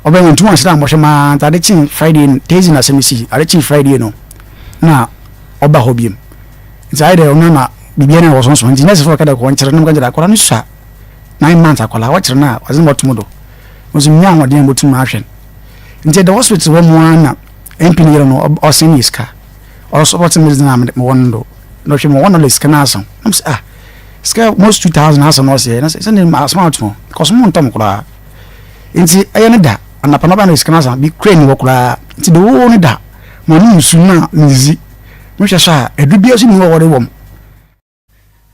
Ɔbɛn wɔn ntoma ɔhyɛ dɛ ambɔhwɛ maa nti ade kyee Friday no Thursday na asɛm no sii ade kyee Friday no na ɔba hɔ biom nti ayɛ dɛ ɔno na biribiara na wɔsonson nti nurse fo ka dɛ wɔnkyerɛ no mka kyerɛ akwadaa no sua 9 months akwadaa wɔkyerɛ no a ɔdze no bɔto mo do nso menya ahoɔden a motum ahwɛ no nti ɛda hospital hɔ mu ara na MP no yere no ɔsɛn yɛ sika ɔsɔpɔte me dze na mewɔ no do na ɔhwɛ mu wɔn na sika no aso na mo sɛ ah sika most 2000 aso na ɔsɛ na sɛ sɛ ne asoma ato kɔsɔ mo ntɔm koraa. Nti ɛyɛ ne da anapa na ɔba na sika no asa bi kura ni hɔ koraa nti the whole ne da ma ɔnom nsu na medzi mehwɛ so a ɛdu biara so ni hɔ wɔde wɔm.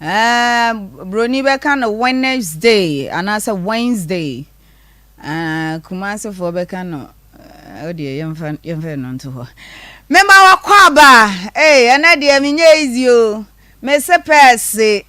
Ɛɛ broni bɛka no Wednesday anaasɛ Wednesday. Ɛɛ Kumasefoɔ bɛka no ɛɛ deɛ yɛmfa yɛmfa ɛno nto hɔ. Mema wakɔ aba. Ee ɛnɛ deɛ menyɛ easy o. Mese pɛɛse.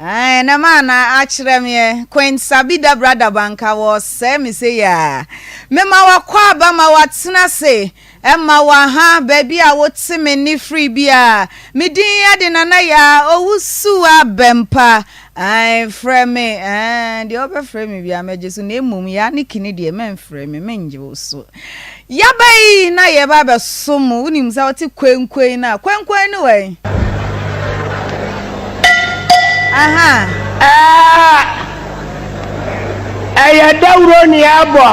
Ae na maa na akyerɛ meɛ Queen Sabi Dabra Daba nka wɔsɛe me sei aa Mema w'akwaaba ma w'atena ase Ɛma w'aha baabi a wote me nne firi biaa Me din de Nana Yaa Owusu Abɛmpa Ae frɛ me eh deɛ wobɛfrɛ me biaa mɛgye so Na mmom Yaa ne Kini deɛ mɛmfrɛ me mennye wo so Yaba yi na yɛba abɛsom mo. Wonim sɛ wote kwenkwen no a, kwenkwen no wɛn? Aha. Ɛɛ, ɛyɛ dawuro ne ɛbɔ.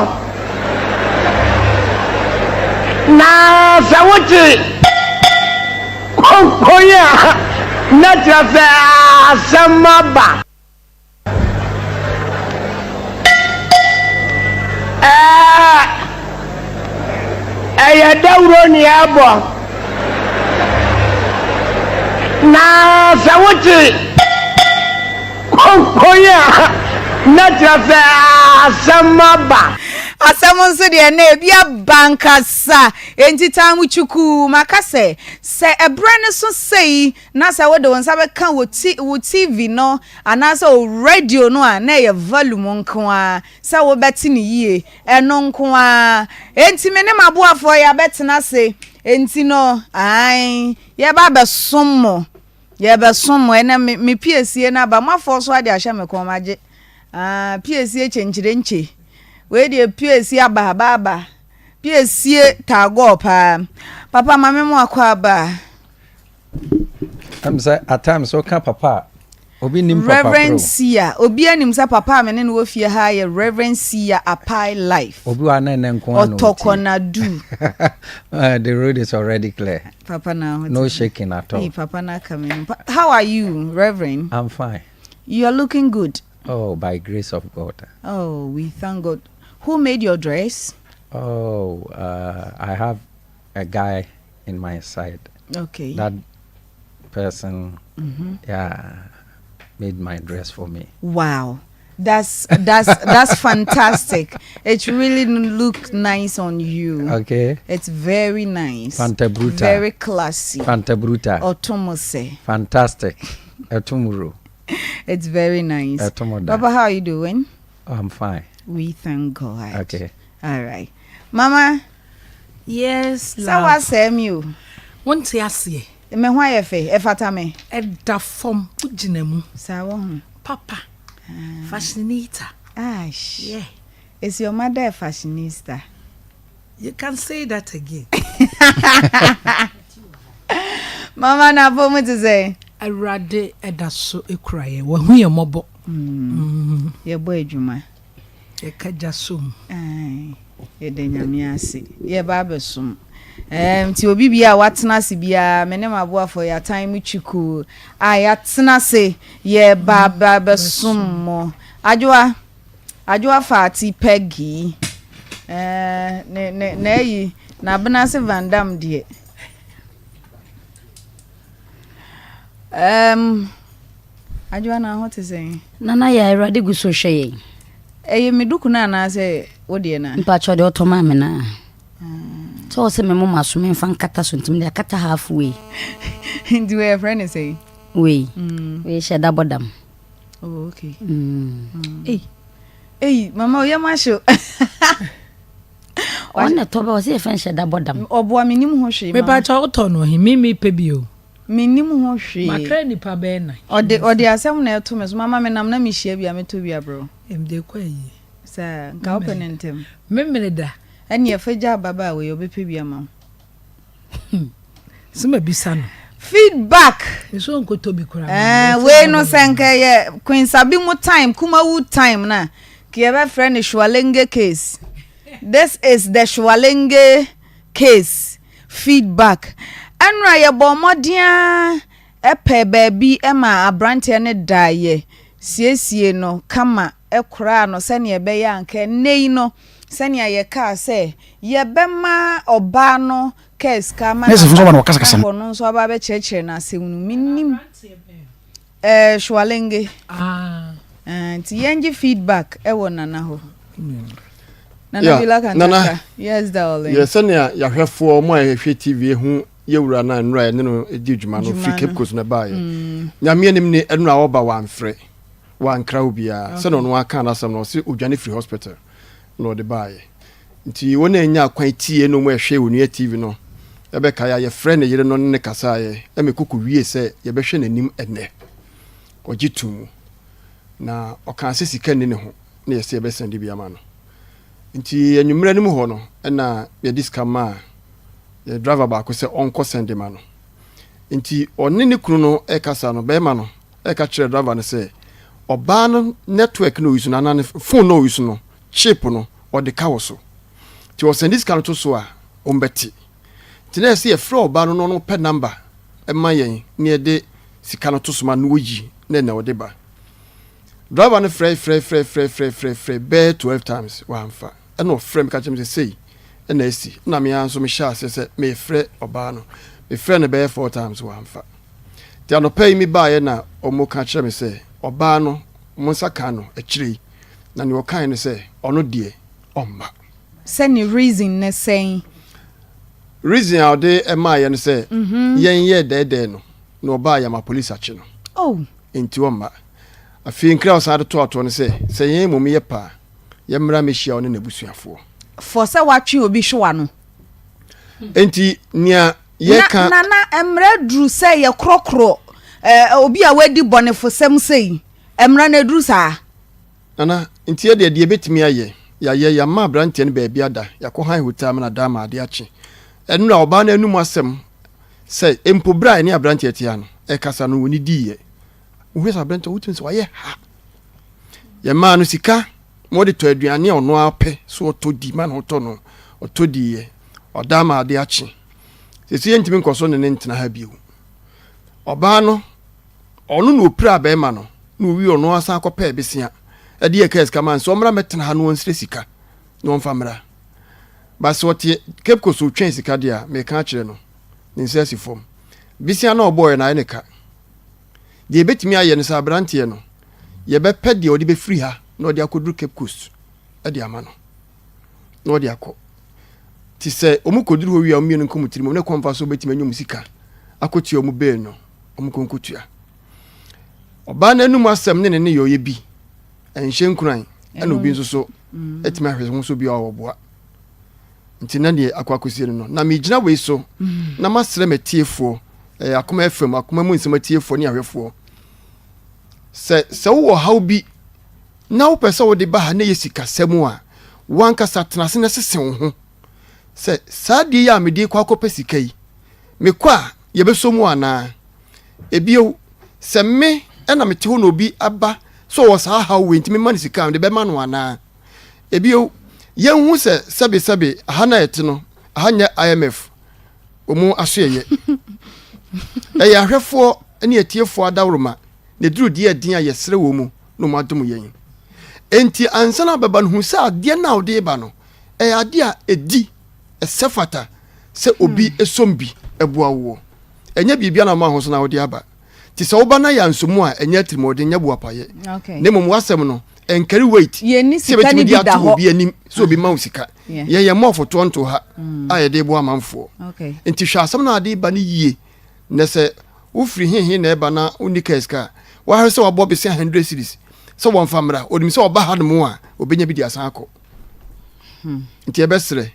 Na sɛ wote kwenkwen a, na kyerɛ sɛ asɛm aba. Ɛɛ, ɛyɛ dawuro ne ɛbɔ. Na sɛ wote konkon a, na kyerɛ sɛ asɛm aba. Asɛm nso deɛ na ebi aba ankasa. Enti taa mo kyukuu. Maka sɛ, sɛ ɛberɛ no so sei na sɛ wode wo nsa bɛka wo ti wo TV no anaasɛ wo radio no a, na ɛyɛ volume nko ara sɛ wobɛte no yie, ɛno nko ara. Enti me ne m'aboafoɔ yɛabɛtena ase, enti no, ae, yɛreba abɛsom mo, yɛrebɛsom mo. Ɛnɛ me, me piesie no aba, moafɔɔ so ade ahyɛ me kɔn, magye. Ah, piesie kyenkyerenkye. Wei deɛ piesie aba aba aba. Piesie taagɔɔ paa. Papa, ma me mo akɔ aba. Ɛm sɛ at times woka papa a obi nim papa koro. Reverend Sia obi anim sɛ papa a me ne no wɔ fie ha yɛ Reverend Sia Apai Life. Obi wa na ɛnɛ nko ano. Ɔtɔkɔnadu. The road is already clear. Papa na ho. No shaking at all. Hey, papa na coming. How are you, Reverend? I'm fine. You are looking good. Oh, by grace of God. Oh, we thank God. Who made your dress? Oh, I have a guy in my side. Okay. That person, mm-hmm. yeah, made my dress for me. Wow. That's that's that's fantastic. It really look nice on you. Okay. It's very nice. Fanta Bruta. Very classy. Fanta Bruta. Otomose. Fantastic. Etomuro. It's very nice. Etomoda. Papa, how are you doing? Oh, I'm fine. We thank God. Okay. All right. Mama. Yes, love. Sɛ woasɛe me o. Wonte aseɛ. Me ho ayɛ fɛ, ɛfata me. Ɛda fam, wogyina mu. Saa wɔ ho. Papa, fashionista. Ash. Yeah. Is your mother a fashionista? You can say that again. Mama na afɔ mu te sɛ. Awurade ɛda so ekura yɛ, wahu yɛn mmɔbɔ. Mm. Yɛbɔ adwuma. Yɛka gya som. Ae, yɛda Nyame ase. Yɛba abɛsom. Ɛɛm, nti obi biara a watena ase biara, me ne m'aboafoɔ yɛatan mu kyukuu a yɛatena ase yɛba aba abɛsom mo. Adwoa, Adwoa Fati Peggy. Ɛɛ, ne, ne, n'ayi, n'Abenase Van Dam deɛ. Ɛɛm. Adwoa na ho te sɛn? Nana Yaa Awurade gu so hwɛ yɛn. Ɛyɛ me duku no anaasɛ wo deɛ no a? Mpakyɛw deɛ ɔtɔ maa me no a. Sɛ wɔ sɛ me moma so memfa nkata so nti mede akata half way. Nti wei yɛfrɛ no sɛn? Wei? Wei hyɛ da bɔ dam. Oh okay. Mm. Ei. Ei mama oyɛ ma hyew. Ɔno na ɛtɔ bɛ ɔsɛ yɛfrɛ no hyɛ da bɔ dam. Ɔboa menim ho hwee mama. Mepakyɛw wotɔ no he? Me mepɛ bi o. Mennim ho hwee. Makra nnipa bɛyɛ nan. Ɔde ɔde asɛm na ɛto me so. Mama menam na mehyia bi a mɛtɔ bi abrɛ wo. Mede kɔ ayie. Saa. Saa, nka wopɛ no ntɛm. Memene da. Ɛneɛ fa gya ababaawa yi, ɔbɛpɛ bi ama wo. Sɛ mabisa no. Feedback. Nso nkotɔ bi koraa. Ɛɛ wei no sɛ nka ɛyɛ Queen Sabi mu time Kumawu time na ka yɛbɛfrɛ no Shualenge case. This is the Shualenge case feedback. Ɛnora yɛbɔ mmɔden ara pɛɛ baabi ma aberanteɛ no daeɛ siesie no kama koraa no sɛnea ɛbɛyɛ a anka ɛnnɛ yi no sɛnea yɛkaa sɛ yɛbɛma ɔbaa no kaa sika ama no aba na ɔno nso aba abɛkyerɛkyerɛ no asɛm no mennim ɛɛ Shualenge ah. Eh, nti yɛngye feedback ɛwɔ Nana hɔ Nana yeah, Bila Kantaka Nana, yes darling yɛ sɛnea yɛahwɛfoɔ mo a yɛhwɛ TV ho yɛwura no a nnura yɛne no di dwuma no firi Cape Coast na ɛbaeɛ mm. Nyame anim ne ɛnura ɔba wamfrɛ wankra obiara sɛnea ɔno aka n'asɛm no ɔse odwane firi hospital na ɔde baeɛ nti wɔn a ɛnya kwan tie no mu ɛhwɛ Onua TV no ɛbɛkae a yɛfrɛ ne yere no ne ne kasaeɛ ɛma ɛkɔkɔ wie sɛ yɛbɛhwɛ n'anim ɛnɛ ɔgye too mu na ɔkaa sɛ sika nni ne ho na yɛsɛ yɛbɛsɛnde bi ama no nti anwummerɛ no mu hɔ no ɛna yɛde sika maa yɛ driver baako sɛ ɔnkɔ sɛnde ma no nti ɔne ne kunu no ɛkasa no bɛrima no ɛka kyerɛ driver no sɛ ɔbaa no network no ɔyi so no anaa ne phone no ɔyi so no chip no ɔde ka wɔ so nti ɔsɛnde sika no to so a ɔmbɛte nti na yɛsɛ yɛfrɛ ɔbaa no na ɔno pɛ number ɛma yɛn na yɛde sika no to so ma no wɔyi na ɛna ɔde ba driver no frɛ frɛ frɛ frɛ frɛ frɛ frɛ bɛɛ 12 times wamfa ɛna ɔfrɛ me ka kyerɛ me sɛ sei ɛna asi na me ara nso mehyɛ aseɛ sɛ mefrɛ ɔbaa no mefrɛ no bɛyɛ four times wamfa nti anɔpa yi mebaeɛ na ɔmo ka kyerɛ me sɛ ɔbaa no ɔmo nsa ka no akyire yi na nea ɔkae no sɛ ɔno deɛ ɔmma. Sɛ ne reason ne sɛn? Reason a ɔde maaeɛ no sɛ yɛn yɛɛ dɛɛdɛɛ no na ɔbaa yɛama police akye no Oh. nti ɔmma. Afei nkra a ɔsan de toatoɔ no sɛ sɛ yɛn mmom yɛ pɛ a yɛmmra mmɛhyia ɔne n'abusuafoɔ. For sɛ watwe obi hwewa no. Enti nea yɛka. Na Nana, mmara aduru sɛ yɛkorɔkorɔ eh, obi a wadi bɔnefosɛm sei? Mmara no aduru saa? Nana, nti yɛdeɛ deɛ yɛbɛtumi ayɛ, yɛayɛ, yɛama aberanteɛ no baabi ada, yɛakɔ han hotel ama no ada ama adeɛ akye. Ɛnora ɔbaa no anum asɛm sɛ mpo berɛ a ɛne aberanteɛ te ha no, ɛkasa no wɔni diiɛ. Wohwɛ sɛ aberanteɛ wotumi sɛ wayɛ ha. Yɛmaa no sika ma ɔde tɔ aduane a ɔno ara pɛ so ɔtɔ di ma na ɔtɔ no, ɔtɔ diiɛ. Ɔda ama adeɛ akye. Sɛsɛ yɛntumi nkɔ so ne ne ntena ha bio. Ɔbaa no, ɔno na ɔpiraa bɛrima no na ɔwie ɔno ara san kɔpɛɛ besea ɛde yɛ kaa sika ma no sɛ ɔmmra mmɛtena ha na ɔnsrɛ sika na ɔmfa mmra. Ba sɛ ɔte Cape Coast ɔtwɛn sika deɛ a, meka akyerɛ no, ne nsa asi fam. Besea no a ɔbɔeɛ no ayɛ ne ka. Deɛ yɛbɛtumi ayɛ no sɛ aberanteɛ no, yɛbɛpɛ deɛ ɔde bɛfiri ha na ɔde akɔduru Cape Coast de ama no na ɔde akɔ. Nti sɛ wɔn kɔduru hɔ wie a, wɔn mmienu nka wɔn tirim, wɔn kwan fa so wɔbɛtumi anya wɔn sika akɔtua wɔn bail no, wɔn kɔ nkɔtua. Ɔbaa no anum asɛm ne ne nneyɔeɛ bi ɛnhyɛ nkuran ɛna obi nso so mm. atumi ahwɛ ho so bi a ɔboa. Nti na deɛ akɔ akɔsie no no na megyina wei so mm. na masrɛ m'atiefoɔ ɛyɛ akoma fam akoma mu nsɛm atiefoɔ ne ahwɛfoɔ sɛ sɛ wowɔ haw bi na wopɛ sɛ wode ba ha na ɛyɛ sikasɛm a, w'ankasa tena ase na sese wo ho sɛ, 'Saa adeɛ yi a mede rekɔ akɔpɛ sika yi, mekɔ a, yɛbɛsɔ mu anaa? Ebio, sɛ me na mete hɔ na obi aba sɛ ɔwɔ saa haw wei nti mema no sika a, mede bɛma no anaa? Ebio, yɛnhu sɛ sɛbesɛbe aha no a yɛte no, aha nyɛ IMF wɔn asoɛeɛ. Ɛyɛ ahwɛfoɔ ne atiefoɔ adaworoma na ɛduru deɛ ɛden a yɛsrɛ wɔ mu na wɔn adom yɛn. Enti ansa na wobɛba no, hu sɛ adeɛ no a wode reba no, ɛyɛ adeɛ a ɛdi, ɛsɛ fata sɛ obi hmm. som bi boa woɔ. Ɛnyɛ biribi a na woma ho so na wode aba. Nti sɛ woba na yɛ ansomu a, ɛnyɛ atirimuɔden, nyɛ boapayɛ. Na mmom w'asɛm no, ɛnkari weight sɛ yɛbɛtumi de ato obi anim sɛ obi ma wo sika. Yɛn yɛn mmɔ ɔfotoɔ nto ha hmm. a yɛde boa amanfoɔ. Nti hwɛ asɛm no a ade ba no yie Na sɛ wofiri he he na ɛba na wonni kaa sika a, wahwɛ sɛ wabɔ bese 100 cedis sɛ wɔmfa mmra. Onim sɛ ɔba ha nom a, obenya bi de asan akɔ. Hmm. Nti ɛbɛserɛ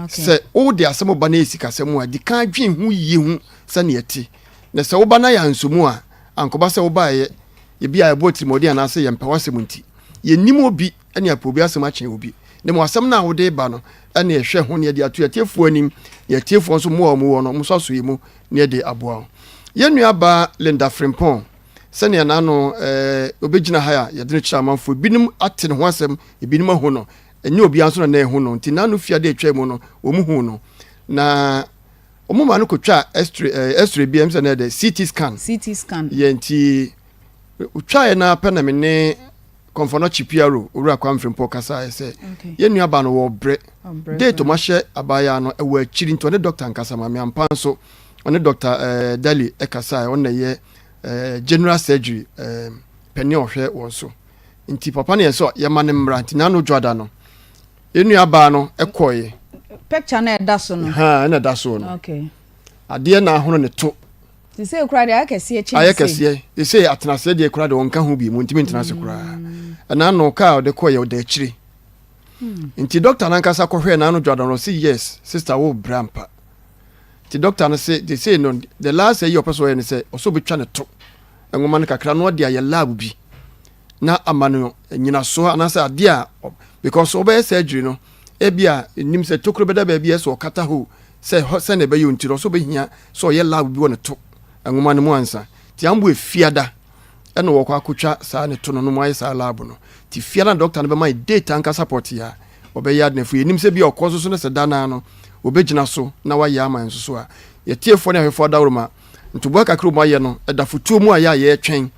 sɛ wode asɛm ba na ɛyɛ sikasɛm a, di kan dwen ho yie hu sɛnea ɛte. Na sɛ woba na yɛ ansomu a, ankɔba sɛ wobaeɛ ebi a ɛbɔ atirimuɔden anaasɛ yɛmpɛ w'asɛm nti. Yɛnnim obi ne apɛ obi asɛm akyɛn obi. Na mmom asɛm no a wode reba no na yɛhwɛ ho na yɛde ato yɛn atiefoɔ anim, na yɛn atiefoɔ nso mmoa a wɔwɔ no, wɔn nso aso yɛn mu na yɛde aboa wo. Yɛn nuabaa Linda Frimpong, sɛnea n'ano eh, obɛgyina ha a yɛde no kyerɛ amanfoɔ, ebinom ate ne ho asɛm, ebinom ahu no, ɛnyɛ obiara nso na na ɛhu no, nti n'ano fiade a ɛtwa mu no, wɔn hu no. Na wɔn maa no kɔtwaa x-ray, eh, x-ray bi, ɛm sɛ na ɛdɛ, CT scan. CT scan. Yɛ nti, otwaeɛ no ara pɛ na me ne Kɔmfɔnɔkye PRO Owura Kwame Frimpong kasaeɛ sɛ yɛn nua baa no wɔrebrɛ. Date ɔmo ahyɛ abaayaa no ɛwɔ akyiri nti ɔne doctor nkasa ma me ampa nso ɔne Doctor eh, Dali ɛkasaeɛ ɔno na ɛyɛ eh, general surgery eh, panin a ɔhwɛ wɔn so nti papa no yɛ sɛ yɛma no mmra nti n'ano dwoada no yɛn nua baa no ɛkɔeɛ. Picture na ɛda so no. Ha ɛna ɛda so no. Okay. Adeɛ na ahono ne to. Sesei koraa deɛ ayɛ kɛseɛ kyɛn sei. Ayɛ kɛseɛ. Sesei atenaseɛ deɛ koraa deɛ ɔnka ho bio, ɔntumi ntena ase koraa. Ɛna ano kaa a ɔde kɔeɛ ɔda akyire. Nti dɔkta no ankasa kɔhwɛɛ n'ano dwadɔ no ɔse yes sister wo brɛ ampa. Nti dɔkta no se sesei no the last ayi a ɔpɛ sɛ ɔyɛ ne sɛ ɔsɛ ɔbɛtwa ne to nwoma no kakra na ɔde ayɛ lab bi na ama no nyinasoɔ anaasɛ adeɛ a because ɔbɛyɛ surgery no ebi a nim sɛ tokuro bɛda baabi a ɛsɛ ɔkata hɔ sɛ hɔ sɛnea ɛbɛyɛ nti no ɔsɛ ɔbɛhia sɛ ɔyɛ lab bi wɔ ne to nwoma no mu ansa. Nti ambo efiada ɛna wɔkɔ akotwa saa ne to no no mu ayɛ saa lab no. Nti fiada na dɔkta no bɛma yɛ date ankasa pɔtee a ɔbɛyɛ ade no afei yɛnim sɛ bi a ɔkɔ nso so no sɛ da no ara no wɔbɛgyina so na wayɛ ama yɛn nso so a yɛtiefoɔ ne ahwɛfoɔ adaworoma ntoboa kakra ɔmu ayɛ no ɛda fotuo mu a yɛ a yɛretwɛn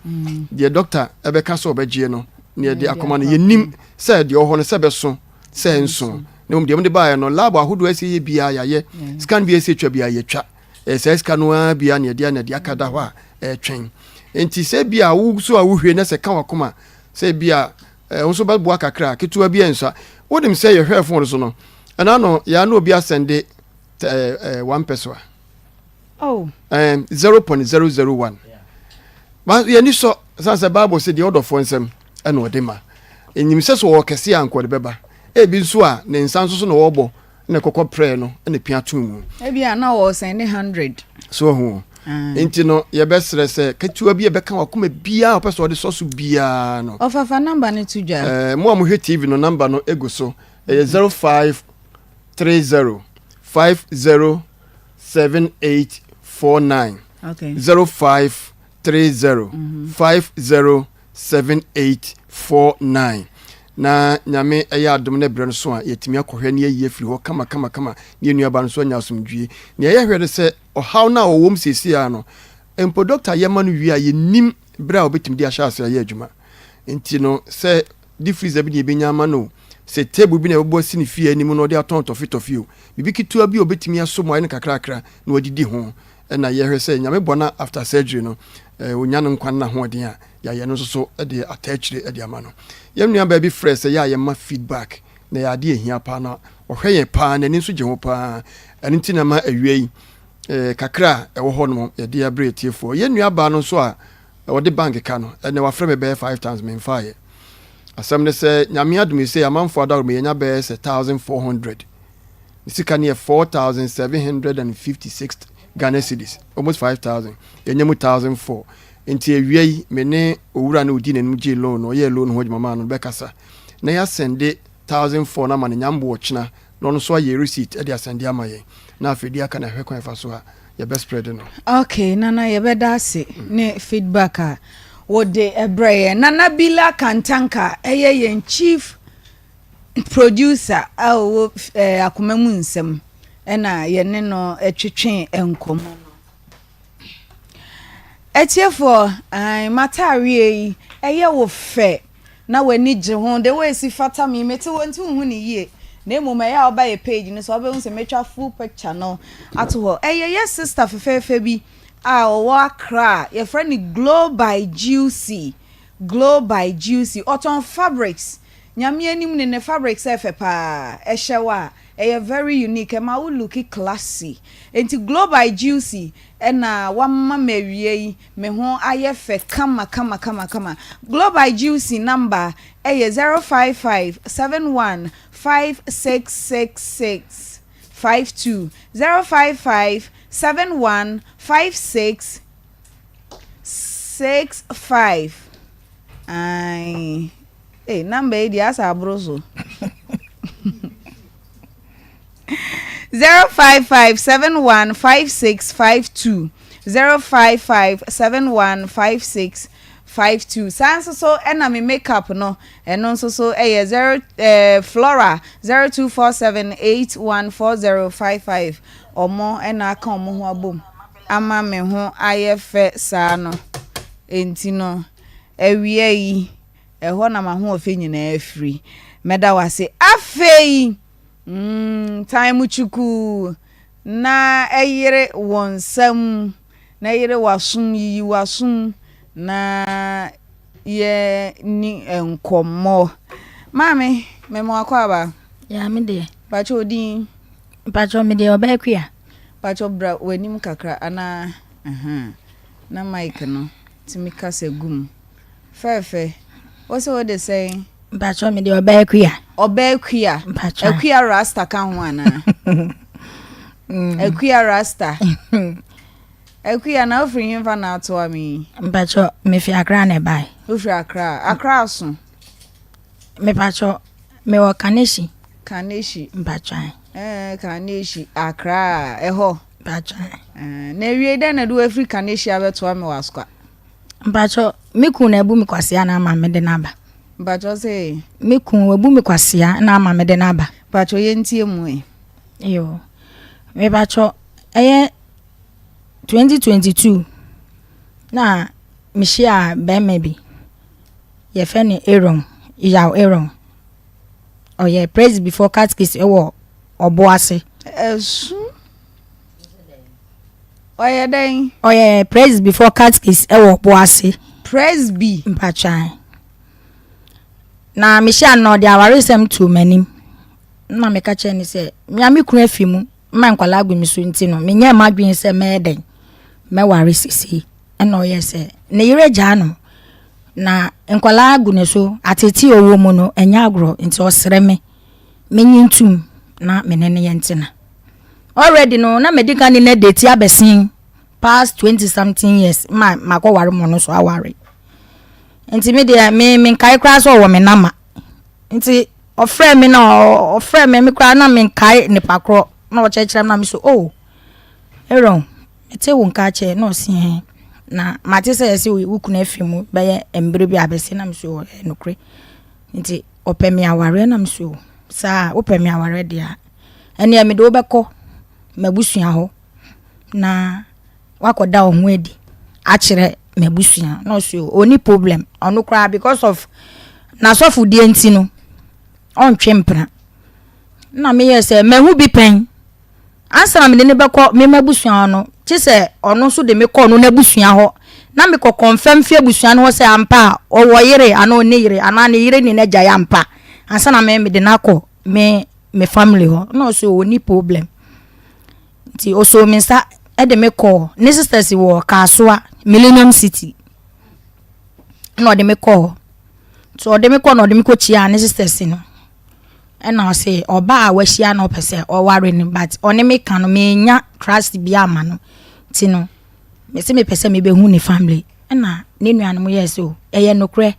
deɛ dɔkta ɛbɛka sɛ ɔbɛgyeɛ no ne yɛde akɔma no yɛnim sɛ deɛ ɔwɔ hɔ no sɛ bɛso sɛ nso na mmom deɛ wɔde baeɛ no lab ahodoɔ ɛsɛ yɛ biara yɛayɛ mm. scan bi ɛsɛ twa biara yɛtwa ɛyɛ saa sika no ara biara na yɛde na yɛde aka da hɔ a ɛretwɛn nti sɛ bi a wo so a wohwie na sɛ ka wakoma sɛ bi a ɛho nso bɛboa kakra ketewa bi ɛnsa wonim sɛ yɛhwɛ fon so no ɛna no yɛa na obi asɛnde ɛɛ ɛɛ one pesewa Oh. Um, 0.001. But yɛni sɔ san sɛ Bible sɛ deɛ ɔdɔfoɔ nsɛm ɛna ɔde ma. Enyim sɛ so ɔwɔ kɛse a nka ɔde bɛba. Ebi nso a ne nsa nso so na ɔrebɔ na ɛkɔkɔ prɛ no ɛna pia to mu. Ebi a na ɔsɛn ne 100. So ho. Ah. Nti no yɛbɛsrɛ sɛ ketewa bi a ɛbɛka wakoma biara ɔpɛ sɛ ɔde sɔ so biara no. Ɔfafa namba no to dwa. Eh, mo a mohwɛ TV no namba no egu so. Ɛyɛ 0530 50 7849 okay. 0530 50 7849 na nyame ɛyɛ adom ne berɛ no so a yɛtumi akɔhwɛ ne ayi afiri hɔ kama kama kama ne yɛn nuaba no nso anya asomdwie. Nea yɛhwɛ ne sɛ ɔhaw no a ɔwɔ mu seesei ara no mpo dɔkta yɛma no wie a yɛnnim berɛ a ɔbɛtumi de ahyɛ ase ayɛ adwuma nti no sɛ de freezer bi na yɛbɛnya ama no o sɛ table bi na yɛbɛbɔ asi ne fie anim na ɔde atɔn tɔfe tɔfe o biribi ketewa bi a ɔbɛtumi asɔ mu ayɛ no kakrakra na wadidi ho na yɛhwɛ sɛ Nyame bɔ na after surgery no ɔnya no nkwa ne n'ahoɔden a yɛayɛ no nso so de ata akyire de ama no. Yɛn nua baa bi frɛɛ sɛ yɛ a yɛma feedback na ɛyɛ adeɛ ɛhia paa na ɔhwɛ yɛn paa n'ani nso gye ho paa ɛno nti na ma awia yi kakra a ɛwɔ hɔ nom yɛde abrɛ atiefoɔ. Yɛn nua baa no nso a ɔde bank ka no ɛnɛ wafrɛ me bɛyɛ five times memfaeɛ. Asɛm ne sɛ Nyame adom yi sɛ amanfoɔ adaworo me yɛnya bɛyɛ sɛ 1400 Ne sika no yɛ 4756 Ghana cedis, almost 5000. Yɛanya mu 1004. Nti awia yi, me ne owura no a ɔdii n'anim gyee loan no, ɔyɛɛ loan ho adwuma maa no no bɛkasa na yɛasɛnde 1004 no ama no nyambo ɔkyena na ɔno nso ayɛ receipt de asɛnde ama yɛn na afei deɛ aka no yɛahwɛ kwan a yɛfa so a yɛbɛ spread no. Okay Nana yɛbɛda ase ne feedback a wode brɛ yɛn. Nana Bila Kantanka ɛyɛ yɛn chief producer a ɔwɔ eh, akoma mu nsɛm ɛna yɛne no twetwe nkɔmmɔ no. Atiefoɔ, ae, m'ataareɛ yi, ɛyɛ wo fɛ na w'ani gye ho, the way esi fata me yi, mete hɔ nti wonhu no yie, na mmom ɛyɛ a woba yɛ page no so a wobɛhu sɛ matwa full picture no ato hɔ. Ɛyɛ yɛ sister fɛfɛɛfɛ bi a ɔwɔ Accra a yɛfrɛ no Glow by Juicy, Glow by Juicy, ɔtɔn fabrics, Nyame anim no ne fabrics ɛfɛ paa, ɛhyɛ wo a, ɛyɛ very unique, ɛma wo looki classy. Enti Glow by Juicy ɛna wama me awia yi me ho ayɛ fɛ kama kama kama kama. Glow by Juicy number ɛyɛ 055 71 5666 52, 055 71 56 65, ae. Ei, number yi deɛ asa aboro so. 055 71 56 52 055 71 56 52 saa nso so ɛna me makeup no ɛno nso so ɛyɛ 0 eh, Flora 0247 814055 ɔmo ɛna aka ɔmo ho abom ama me ho ayɛ fɛ saa no enti no awia yi Ɛhɔ na m'ahoɔfɛ nyinaa firi. Mɛda wo ase afei mm, tan mu kyukuu na yere wo nsam, na yere w'asom, yiyi w'asom na yɛnni nkɔmmɔ. Maame, mema wakɔ aba. Ya, me deɛ. Pakyɛ odin. Pakyɛ me deɛ ɔbaa kua. Pakyɛ bra w'anim kakra anaa, uh-huh, na mic no tumi kasa gu mu. Fɛɛfɛ, wo se wo de sɛn? Mpakyɛw me deɛ Ɔbaa Akua. Ɔbaa Akua. Mpakyɛw. Akua Rasta ka ho anaa? Mm. Akua Rasta. Akua na wofiri hemfa na atoa me yi? Mpakyɛw mefi Accra na ɛbae. Wofiri Accra. Accra so. Mepakyɛw mewɔ Kaneshie. Kaneshie. Mpakyɛw. Eh, Kaneshie, Accra, ɛhɔ. Mpakyɛw. Eh, na ewie dɛn na de wafiri Kaneshie abɛtoa me wɔ Asokwa? Mpakyɛw, me kun na abu me kwasea na ama mede no aba. Mpakyɛw se. Me kun wabu me kwasea na ama mede no aba. Mpakyɛw yɛntie mu ɛ. Yoo. Mepakyɛw, ɛyɛ 2022 na mehyiaa bɛrima bi. Yɛfrɛ no Aaron, Yaw Aaron. Ɔyɛ Presbyfoɔ catechist wɔ Ɔboase. Ɛsu. Ɔyɛ dɛn? Ɔyɛ Presby for catechist wɔ Boase. Presby. Mpatwan. Na mehyia no na ɔde awaresɛm too m'anim. Na meka kyerɛ no sɛ, mea me kunu afi mu ma nkwadaa gu me so nti no, menyɛɛ m'adwene sɛ mɛyɛ dɛn mɛware sisi. Ɛna ɔyɛ sɛ ne yere gyaa no na nkwadaa gu ne so atete ɔwɔ mu no ɛnyɛ agorɔ nti ɔsrɛ me menye ntum na me ne no yɛntena. Already no na madi kan ne no adate abɛsen past 20 something years ma makɔware mo no so aware. Nti me deɛ me menkae koraa sɛ ɔwɔ me nama. Nti ɔfrɛ me na ɔfrɛ me me koraa na menkae nipa korɔ na ɔkyerɛkyerɛ me na me so oh Aaron mete wo nka akyɛ na ɔse hɛn na mate sɛ yɛse wo kunu afi mu bɛyɛ mmerɛ bi abɛsen na me so ɛyɛ nokorɛ. Nti ɔpɛ me awareɛ na me so saa wopɛ me awareɛ deɛ a ɛneɛ mede wo bɛkɔ m'abusua hɔ na wakɔda wo ho adi akyerɛ m'abusua na ɔso ɔni problem ɔno koraa because of n'asɔfodie nti no ɔntwe mpena na meyɛ sɛ mahu bi pɛn Ansa na mede no bɛkɔ me m'abusua hɔ no, gye sɛ ɔno nso de me kɔ ɔno n'abusua hɔ, na mekɔ kɔnfɛm fi abusua no hɔ sɛ ampa a ɔwɔ yere anaa ɔnni yere anaa ne yere ne n'agya yɛ ampa ansa na me mede no akɔ me me family hɔ. Na ɔso ɔnni problem. Nti ɔsoo me nsa de me kɔɔ ne sisters wɔ Kasoa, Millennium City. Na ɔde me kɔɔ. Nti ɔde me kɔɔ na ɔde me kɔkyiaa ne sisters no. Ɛna ɔse ɔbaa a wahyia no ɔpɛ sɛ ɔware no but ɔne me ka no menya trust bi ama no nti no mese mepɛ sɛ mebɛhu ne family. Ɛna ne nuanom yɛɛ sɛ o ɛyɛ nokorɛ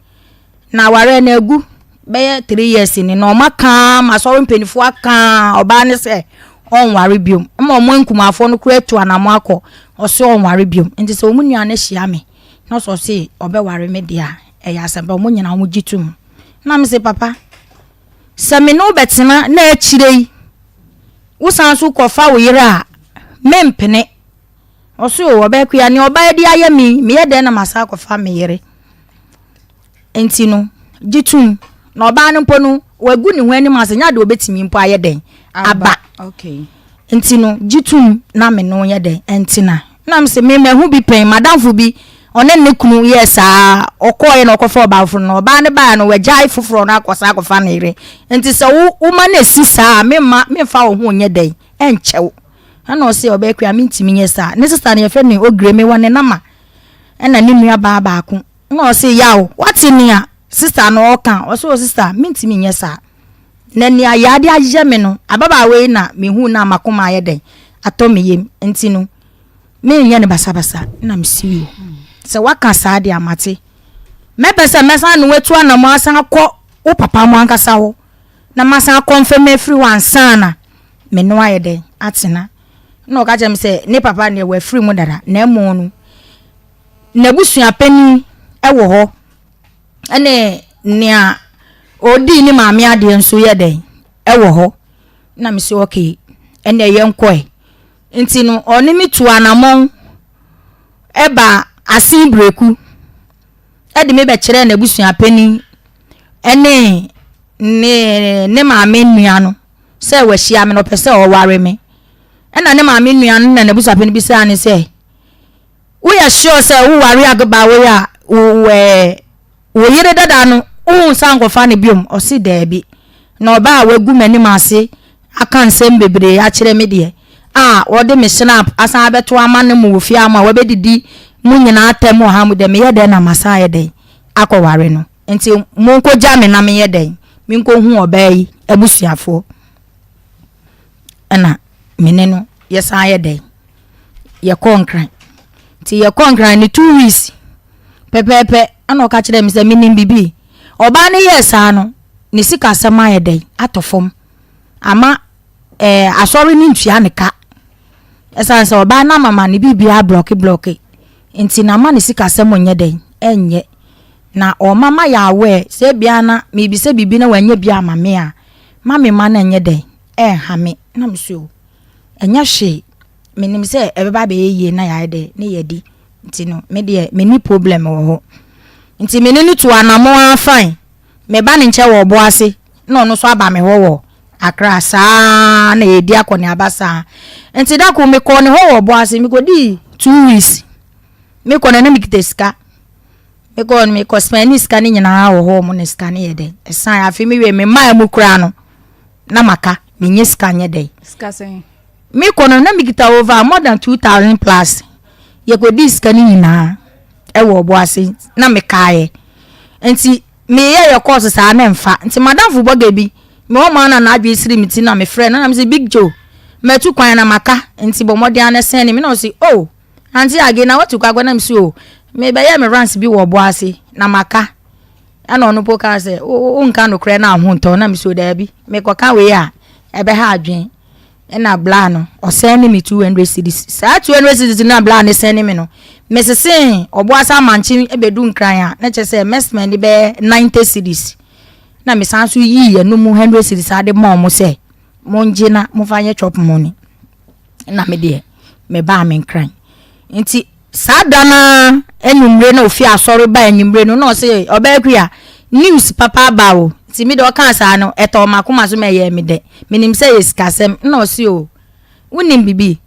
na awareɛ no agu bɛyɛ 3 years ni na ɔma kaa ma asɔre mpanimfoɔ aka ɔbaa no sɛ ɔnware biom ma ɔmo nkumafoɔ no koraa atu anamo akɔ ɔse ɔnware biom nti sɛ ɔmo nua no hyia me na ɔsɛ ɔse ɔbɛware me deɛ a ɛyɛ asɛmpa ɔmo nyinaa ɔmo gye tom na mese papa Sɛ me ne wo bɛtena na akyire yi wosan so kɔfa wo yere a, mempene. Ɔse o, ɔbɛkoa, nea ɔbaa de ayɛ me yi, meyɛ dɛn na masan akɔfa me yere? Nti no, gye tom. Na ɔbaa no mpo no, wagu ne ho anim ase, nyɛ ade obetumi mpo ayɛ dɛn aba. Nti no, gye tom na me ne wo nyɛ dɛn ntena. Na me se, me mahu bi pɛn, m'adamfo bi, ɔne ne kunu yɛɛ saa, ɔkɔɔeɛ na ɔkɔfa ɔbaa foforɔ no, ɔbaa no baeɛ no, wagyae foforɔ no akɔsan akɔfa ne yere. Nti sɛ wo woma no esi saa a, memma memfa wo ho nyɛ dɛn ɛnkyɛ wo. Ɛna ɔse, ɔbaa kua, mentumi nyɛ saa. Ne sista no yɛfrɛ no Ogire, mewɔ ne nama, ɛna ne nua baa baako. Ɛna ɔse, Yaw, woate nea sista no ɔka? Ɔse, o sista, mentumi nyɛ saa. Na nea Yaa de ayɛ me no, ababaawa yi na mehuu no a m'akoma ayɛ dɛn atɔ me yam nti no, menyɛ no basabasa na mesi o. Sɛ woaka saa deɛ a mate. Mɛpɛ sɛ mɛsan ne wo atu anammɔn asan akɔ. wo papa mo ankasa hɔ na masan akɔnfɛm afiri hɔ ansa na me ne wo ayɛ dɛn atena. Ɛna ɔka kyerɛ me sɛ ne papa deɛ wafiri mu dada na mmom no n'abusuapanin wɔ hɔ ɛne nea ɔdii ne maame adeɛ nso yɛ dɛn ɛwɔ hɔ. Na me sɛ okay ɛnna yɛnkɔɛ. Nti no ɔne me tu anamɔn ɛba Asen Breku ɛde me bɛkyerɛɛ n'abusuapanin ɛne ne ne maame nua no sɛ wahyia me na ɔpɛ sɛ ɔware me. Ɛna ne maame nua no na n'abusuapanin bisaa no sɛ, woyɛ sure sɛ woware agobaa wei a wo ɛɛ Wo yere dada no wonsan nkɔfa no biom? Ɔse daabi. Na ɔbaa a wagu m'anim ase aka nsɛm bebree akyerɛ me deɛ a ɔde me snap asan abɛto ama no mu wɔ fie ama wabɛdidi mo nyinaa atɛm wɔ ha mu dɛ meyɛ dɛn na masan ayɛ dɛn akɔware no? Nti monkɔgya me na menyɛ dɛn menkɔhu ɔbaa yi abusuafoɔ. Ɛna me ne no yɛsan yɛ dɛn yɛkɔɔ Nkran. Nti yɛkɔɔ Nkran no 2 weeks pɛpɛɛpɛ ɛna ɔka kyerɛɛ me sɛ menim biribi. Ɔbaa no yɛɛ saa no, ne sikasɛm ayɛ dɛn atɔ fam ama ɛɛ asɔre no ntua ne ka. Ɛsiane sɛ ɔbaa no ama ma ne biribiara blɔke blɔke nti na ama ne sikasɛm nyɛ dɛn ɛnyɛ. Na ɔma ma yɛ aware sɛ ebia na mebisa biribi na wanyɛ bi ama me a, ma me ma no nyɛ dɛn ɛnha me. Na me so ɛnyɛ hwee. Menim sɛ ɛbɛba abɛyɛ yie na yɛayɛ dɛ ne yɛadi. Nti no me deɛ menni problem wɔ hɔ. Nti me ne no tu anamɔn ara fine. Meba ne nkyɛn wɔ Ɔboase na ɔno nso aba me hɔ wɔ Accra. Saa ara na yɛdi akɔneaba saa. Nti da koro mekɔɔ ne hɔ wɔ Ɔboase, mekɔdii 2 weeks. Mekɔ no na mekita sika. Mekɔɔ no mekɔ spɛndii sika no nyinaa wɔ hɔ na sika no yɛ dɛn ɛsan. Afei mewie memaa mu koraa no na maka menyɛ sika nyɛ dɛn. Sika sɛn? Mekɔ no na mekita over more than 2000 plus. Yɛkɔdii sika no nyinaa ɛwɔ Ɔboase na mekaeɛ. Nti meyɛ yɛ course saa na ɛmfa. Nti madamfo bɔga bi mewɔ maa na n'adwene siri me ti na mefrɛ no na mese Big Joe matu kwan na maka nti bɔ mmɔden ara na sɛn me na ɔse oh Auntie Age na watu kwan akɔ na mese oh mebɛyɛ me runs bi wɔ Ɔboase na maka. Ɛna ɔno mpo kaa sɛ wonka nokorɛ na ho ntɔ na mese daabi mekɔka wei a ɛbɛha adwene. Ɛna bla no ɔsɛne me 200 cedis. Saa 200 cedis no na bla no sɛne me no mesesee Ɔboase amankye bɛdu Nkran a na kyerɛ sɛ mɛspɛnde bɛyɛ 90 cedis. Na mesan so yii ɛno mu 100 cedis ade ma ɔmo sɛ mongye na momfa nyɛ chop money. Na me deɛ mebaa me Nkran. Nti saa da no ara anwummere na ofi asɔre baa anwummere no na ɔse ɔbaa Akua news papa aba o. Nti me deɛ ɔkaa saa no ɛtɔɔ m'akoma so ma ɛyɛɛ me dɛ. Menim sɛ ɛyɛ sikasɛm. Na ɔse o wonim biribi?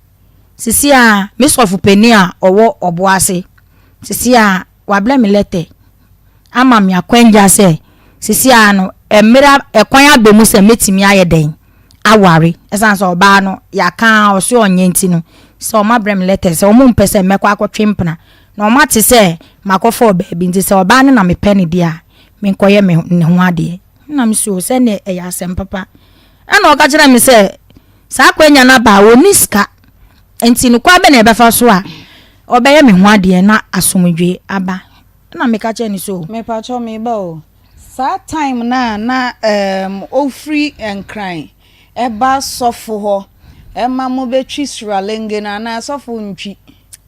Sisi a me sɔfo panin a ɔwɔ Ɔboase sisi a wabrɛ me lɛtɛ ama me akwangya sɛ sisi a no mmerɛ ɛkwan aba mu sɛ mɛtumi ayɛ dɛn aware. Ɛsiane sɛ ɔbaa no yɛaka a ɔse ɔnyɛ nti no sɛ ɔma brɛ me lɛtɛ sɛ ɔmo mpɛ sɛ mɛkɔ akɔtwe mpena na ɔmo ate sɛ makɔfa ɔbaa bi nti sɛ ɔbaa no na mepɛ no deɛ a menkɔyɛ me ne ho adeɛ. Na me so sɛ ne ɛyɛ asɛm papa. Ɛna ɔka kyerɛ me sɛ saa akwanya no aba a ɔnni sika nti no kwan bɛ na ɛbɛfa so a ɔbɛyɛ me ho adeɛ na asomdwoe aba. Ɛna meka kyerɛ no sɛ o. Mepakyɛw meba o, saa time no a na erm ofiri Nkran ba sɔfo hɔ ma mo bɛtwi suralenge no anaa sɔfo ntwi?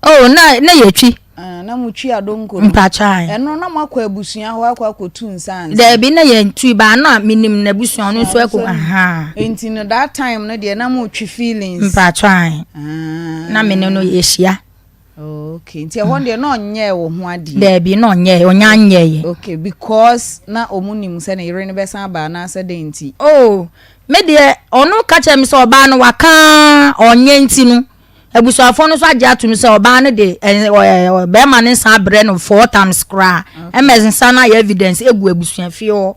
Oh na na yɛtwi. Ah, na mo twi adonko no. Mpakyɛw ae. Ɛno na mo akɔ abusua hɔ akɔ akɔtu nsa ansa? Daabi na yɛntui baa na menim n'abusua ɔno nso akɔ ahaa. Nti no that time no deɛ na mo twi feelings. Mpakyɛw ae. Ah. Na me ne no yɛhyia. Oh, okay. Nti ɛhɔ deɛ na ɔnyɛɛ wo ho adeɛ? Daabi, na ɔnyɛɛ, ɔnya nyɛeɛ. Okay, because na ɔmo nim sɛ ne yere no bɛsan aba anaasɛ dɛn nti? Oh, me deɛ ɔno ka kyerɛ me sɛ ɔbaa no waka ɔnyɛ nti no, abusuafoɔ no nso agye atom sɛ ɔbaa no de ɛ bɛrima no nsa abrɛ no four times koraa, ɛma nsa no ayɛ evidence egu abusuafie hɔ.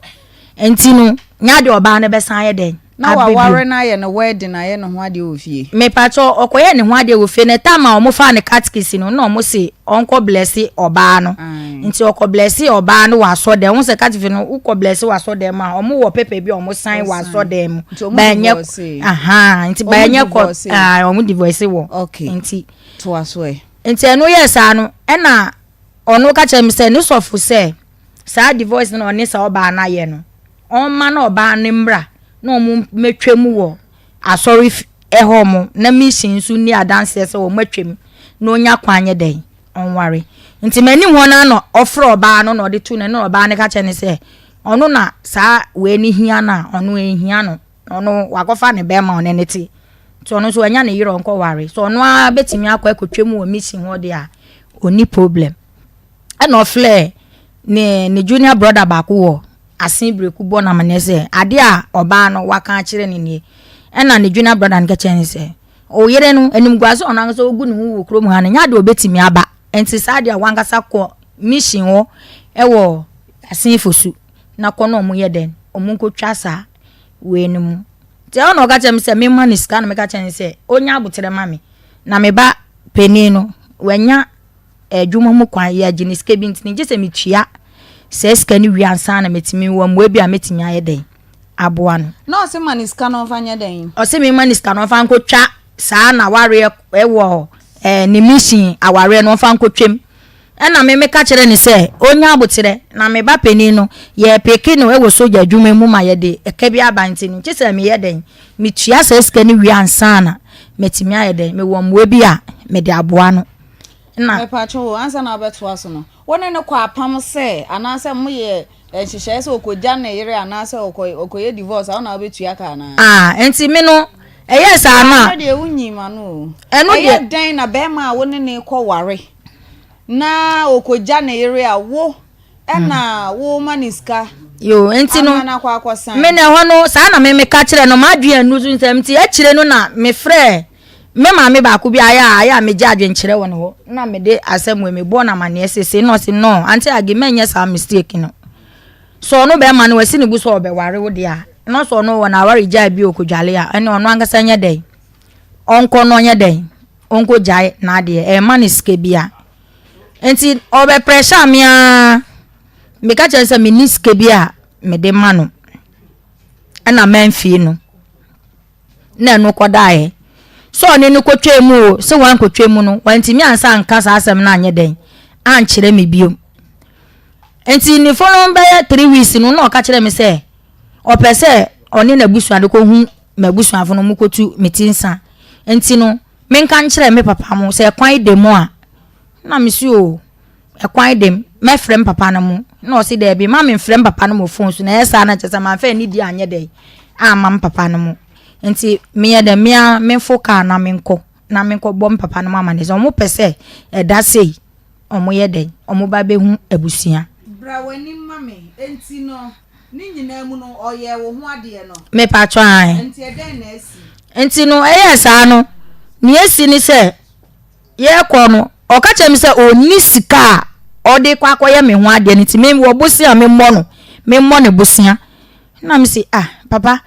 Nti no, nyɛ adeɛ ɔbaa no bɛsan ayɛ dɛn? Na waware no ayɛ no wedding ayɛ ne ho adeɛ wɔ fie. Mepakyɛw ɔkɔyɛɛ ne ho adeɛ wɔ fie no time a ɔmo faa no catkist no na ɔmo se ɔnkɔ blɛse ɔbaa no nti ɔkɔ blɛse ɔbaa no wɔ asɔdɛm wohu sɛ catkist no wokɔ blɛse wɔ asɔdɛm a ɔmo wɔ paper bi a ɔmo sign wɔ asɔdɛm mu bɛnyɛ ahaa nti bɛnyɛ kɔ aa ɔmo divorce wɔ nti toa so ɛ nti ɛno yɛ saa no ɛna ɔno ka kyerɛ me sɛ ne sɔfo sɛ saa divorce no ɔne saa ɔbaa no ayɛ no. ɔmma na ɔbaa no mmra na wɔn mmɛtwa mu wɔ asɔre hɔ mo na mission nso nni adanseɛ sɛ wɔn atwam na ɔnya kwan nyɛ dɛn ɔnware. Nti m'anim hɔ no ara na ɔfrɛ ɔbaa no na ɔde to no na ɔbaa no ka kyerɛ no sɛ ɔno na saa wei no hia no a ɔno ɛnhia no na ɔno wakɔfa ne bɛrima ɔne ne te nti ɔno nso wanya ne yere ɔnkɔware so ɔno ara bɛtumi akɔ akɔtwam wɔ mission hɔ deɛ a ɔnni problem. Ɛna ɔfrɛɛ ne ne junior brother baako wɔ Asen Breku bɔ no amanneɛ sɛ adeɛ a ɔbaa no waka akyerɛ no nie. Ɛna ne junior brother no ka kyerɛ no sɛ ɔyere no animguase a ɔno ankasa ɔgu ne ho wɔ kurom ha no nyɛ adeɛ ɔbɛtumi aba nti saa adeɛ a wankasa kɔ mission hɔ ɛwɔ Asen Fosu na kɔ na ɔmo yɛ dɛn ɔmo nkɔtwa saa wei no mu. Nti ɛhɔ na ɔka kyerɛ me sɛ memma no sika na meka kyerɛ no sɛ ɔnya aboterɛ ma me na me ba panin no wanya adwuma mu kwan, yɛagye ne sika bi nti no, gye sɛ metua saa sika no wie ansa na mɛtumi wɔ mmoa bi a mɛtumi ayɛ dɛn aboa no. Na ɔse ma ne sika no ɔmfa nyɛ dɛn? Ɔse me ma ne sika no ɔmfa nkɔtwa saa na awareɛ ɛwɔ ɛɛ ne mission awareɛ no ɔmfa nkɔtwam. Ɛna me meka kyerɛ ne sɛ ɔnya aboterɛ na me ba panin no yɛpeke no ɛwɔ sogya adwuma mu ma yɛde ɛka bi aba nti no gye sɛ meyɛ dɛn metua saa sika no wie ansa na mɛtumi ayɛ dɛn mewɔ mmoa bi a mede aboa no. Na. Mepakyɛw o, ansa na wobɛtoa so no, wo ne no kɔ apam sɛ, anaasɛ moyɛ nhyehyɛe sɛ ɔkɔgya ne yere anaasɛ ɔkɔ ɔkɔyɛ divorce a, wo na wobɛtua ka anaa? Ah, nti me no, ɛyɛɛ saa no a. Ɛno deɛ wonyii m'ano o. Ɛno deɛ. Ɛyɛ dɛn na bɛrima a wo ne no rekɔware na ɔkɔgya ne yere a, wo ɛna woma ne sika yo nti no ama no akɔ akɔsan? Me na ɛhɔ no, saa na me meka kyerɛ no, m'adwene annu so nsɛm nti, akyire no na mefrɛɛ Me maame baako bi ayɛ a ayɛ a megye adwenkyerɛ wɔ ne hɔ na mede asɛm wei mebɔɔ no amanneɛ seesei na ɔse no ante age mɛnyɛ saa mistake no sɛ ɔno bɛrima no wasi ne bo sɛ ɔbɛware wo deɛ a na sɛ ɔno wɔ n'aware gyae bi ɔkɔdwale a ɛne ɔno ankasa nyɛ dɛn ɔnkɔ no ɔnyɛ dɛn ɔnkɔgyae n'adeɛ ɛmma no sika bi a nti ɔbɛprɛhyɛ me a meka kyerɛ sɛ menni sika bi a mede ma no ɛna mamfie no na ɛno kɔdaeɛ. Sɛ ɔne no kɔtwaa mu o, sɛ wankɔtwa mu no, wantumi ansa anka saa asɛm no anyɛ dɛn ankyerɛ me biom. Nti ne fo no bɛyɛ 3 weeks no na ɔka kyerɛ me sɛ ɔpɛ sɛ ɔne n'abusua de kɔhu m'abusuafo no mokɔtu me ti nsa. Nti no menka nkyerɛ me papa mo sɛ kwan da mu a na mesi o Ɛkwan dem, mɛfrɛ me papa no mo. Na ɔse daabi, mma memfrɛ me papa no mo phone so, na ɛyɛ saa na kyerɛ sɛ mamfa anidie anyɛ dɛn amma me papa no mo. Nti meyɛ dɛn, me ara memfo kaa na menkɔ, na menkɔbɔ me papa no mo amaneɛ sɛ ɔmo pɛ sɛ ɛda sei ɔmo yɛ dɛn, ɔmo ba bɛhu abusua. Bra w'anim ma me. Enti no, ne nyinaa mu no, ɔyɛɛ wo ho adeɛ no? Mepakyɛw, ae. Enti ɛdɛn na asi? Enti no, ɛyɛɛ saa no, nea asi ne sɛ, Yɛrekɔ no, ɔka kyerɛɛ me sɛ ɔnni sika a ɔde kɔ akɔyɛ me ho adeɛ no nti me wɔ bosea a memmɔ no, memmɔ ne bosea. Na me se, ah, papa,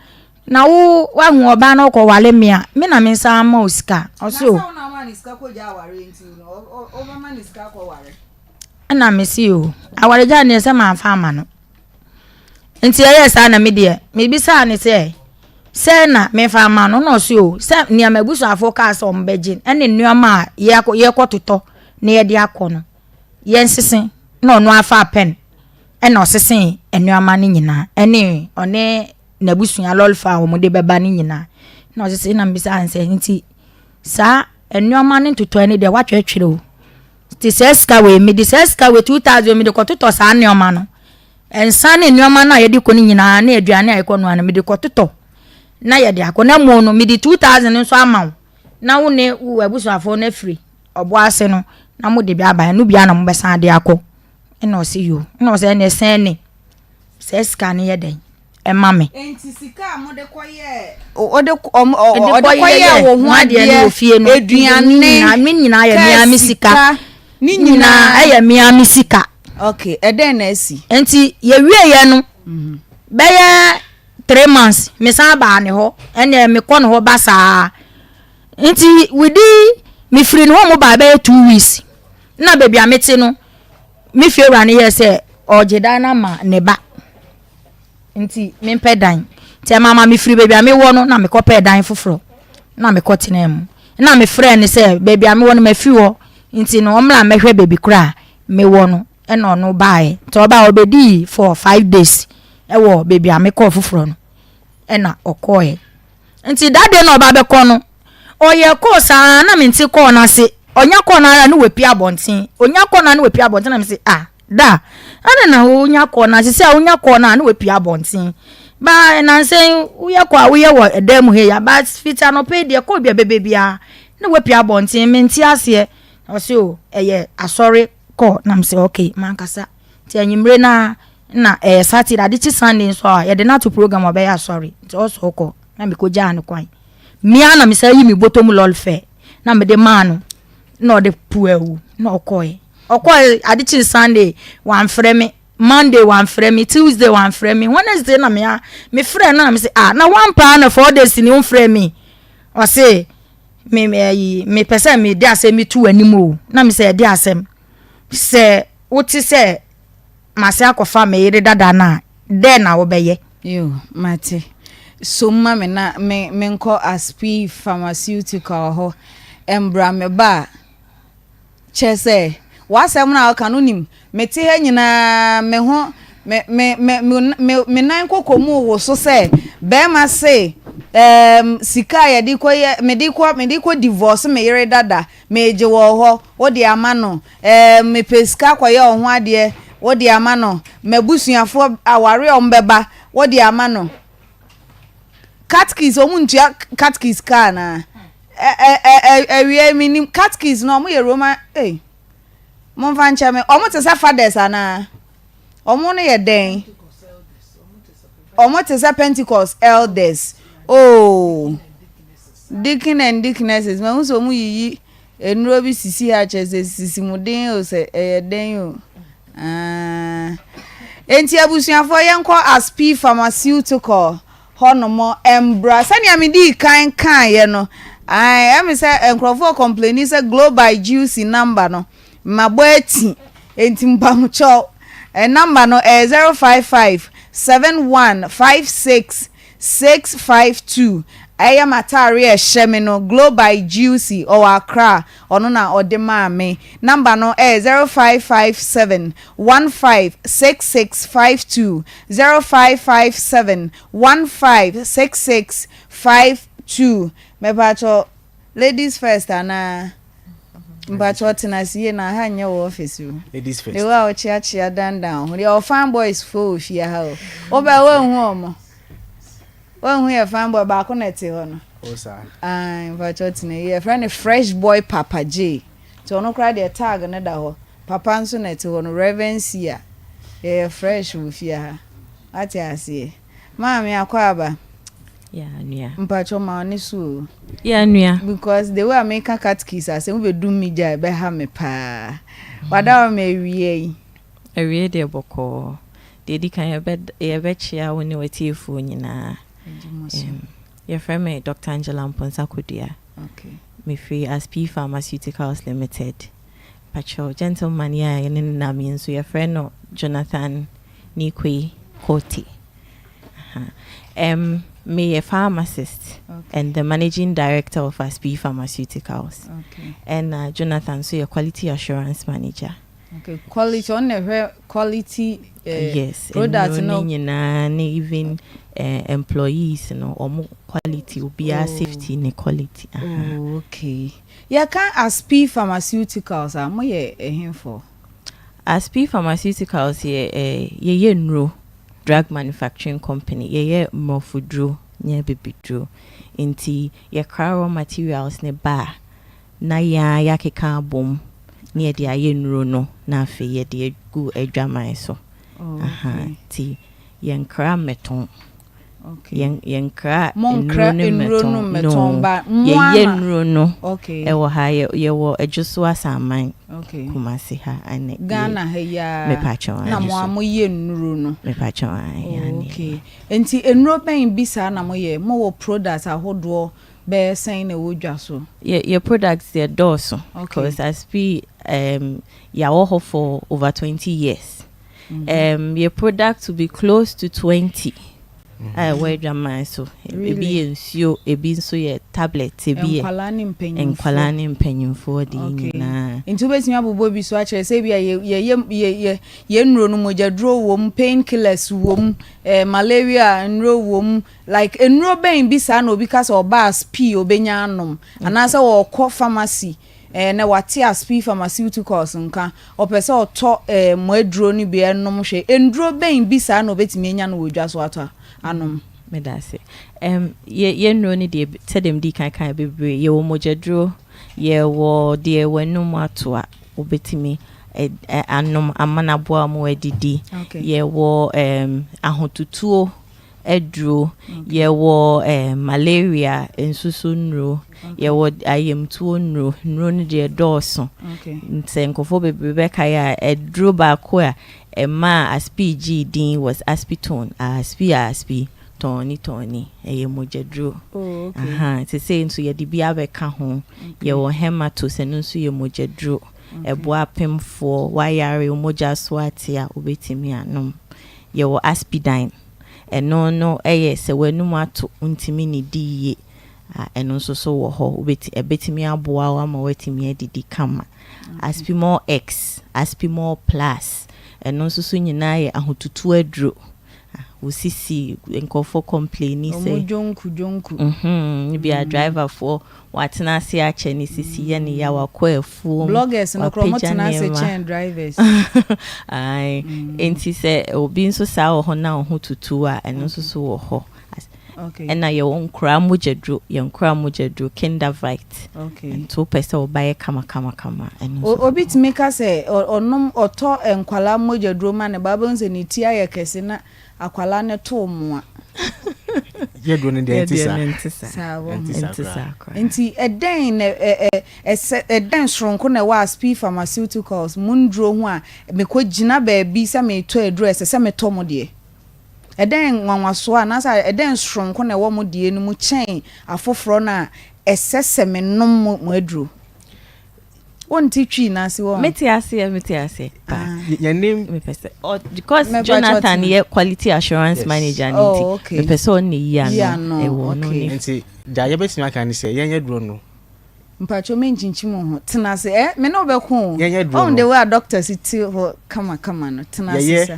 na wo wahu ɔbaa na ɔkɔwale me a, me na me nsa ama wo sika. Ɔse o. Na sɛ wo na woma ne sika kɔgya awareɛ nti no, wobɛma ne sika akɔware? Ɛna me se o, awaregya deɛ sɛ mamfa ama no. Nti ɛyɛɛ saa na me deɛ mebisaa no sɛ sɛ na mefa ama no na ɔse o sɛ nea m'abusuafoɔ kaa sɛ wɔn bɛgye ɛne nneɛma a yɛakɔ yɛkɔtotɔ na yɛde akɔ no yɛnsese na ɔno afa pɛn ɛna ɔsese nneɛma no nyinaa ɛne ɔne n'abusua lɔlfa a wɔde bɛba no nyinaa na ɔsese na mebisaa no sɛ nti saa nneɛma no ntotɔɛ no deɛ watwerɛtwerɛ o Nti saa sika wei, mede saa sika wei 2000 mede kɔtotɔ saa nneɛma no. Nsa ne nneɛma no a yɛde kɔ no nyinaa ne aduane a yɛkɔ noa no mede kɔtotɔ na yɛde akɔ. Na mmom no mede 2000 nso ama wo na wo ne wo abusuafoɔ no afiri ɔbo ase no na mode bi aba ɛno bia na mobɛsan de akɔ. Ɛna ɔse yoo. Ɛna ɔsɛ ɛne sɛn ne saa sika no yɛ dɛn ɛma me. Enti sika a mode kɔyɛɛ ɔde ɔde kɔyɛɛ wo ho adeɛ no wɔ fie no aduane ne nyinaa yɛ mea me sika ne nyinaa ɛyɛ mea me sika. Okay, ɛdɛn na asi? Nti yɛwieɛ no mhm. bɛyɛ 3 months mesan baa ne hɔ ɛnna mekɔ ne hɔ ba saa nti widi mefiri ne hɔ mo baa bɛyɛ 2 weeks na baabi a mete no me fie wura no yɛɛ sɛ ɔregye dan no ama ne ba nti mempɛ dan nti ɛma ma mefiri baabi a mewɔ no na mekɔpɛɛ dan foforɔ na mekɔtenaa mu na mefrɛɛ no sɛ baabi a mewɔ no mafiri hɔ nti no ɔmmra mmɛhwɛ baabi koraa mewɔ no ɛna ɔno baeɛ nti ɔbaa ɔbɛdii for 5 days. ɛwɔ baabi a mekɔɔ foforɔ no ɛna ɔkɔɔɛ. Nti that day na ɔba bɛkɔ no, ɔyɛ kɔɔ saa na mente kɔɔ no ase. Ɔnya kɔɔ no ara na wapue abɔnten. Ɔnya kɔɔ no ara na wapue abɔnten na mese ah da ɛna na wonya kɔɔ no ase sɛ wonya kɔɔ no a na wapue abɔnten. Ba nansa yi woyɛ kɔɔ a woyɛ wɔ ɛdan mu ha yi a but fiti anɔpa yi deɛ kɔɔ bi a bɛbɛ biara na wapue abɔnten mente aseɛ. Ɔse o ɛyɛ asɔre kɔɔ na mese okay mankasa. Nti anwummere no ara na ɛyɛ Saturday ade kye Sunday nso a yɛde no ato program a ɔbɛyɛ asɔre nti ɔsɔ ɔkɔ na mekɔgyaa no kwan. Me ara na mesan yi me bɔtɔ mu lɔre fɛ na mede maa no na ɔde puu awu na ɔkɔe. Ɔkɔe ade kye Sunday wamfrɛ me, Monday wamfrɛ me, Tuesday wamfrɛ me, Wednesday na me a mefrɛ no na mese ah na wampaa na 4 days ni womfrɛ me. Ɔse me me ayi mepɛ sɛ mede asɛm bi to w'anim o na mesɛ ɛde asɛm sɛ wote sɛ mase akɔfa me yere dada no a dɛn na wobɛyɛ? Yo, mate. Som ma me na me menkɔ Aspi Pharmaceutical hɔ mbra me ba a. Kyerɛ sɛ, w'asɛm no a woka no, wonim, mete ha nyinaa me ho me me me me me nan koko mu woso sɛ bɛrima se ɛɛm sika a yɛde kɔ yɛ mede kɔ mede kɔ divorce me yere dada megye wɔ hɔ wode ama no ɛɛm mepɛ sika kɔyɛ wo ho adeɛ wode ama no m'abusuafoɔ aware a wɔbɛba wode ama no catkis wɔn ntua catkis kaa anaa ɛ ɛ ɛ ɛwia mi nim catkis no wɔn yɛ roman ei momfa nkyɛn me wɔn te sɛ fathers anaa wɔn no yɛ dɛn wɔn te sɛ pentecost elders oh deacon and deaconesses mahu sɛ wɔn yiyi nnuro bi sisi ha kyerɛ sɛ sisi mu den o sɛ ɛyɛ den o ah enti abusuafoɔ yɛnkɔ aspi pharmaceutical hɔnom mbra sɛnea medii kan kaeɛ no ae ɛme sɛ nkurɔfoɔ complaini sɛ global juicy number no mabɔ ati enti mpamokyɛw number no ɛyɛ 055 71 56 652 ɛyɛ m'ataare a ɛhyɛ me no Glow by Juicy ɔwɔ Accra ɔno na ɔde maa me number no ɛyɛ 0557 15 6652 0557 15 6652 mepatwɔ ladies first anaa mpatwɔ tena ase yie na ha nyɛ wɔ office o. Ladies first. De wo a wokyeakyea dandan ho deɛ ɔwɔ fine boys fo wɔ fie ha o wobɛ woanhu ɔmo woanhu yɛ fine boy baako na ɛte hɔ no. O saa. Ae mpatwɔ tena yie yɛfrɛ no fresh boy papa J nti ɔno koraa deɛ tag no da hɔ papa nso na ɛte hɔ no Reverend Sia yɛyɛ fresh wɔ fie ha wate aseɛ maame akɔ aba. Yeah, nua. Mpatsɔ ma ɔne so o. Yeah, nua. Because the way a meka catechist asɛm wobɛdum me gya a ɛbɛha me paa. Wada hɔ ma awia yi. Awie deɛ bɔkɔɔ. Deɛ ɛdi kan yɛbɛ yɛbɛkyea wo ne w'atiefoɔ nyinaa. Um, yɛfrɛ me Dr. Angela Mponsa Kodua. Okay. Mefiri Aspi Pharmaceuticals Limited. Patrol gentleman yi a yɛne no nam yi nso yɛfrɛ no Jonathan Nikwe Kote. Uh-huh. Meyɛ pharmacist and the managing director of Aspi Pharmaceuticals. And Jonathan nso yɛ quality assurance manager. Okay, quality ɔno na ɛhwɛ quality Yes, product nnuro no. ne nyinaa ne even employees no ɔmo quality obiara safety ne quality. Oh, okay. Yɛka Aspi Pharmaceuticals a moyɛ ɛhemfo? Aspi Pharmaceuticals yɛ yɛyɛ nnuro drug manufacturing company. Yɛyɛ mmorɔfoduro nyɛ bibiduro. Nti yɛkra raw materials ne ba a na yɛn a yɛakeka abom na yɛde ayɛ nnuro no na afei yɛde agu adwaman so. Oh, okay. Nti yɛnkra mmɛtɔn. Okay. Yɛnkra Monkra nnuro no nnuro no mmɛtɔn. mmɛtɔn No. ba mo Yɛyɛ ama. nnuro no ɛwɔ ha yɛwɔ Adwoso Asaman Kumasi ha ɛne Ghana ha yi ara Mepakyɛw na mo a moyɛ nnuro no. Mepakyɛw ae. Oh, okay. Nti nnuro bɛn bi saa na moyɛ? Mowɔ products ahodoɔ bɛyɛ sɛn na ɛwɔ dwa so? Yɛ products yɛ dɔɔso. Because Aspi yɛawɔ hɔ for over 20 years. Yɛ product will be close to 20 a ɛwɔ adwaman so. Ebi Really? yɛ nsuo, ebi nso yɛ tablet, ebi yɛ Nkwalaa ne mpanyimfoɔ. Nkwalaa ne mpanyimfoɔ de nyinaa. Nti wobɛtumi abobɔ bi so akyerɛ sɛ ebia yɛ yɛ yɛ yɛ yɛn nnuro no mogyaduro wom, pain killers wom, eh, malaria nnuro wom, like nnuro bɛn bi saa na obi ka sɛ ɔba aspi obɛnya anom anaasɛ ɔkɔ pharmacy eh, na wate aspi pharmaceuticals nka ɔpɛ sɛ ɔtɔ eh, mo aduro no bi ɛnom hwɛ nnuro bɛn bi saa na obɛtumi anya no wɔ dwa so atɔ anom. Meda ase. Um, yɛ yɛn nnuro no deɛ sɛdeɛ medi kan kan bebree yɛwɔ mogyaduro yɛwɔ deɛ w'anum ato a wobɛtumi anom ama no aboa ma woadidi. Okay. Yɛwɔ um, ahotutuo aduro, okay. yɛwɔ um, malaria nso so nnuro, okay. yɛwɔ ayamtuo nnuro. Nnuro no deɛ dɔɔso. Okay. Sɛ nkurɔfoɔ bebree bɛkae a, aduro baako a ɛmaa Aspi gyee din was Aspitone, Aspi Aspi, tɔɔni tɔɔni, ɛyɛ mogyaduro. Oh, okay. Aha, sesei nso yɛde bi abɛka ho. Okay. Yɛwɔ Hematos, ɛno nso yɛ mogyaduro. Okay. Ɛboa apemfoɔ, wayare, wo mogya so ate a, wobɛtumi anom. Yɛwɔ Aspidine, ɛno no ɛyɛ sɛ w'anum ato, wontumi nnidi yie a, ɛno nso so wɔ hɔ. Wobɛti, ɛbɛtumi aboa wo ama woatumi adidi kama. Aspimol X, Aspimol Plus, ɛno nso so nyinaa yɛ ahotutuo aduro. Wo sisi nkurɔfoɔ complaini sɛ. Ɔmo dwonku dwonku. Mhm, ebia driverfoɔ watena ase akyɛ ne sisi yɛ ne ya, wakɔ afuom, Bloggers no koraa ɔmo wapagya tena ase nneɛma. kyɛn drivers. Ae, enti sɛ obi nso saa wɔ hɔ na wo ho tutu a, ɛno nso so wɔ hɔ. Okay. Ɛna yɛwɔ nkoraa mogyaduro, yɛn nkoraa mogyaduro, Kindervite. Okay. Nti wopɛ sɛ wo ba yɛ kama kama kama a, ɛno nso Obi tumi ka sɛ ɔnom, ɔtɔ nkwadaa mogyaduro ma ne ba, wobɛhu sɛ ne ti ayɛ kɛse na akwadaa no to mmoa. Yɛduro no deɛ ɛnte saa. Yɛdeɛ no nte saa. Saa wɔ ho. Ɛnte saa koraa. Nti ɛdɛn na ɛ ɛ ɛsɛ ɛdɛn soronko na ɛwɔ Aspi Pharmaceuticals mo nnuro ho a mekɔgyina baabi sɛ meretɔ aduro a ɛsɛ sɛ metɔ mo deɛ? Ɛdɛn nwanwasoɔ anaasɛ ɛdɛn soronko na ɛwɔ mo deɛ no mu kyɛn afoforɔ no a ɛsɛ sɛ menom mo mo aduro? Wonte Twi no ase wɔn? Mete aseɛ, mete aseɛ paa. Yɛnim. Mepɛ sɛ, ɔ, because Mɛpa kyɛw Jonathan tena. yɛ quality assurance Yes. manager no Oh, nti, okay. mepɛ sɛ ɔne yi Yi ano. ano, Ɛwɔ ɔno okay. ne. Nti, deɛ yɛbɛtumi aka ne sɛ, yɛnyɛ duro no. Mpakyɛw menkyinkyim wo ho. Tena ase eh, me ne wo bɛko o. Yɛnyɛ duro Woahu no. the way a doctors te hɔ kamakama no, tena ase Yɛyɛ sa.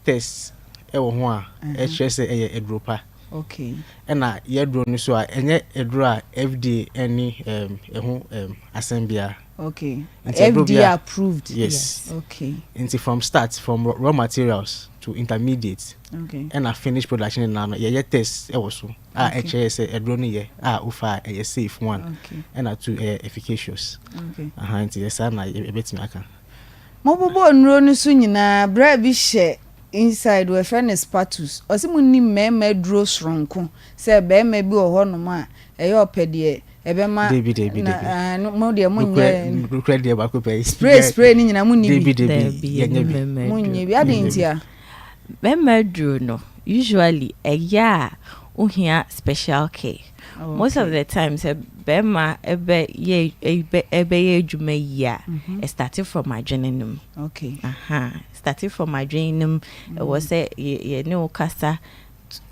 test wɔ ho a ɛkyerɛ sɛ ɛyɛ aduro pa. Okay. Ɛna yɛ aduro no so a ɛnyɛ aduro a FDA ɛne um, ɛho um, asɛm biara. Okay. Nti aduro FDA biara approved. Yes. Okay. Nti from start from raw materials to intermediate Okay. ɛna finished production nyinaa no yɛyɛ test ɛwɔ so a Okay. ɛkyerɛ sɛ aduro no yɛ a wofa a ɛyɛ safe one Okay. ɛna two ɛyɛ efficacious. Okay. Aha nti yɛ saa na yɛbɛtumi aka. Mobobɔɔ nnuro no so nyinaa, braa bi hyɛ inside wɔfrɛ no spatus, ɔse monim mmarima aduro soronko sɛ barima bi wɔ hɔ nom a ɛyɛ ɔpɛ deɛ ɛbɛma Dabi dabi na dabi. ah, no, mo deɛ Nokorɛ monyɛ nokorɛ deɛ baako pɛ. spray spray ne nyinaa monni Dabi bi dabi Dabi, yɛnyɛ yɛnni bi. mmarima monyɛ aduro. bi adɛn Yɛnyɛ bi. ntia? Mmarima aduro no, usually ɛyɛ a wohia special care. Oh, Most of okay. the time sɛ bɛrima ɛbɛyɛ ɛbɛ ɛbɛyɛ adwuma yie a, ɛstarte from adwene no mu. Okay. Aha, starte from adwene no mu. Ɛwɔ sɛ yɛ yɛne wo kasa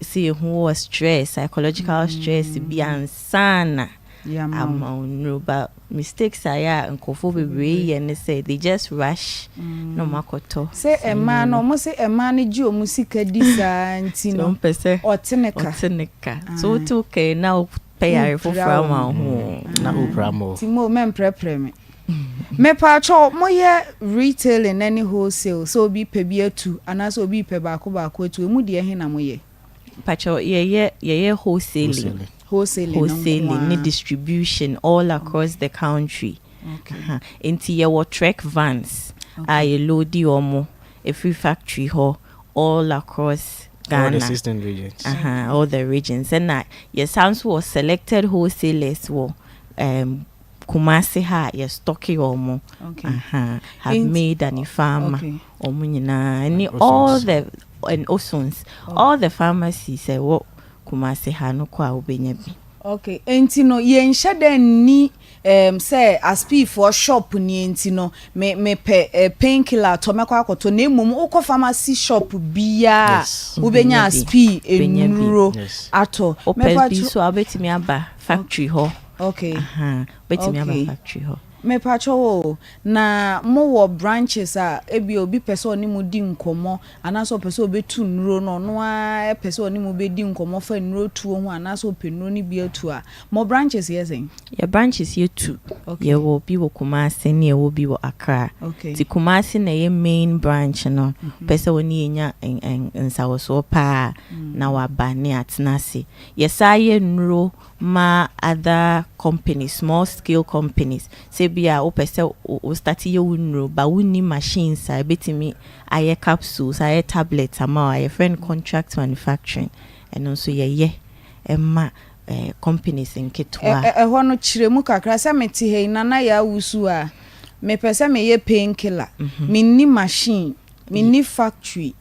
sɛ yɛhu wɔ stress, psychological stress bi ansa na Yɛama wo. ama wo nnuro. But mistakes a ɛyɛ a nkurɔfoɔ bebree yɛ ne sɛ they just rush na wɔn akɔtɔ Sɛ saa mmaa nnuro no, no. ɔmo se mmaa no gye ɔmo sika di saa nti Nti no, wɔn pɛ sɛ ɔte ne ka. ɔte ne ka. So wote wo ka yi na wopɛ yare Wopira foforɔ wo ama wo ho. Na wopira ma wo. Nti mo mɛmprɛprɛ me. Mepaakyɛw, moyɛ retailing ne wholesale sɛ obi pɛ bi atu anaasɛ obi pɛ baako baako atu, emu deɛ he na moyɛ? Pakyɛw, yɛyɛ yɛyɛ wholesaling. Wholesaling no nko Wholesaling ne ara. distribution all across the country. Okay. Aha. Nti yɛwɔ trek vans a yɛ loadi wɔn ɛfiri factory hɔ all across All the Ghana. 16 regions. Aha, all the regions. Ɛna yɛsan nso wɔ selected wholesalers wɔ um, Kumasi ha a yɛ stocki wɔn. Okay. Aha, have Nti- made and Pharma. Okay. Wɔn nyinaa ɛne And all Osons. the and Osons. All the pharmacies ɛwɔ Kumasi ha no kɔ a wobɛnya bi. Okay, nti no yɛnhyɛ dɛ nni um, sɛ aspiifoɔ shop nie nti no me mepɛ uh, painkiller atɔ mɛkɔ akɔtɔ na mmom wokɔ pharmacy shop biaa Yes. wobɛnya Wobɛnya bi. aspi Wobɛnya bi. nnuro Yes. atɔ. Wopɛ bi so a wobɛtumi aba factory hɔ. Okay. Aha, wobɛtumi aba Okay. factory hɔ. Mepakyɛw o, na mowɔ branches a ebia obi pɛ sɛ ɔne mo di nkɔmmɔ anaasɛ ɔpɛ sɛ ɔbɛtu nnuro no, ɔno ara pɛ sɛ ɔne mo bɛdi nkɔmmɔ fa nnuro tuo ho anaasɛ ɔpɛ nnuro no bi atu a, mo branches yɛ sɛn? Yɛ branches yɛ tu. Okay. Yɛwɔ bi wɔ Kumasi ne yɛwɔ bi wɔ Accra. Okay. Nti Kumasi na ɛyɛ main branch no. Pɛ sɛ wo ne yɛnya nsawɔsoɔ paa na waba ne atena ase. Yɛsan yɛ nnuro ma other companies, small scale companies. Sɛ bi a wopɛ sɛ wo start yɛ wo nnuro but wonni machines a ɛbɛtumi ayɛ capsules, ayɛ tablets ama wo a, yɛfrɛ no contract manufacturing. Ɛno nso yɛyɛ ɛma companies nketewa. Ɛhɔ no kyerɛ mu kakra sɛ mete ha yi Nana Yaa Wusu a, mepɛ sɛ meyɛ pain killer. Menni machine, menni factory.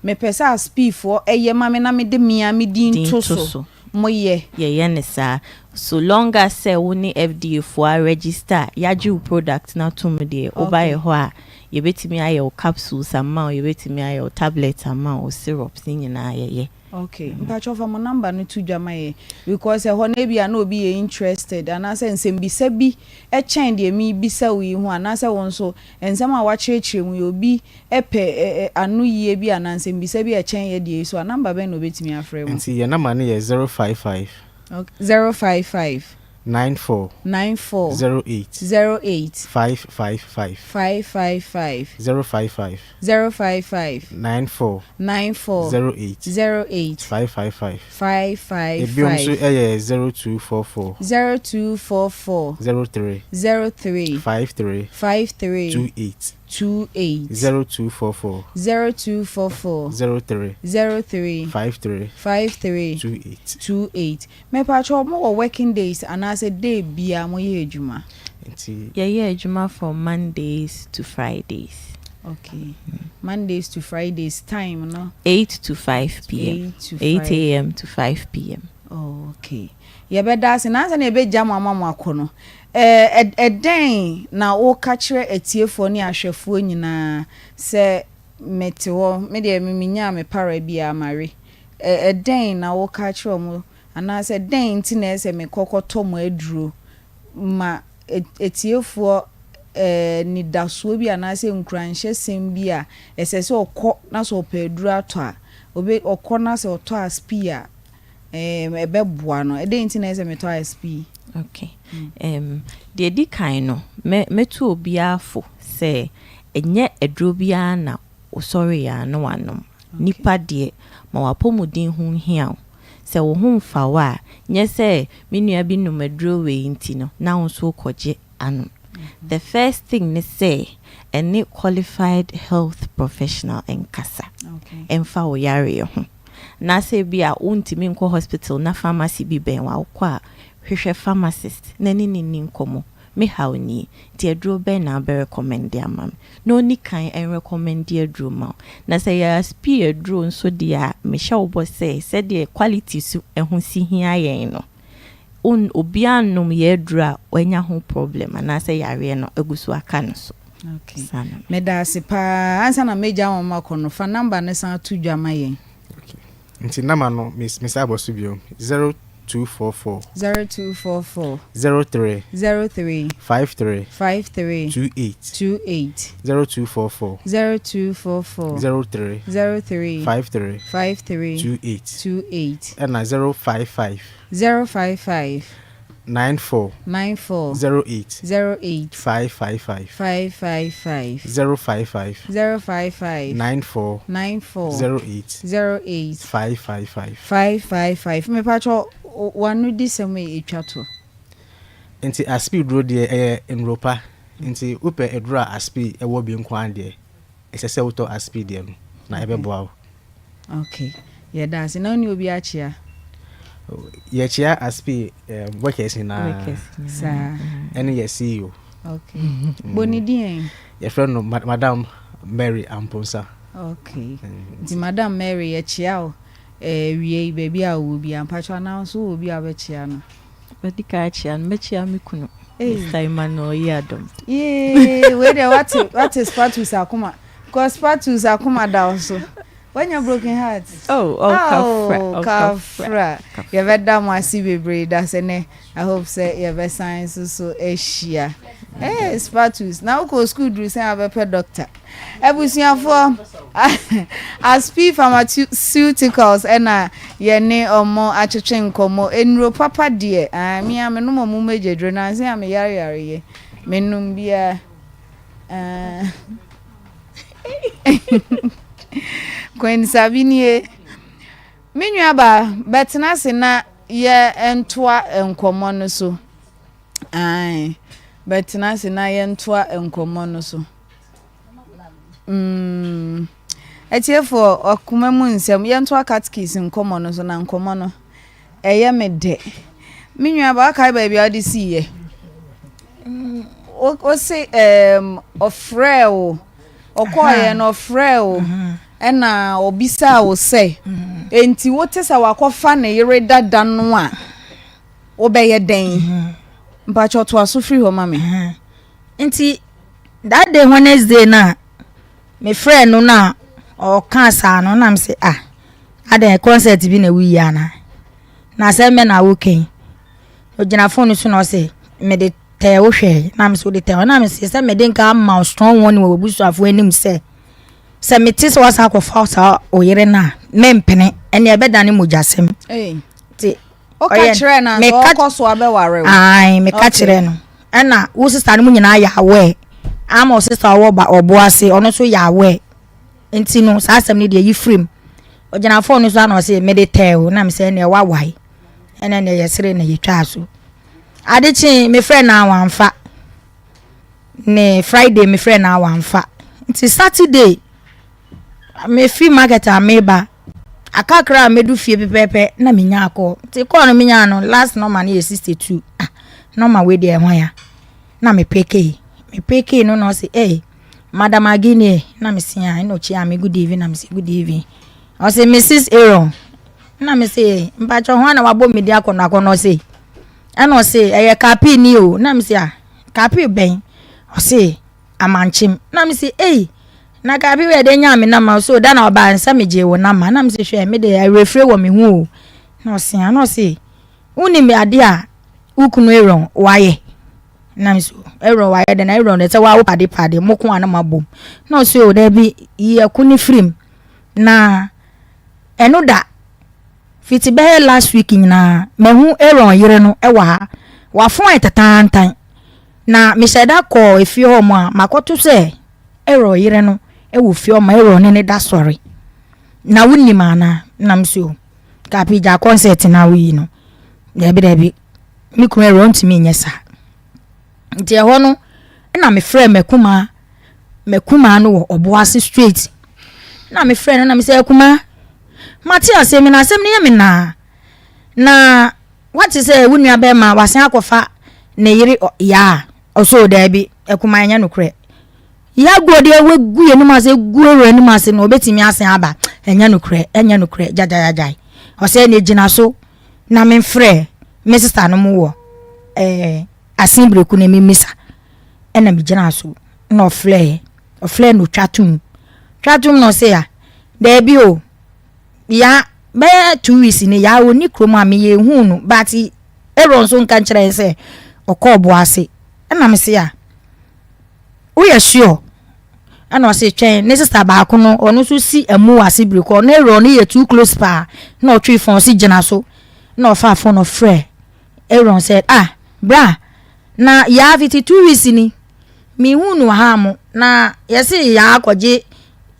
Mepɛ sɛ aspiifoɔ ɛyɛ ma me na mede me ara me din to so. Moyɛ? Yɛyɛ no saa. So long as sɛ wo ne FDA foɔ a register, yɛagye wo product no atom deɛ, woba yɛ hɔ a, yɛbɛtumi ayɛ wo capsules ama wo, yɛbɛtumi ayɛ wo tablets ama wo, syrups ne nyinaa yɛyɛ. Ok, mpakyɛw fa mo number no to dwa ma yɛn because ɛhɔ no ebia na obi yɛ interested anaasɛ nsɛmbisa bi kyɛn deɛ merebisa wo yi ho anaasɛ wo nso nsɛm a woakyerɛkyerɛ mu yi obi pɛ ano yie bi anaa nsɛmbisa bi a ɛkyɛn yɛ deɛ yi so a number bɛn na obetumi afrɛ mo? Nti yɛn number no yɛ 055. Ok, 055. 94. 94. 08. 08. 555. 555. 055. 055. 94. 94. 08. 08. 555. 555. Ebiom nso yɛ 0244. 0244. 03. 03. 53. 53. 28. 28. 0244. 0244. 03. 03. 53. 53. 28. 28. Mepakyɛw mo wɔ working days anaasɛ day biaa mo yɛ adwuma? Nti. Yɛyɛ adwuma from Mondays to Fridays. Okay Mondays to Fridays time no? 8 to 5 pm. 8 to 5. 8 am to 5 pm. Oh okay yɛbɛda ase na ansa na yɛbɛgya mo ama mo akɔ no ɛɛ ɛdɛn na woka kyerɛ atiefoɔ ne ahwɛfoɔ nyinaa sɛ mete hɔ me deɛ me menyaa me para biara mawe Ɛ ɛdɛn na woka kyerɛ wɔn, anaasɛ dɛn nti na ɛsɛ sɛ mekɔ kɔtɔ mo aduro? Ma atiefoɔ anidasoɔ bi anaasɛ nkuranhyɛsɛm bi a ɛsɛ sɛ ɔkɔ na sɛ ɔpɛ aduro atɔ a, ɔbɛ ɔkɔ na sɛ ɔtɔ aspi a, ɛɛm ɛbɛboa no. Ɛdɛn nti na ɛsɛ sɛ metɔ aspi? Okay. Ɛɛm, deɛ ɛdi kan no, mɛ mɛtu obiara fo sɛ ɛnyɛ aduro biara na wosɔreeɛ a na wanom. Nipa deɛ, ma w'apɔmuden ho nhia wo. Sɛ wo ho mfa wo a, nyɛ sɛ me nua bi nom aduro wei nti no, na wo nso wokɔgye anom. The first thing ne sɛ, ɛne qualified health professional nkasa mfa wo yareɛ ho. Anaasɛ ebia wontumi nkɔ hospital na pharmacy bi bɛn wo a, wokɔ a, hwehwɛ pharmacist na ne no nni nkɔmmɔ. Me haw nie, nti aduro bɛn na wobɛ recommend ama me? Na ɔnni kan nrecommend aduro mma wo. Na sɛ yɛ aspi aduro nso deɛ a, mehyɛ wo bɔ sɛ, sɛdeɛ quality so ho si hia yɛn no, won obiara nnom yɛn aduro a wanya ho problem anaasɛ yareɛ no agu so aka no so. Okay. Saa na. Meda ase paa. Ansa na mɛgya wɔn makɔ no, fa number no san to dwa ma yɛn. Okay. Nti number no, me mesan abɔ so bio, 0244. 0244. 03. 03. 53. 53. 28. 28. 0244. 0244. 03. 03. 53. 53. 28. 28. Ɛna 055. 055. 94. 94. 08. 08. 555. 555. 055. 055. 94. 94. 08. 08. 555. 555. Mepakyɛ w'ano di sɛm a ɛtwa to. Nti aspi duro deɛ ɛyɛ nnuro pa. Nti wopɛ aduro a aspi ɛwɔ bi nko ara deɛ, ɛsɛ sɛ wotɔ aspi deɛ no na ɛbɛboa wo. Ok yɛda ase na wone obi akyea? Yɛkyea aspi um, workers nyinaa. Workers nyinaa. Saa. Ɛne yɛ CEO. Ok. Bɔ ne din ɛ? Yɛfrɛ no Madam Mary Amponsa. Ok. Nti Madam Mary yɛkyea wo eh, awia yi baabi a wowɔ biara. Mpakyɛw anaa wo nso wowɔ obi a wobɛkyea no? Mɛdi kan akyea no, mɛkyea me kunu, Ei. Mister Emmanuel Yiadom. Yee, wei deɛ wate wate Spatus akoma. Because Spatus akoma da wo so. Wanya broken heart. Oh, oh, kafra, Oh, oh, kafra. kafra. Yɛbɛda mo ase bebree da sɛ nɛ. I hope sɛ yɛbɛsan nso so ahyia. Hey, Spatus, na wokɔ sukuu duru sɛn a wobɛpɛ dɔkta. Abusuafoɔ, Aspi Pharmaceuticals ɛna yɛne ɔmo atwetwe nkɔmmɔ. Nnuro papa deɛ, ah, me a menom ɔmo mogya duro, nansa a meyareyareyɛ, menom biara. Ah. Queen Sabi nie. Me nuabaa, bɛtena ase na yɛntoa nkɔmmɔ no so. Ae, bɛtena ase na yɛntoa nkɔmmɔ no so. Mm. Atiefoɔ, akoma mu nsɛm, yɛntoa catechies nkɔmmɔ no so na nkɔmmɔ no, ɛyɛ me dɛ. Me nua ba, wakae baabi a wode siiɛ? Wo se um, ɔfrɛɛ wo, ɔkɔɔeɛ no ɔfrɛɛ wo, ɛna ɔbisaa wo sɛ, enti wote sɛ wakɔfa ne yere dada no a, Wobɛyɛ dɛn? Mpakyɛw toa so firi hɔ ma me. Nti that day Wednesday no a mefrɛɛ no no a ɔkaa saa no na mese ah adɛn concert bi na woyi anaa na asɛm bɛ na woka yi ogyina phone no so na ɔse mede tɛɛ wo hwɛe na mese wode tɛɛ wo na mese sɛ mede nka ama wo strong warning wɔ w'abusuafoɔ anim sɛ sɛ mete sɛ wasan akɔfa saa oyere no a mempene ɛne ɛbɛdane mogyasɛm nti Woka kyerɛɛ no ansa ɔkɔ so abɛware wo? Ae, meka kyerɛɛ no. Ɛna wo sista no mu nyinaa yɛ aware. Ama wo sista ɔwɔ ba ɔbo ase, ɔno nso yɛ aware. Nti no, saa asɛm no deɛ yi firim. Ɔgyina fon no so ana ɔse, mede tɛɛ o, na mesɛ ɛneɛ wawae. Ɛna ɛneɛ yɛsere na yɛtwaa so. Ade kyee, mefrɛ no a wamfa. Ne Friday mefrɛ no a wamfa. Nti Saturday, Mefi market a meba, akakra a medu fie pɛpɛɛpɛ na menya call. Nti call no menya no last number no yɛ 62. Ah, number wei deɛ ɛhwan ya? Na me pekee. Me pekee no na ɔse, hey, Madam Aginie. Na me se ah, ɛna ɔkyia me good evening na me se good evening. Ɔse Mrs. Aaron. Na me se, mpakyɛ hwan na wabɔ me din akɔnɔ akɔnɔ se? Ɛna ɔse, ɛyɛ kapi ni o. Na me se ah, kapi bɛn? Ɔse, amankyem. Na me se, ei, na kapi wei de nyaa me nama so da na ɔbaa nsa me gyee wo nama. Na me se, hwɛ, me de awerɛfire wɔ me ho o. Na ɔse, ah, na ɔse, wonim ade a wo kunu Aaron wayɛ? Na me se, Aaron wayɛ dɛn? Na Aaron de sɛ wawo pade pade, mo ko a na moabom. Na ɔse, o, daabi, yi ɛko ne firim. Na ɛno da, fiti bɛyɛ last week nyinaa, mahu Aaron yere no wɔ ha. Wafon ayɛ tataantan. Na mehyɛɛ da kɔɔ efie hɔ mu a, makɔto sɛ Aaron yere no wɔ fie hɔ ma Aaron ne no da sɔre. Na wonim anaa? Na me so, Kapi gya concert na woyi no. Dabi dabi, me kunu Aaron ntumi nyɛ saa. Nti ɛhɔ no, na mefrɛɛ m'akumaa, m'akumaa no wɔ Ɔboase straight. Na mefrɛɛ no na mesɛ, Akumaa, mate asɛm yi na asɛm no yɛ me naa. Na Woate sɛ wo nua bɛrima wasan akɔfa ne yere Yaa? Ɔse o daabi, Akumaa ɛnyɛ nokorɛ. Yaguo deɛ wagu yɛn anim ase, gu Aaron anim ase no ɔbɛtumi asan aba. Ɛnyɛ nokorɛ, ɛnyɛ nokorɛ, gyagyagyae. Ɔsɛ ɛneɛ gyina so na memfrɛ me sista no mo wɔ ɛɛ Asin Breku na memmisa. Ɛna megyinaa so na ɔfrɛɛ, ɔfrɛɛ na ɔtwa tom. Twa tom na ɔse a, daabi o, Ya bɛyɛ 2 weeks ni ya ɔnni kurom a meyɛ ehuu no but Aaron nso nka nkyerɛ yɛn sɛ ɔkɔɔ Boase ɛna me se a woyɛ sure ɛna ɔse twɛn ne sister baako no ɔno nso si amu wɔ ase biri kɔ ɔno Aaron no yɛ too close paa na ɔtwe fon ɔse gyina so na ɔfaa fon ɔfrɛ Aaron sɛ ah bra na yaa fiti 2 weeks ni Mehuu no wɔ ha mo, na yɛse yɛakɔgye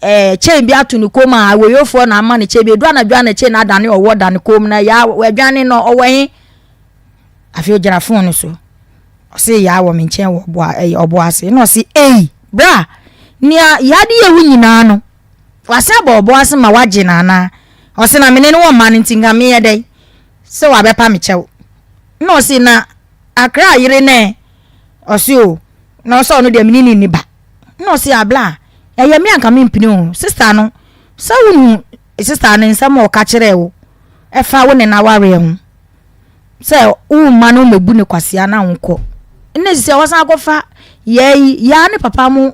eh, chain bi ato ne kɔn mu a awoyofoɔ na ama no chain bi. Ɛdu anadwo a na chain no adane ɔwɔ da ne kɔn mu na yaa wadwane no ɔwɔ he? Afei ogyina fon no so. Ɔse yaa wɔ me nkyɛn wɔ ɔbo ɛyɛ ɔbo ase. Na ɔse ei bra nea yaa de yɛ wo nyinaa no wasan aba ɔbo ase ma wagye no anaa? Ɔse na mene no wɔ mma no nti nka meyɛ dɛn sɛ wabɛpa me kyɛw. Na ɔse na Akra yere nɛ? Ɔse o, na ɔsɛ ɔno deɛ mene ne nni ba. Na ɔse abla, ɛyɛ me anka mempene o, sister no, sɛ wohu sister no nsɛm a ɔka kyerɛɛ wo ɛfa wo ne n'awareɛ ho, sɛ wo mma no mmɛbu ne kwasea na wonkɔ. Ɛna sisi a wasan akɔfa yaa yi, yaa ne papa mo,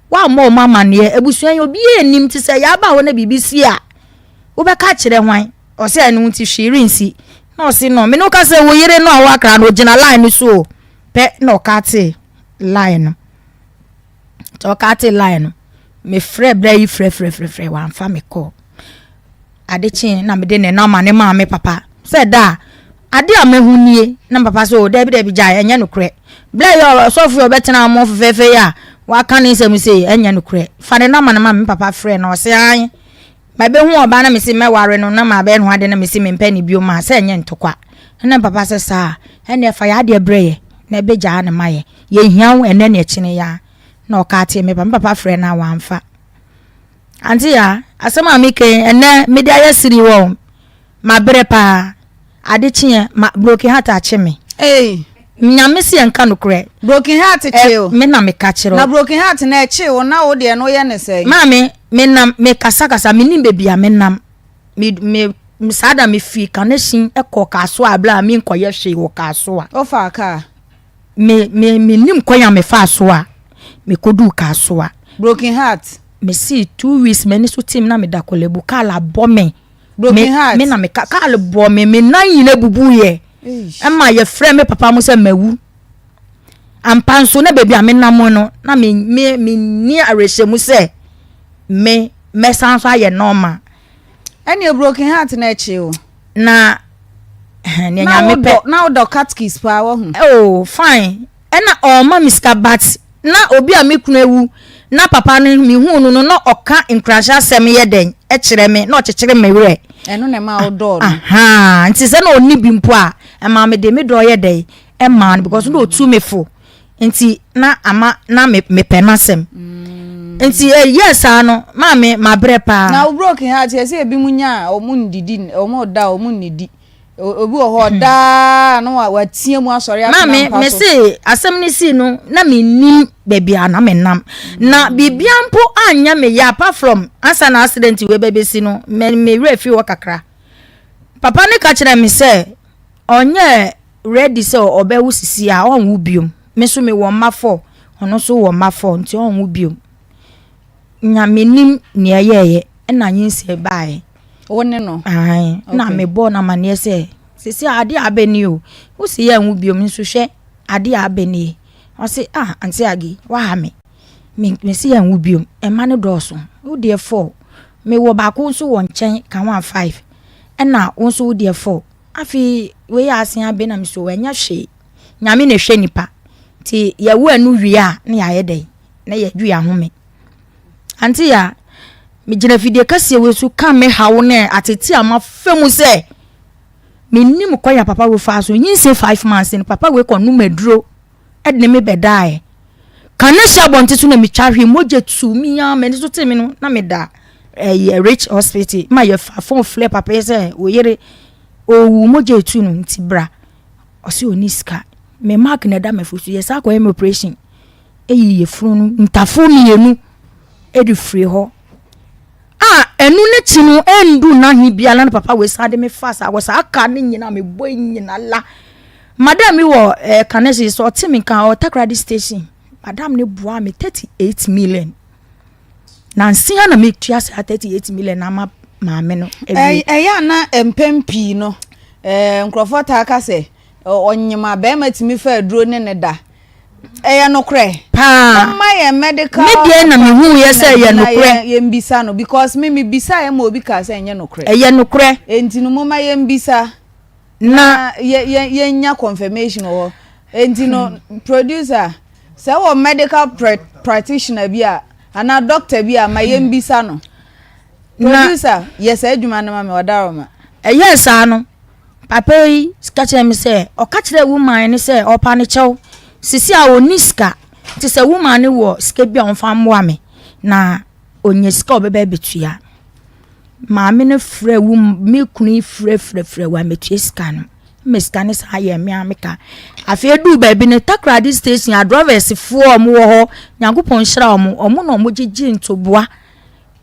wammɔ ɔmo amaneɛ, abusua yi obiara nnim, te sɛ yaa ba hɔ na biribi si a, wobɛka akyerɛ hwan? Ɔse ɛno nti hwee rensi. Na ɔse no, me ne wo ka sɛ wo yere no a ɔwɔ Accra no ogyina line no so o, pɛ na ɔkatee. line no. Nti ɔkate line no, mefrɛ berɛ yi frɛfrɛfrɛfrɛ wamfa me kɔɔ. Ade kyee na mede ne nɔma ne maa me papa sɛ da a ade a mahu nie na me papa sɛ o dabi dabi gyae ɛnyɛ nokorɛ. Berɛ yi ɔsɔfo yi ɔbɛtena mo fɛfɛɛfɛ yi a waka ne nsɛm sei ɛnyɛ nokorɛ. Fa ne nɔma no ma me me papa frɛ na ɔse ae. Mabɛhu ɔbaa na mese mɛware no na mabɛyɛ ne ho ade na mese mempɛ ne bio ma sɛ ɛnyɛ ntɔkwa. Ɛna me papa sɛ saa a ɛnneɛ fa yɛ adeɛ brɛ yɛ na ɛbɛgyaa no ma yɛ. Yɛhia wo ɛnnɛ ne ɛkyene yi ara. Na ɔkaa tee me papa. Me papa frɛ no a wamfa. Ante ya, asɛm a meka yi, ɛnnɛ mede ayɛ siri wɔ o. Mabrɛ paa. Ade kyeɛ, ma broken heart akye me. Ei. Nyame se yɛnka nokorɛ. Broken heart kye o. Me na meka kyerɛ wo. Na broken heart no ɛkye wo na wo deɛ no woyɛ no sɛn? Maame, menam, mekasakasa, mennim baabi a menam. Me, me, saa da mefiri Kaneshie kɔɔ Kasoa berɛ a menkɔyɛ hwee wɔ Kasoa. Wofaa kaa? Me me mennim kwan a mefaa so a mekoduu Kasoa. Broken heart. Mesii 2 weeks m'ani so tim na meda Korle Bu kaa abɔ me. Broken me, heart. Me na meka kaa bɔ me me nan nyina bubu yɛ. Ɛma yɛfrɛ me papa mo sɛ mawu. Ampa nso na baabi a menam no na me me menni awerɛhyɛmu sɛ me mɛsan so ayɛ normal. Ɛnneɛ broken heart na ɛkye o. Na nea Nyame pɛ. Na wodɔ catkis paa wahu. Oh fine ɛna ɔma me sika but na obi a me kunu awu na papa no mehuu no no na ɔka nkuranhyɛ asɛm yɛ dɛn kyerɛ me na ɔkyekyere me werɛ. Ɛno na ɛma wodɔɔ no. Ahaa nti sɛ na ɔnni bi mpo a ɛma me de me dɔ yɛ dɛn ɛmaa no because na ɔtu me fo nti na ama na me mepɛ n'asɛm mm. nti ɛyɛ saa no maame mabrɛ paa. Na wo broken heart yɛ sɛ ebi mu nya a wɔn ndidi wɔn da wɔn nnidi obi wɔ hɔ ɔdaa na watia mu asɔre atena mpa so. Maame mese asɛm no sii no na mennim baabi a na menam na biribia mpo anyɛ me yɛ apart from ansa na accident wei bɛbɛsi no me me werɛ fi hɔ kakra papa no ka kyerɛ me sɛ ɔnyɛ ready sɛ ɔbɛwo sisi a ɔnwo biom me nso mewɔ mma four ɔno nso wɔ mma four nti ɔnwo biom na menim nea ɛyɛɛyɛ ɛna nyinsɛn baeɛ. Wo ne no? Ae, na mebɔɔ no amanneɛ sɛ sisi a adeɛ a abɛ nie o, wo si yɛ nwo biom nso hwɛ adeɛ a abɛ nie. Ɔse ah Auntie Aggie waha me, me mesi yɛ nwo biom, mma no dɔɔso, wo deɛ four, mewɔ baako nso wɔ nkyɛn ka ho a five, ɛna wo nso wo deɛ four. Afei wei a asen abɛ na meso ɛnyɛ hwee, Nyame na ɛhwɛ nipa, nti yɛwo ɛno wie a na yɛayɛ dɛn, na yɛadu yɛn ahome. Ante ya, megyina fidie kɛseɛ wei so ka me haw ne atete a mafa mu sɛ mennim kwan a papa wei faa so nyinsɛn 5 months no papa wei kɔnom aduro de ne me bɛdaeɛ. Kane hyɛ abɔnten so na metwa hwee mogya tu me a m'ani so tee me no na meda ɛyɛ rich hospital ma yɛfa phone frɛ papa yi sɛ wo yere ɔwu mogya etu no nti bra ɔse ɔni sika me mark na ɛda m'afu so yɛsa akɔyɛ me operation eyi yafunu no ntafo mmienu de firi hɔ a ɛno n'akyi no ɛndu n'ahe biara na papa wei san de me fa saa wɔ saa kaa ne nyinaa mebɔ nyina la madam mi wɔ ɛɛ eh, kanesi sɛ ɔte me nka ɔwɔ Takoradi station madam ne boa me 38 million na nsia na metua saa 38 million na ama maame no awie. Ɛyɛ a na mpɛn pii no ɛɛ nkurɔfoɔ taa ka sɛ ɔnyem a bɛrima tumi fa aduro ne ne da. Ɛyɛ nokorɛ. Paa. Momma yɛn medical. Me deɛ na mehu yɛ sɛ ɛyɛ nokorɛ. Yɛn bisa no because me me bisa yɛ ma obi kaa sɛ ɛnyɛ nokorɛ. Ɛyɛ nokorɛ. Enti no momma yɛn bisa. Na yɛ yɛ yɛn nya confirmation wɔ hɔ. Enti no producer sɛ wɔ medical practitioner bi a anaa doctor bi a ma yɛn bisa no. Producer yɛ saa adwuma no ma me ɔdaroma. Ɛyɛɛ saa no papa yi ka kyerɛ me sɛ ɔka kyerɛ woman no sɛ ɔpa ne kyɛw sisi a ɔnni sika nti sɛ woman no wɔ sika bi a ɔmfa mmoa me na ɔnya sika a ɔbɛba abɛtua. Maame no frɛ wo me kunu yi frɛfrɛfrɛ wammɛtua sika no ma sika no saa yɛ me a meka. Afei eduu baabi no Takoradi station a drivers foɔ a wɔwɔ hɔ Nyankopɔn nhyira wɔn wɔn na wɔgyegye ntoboa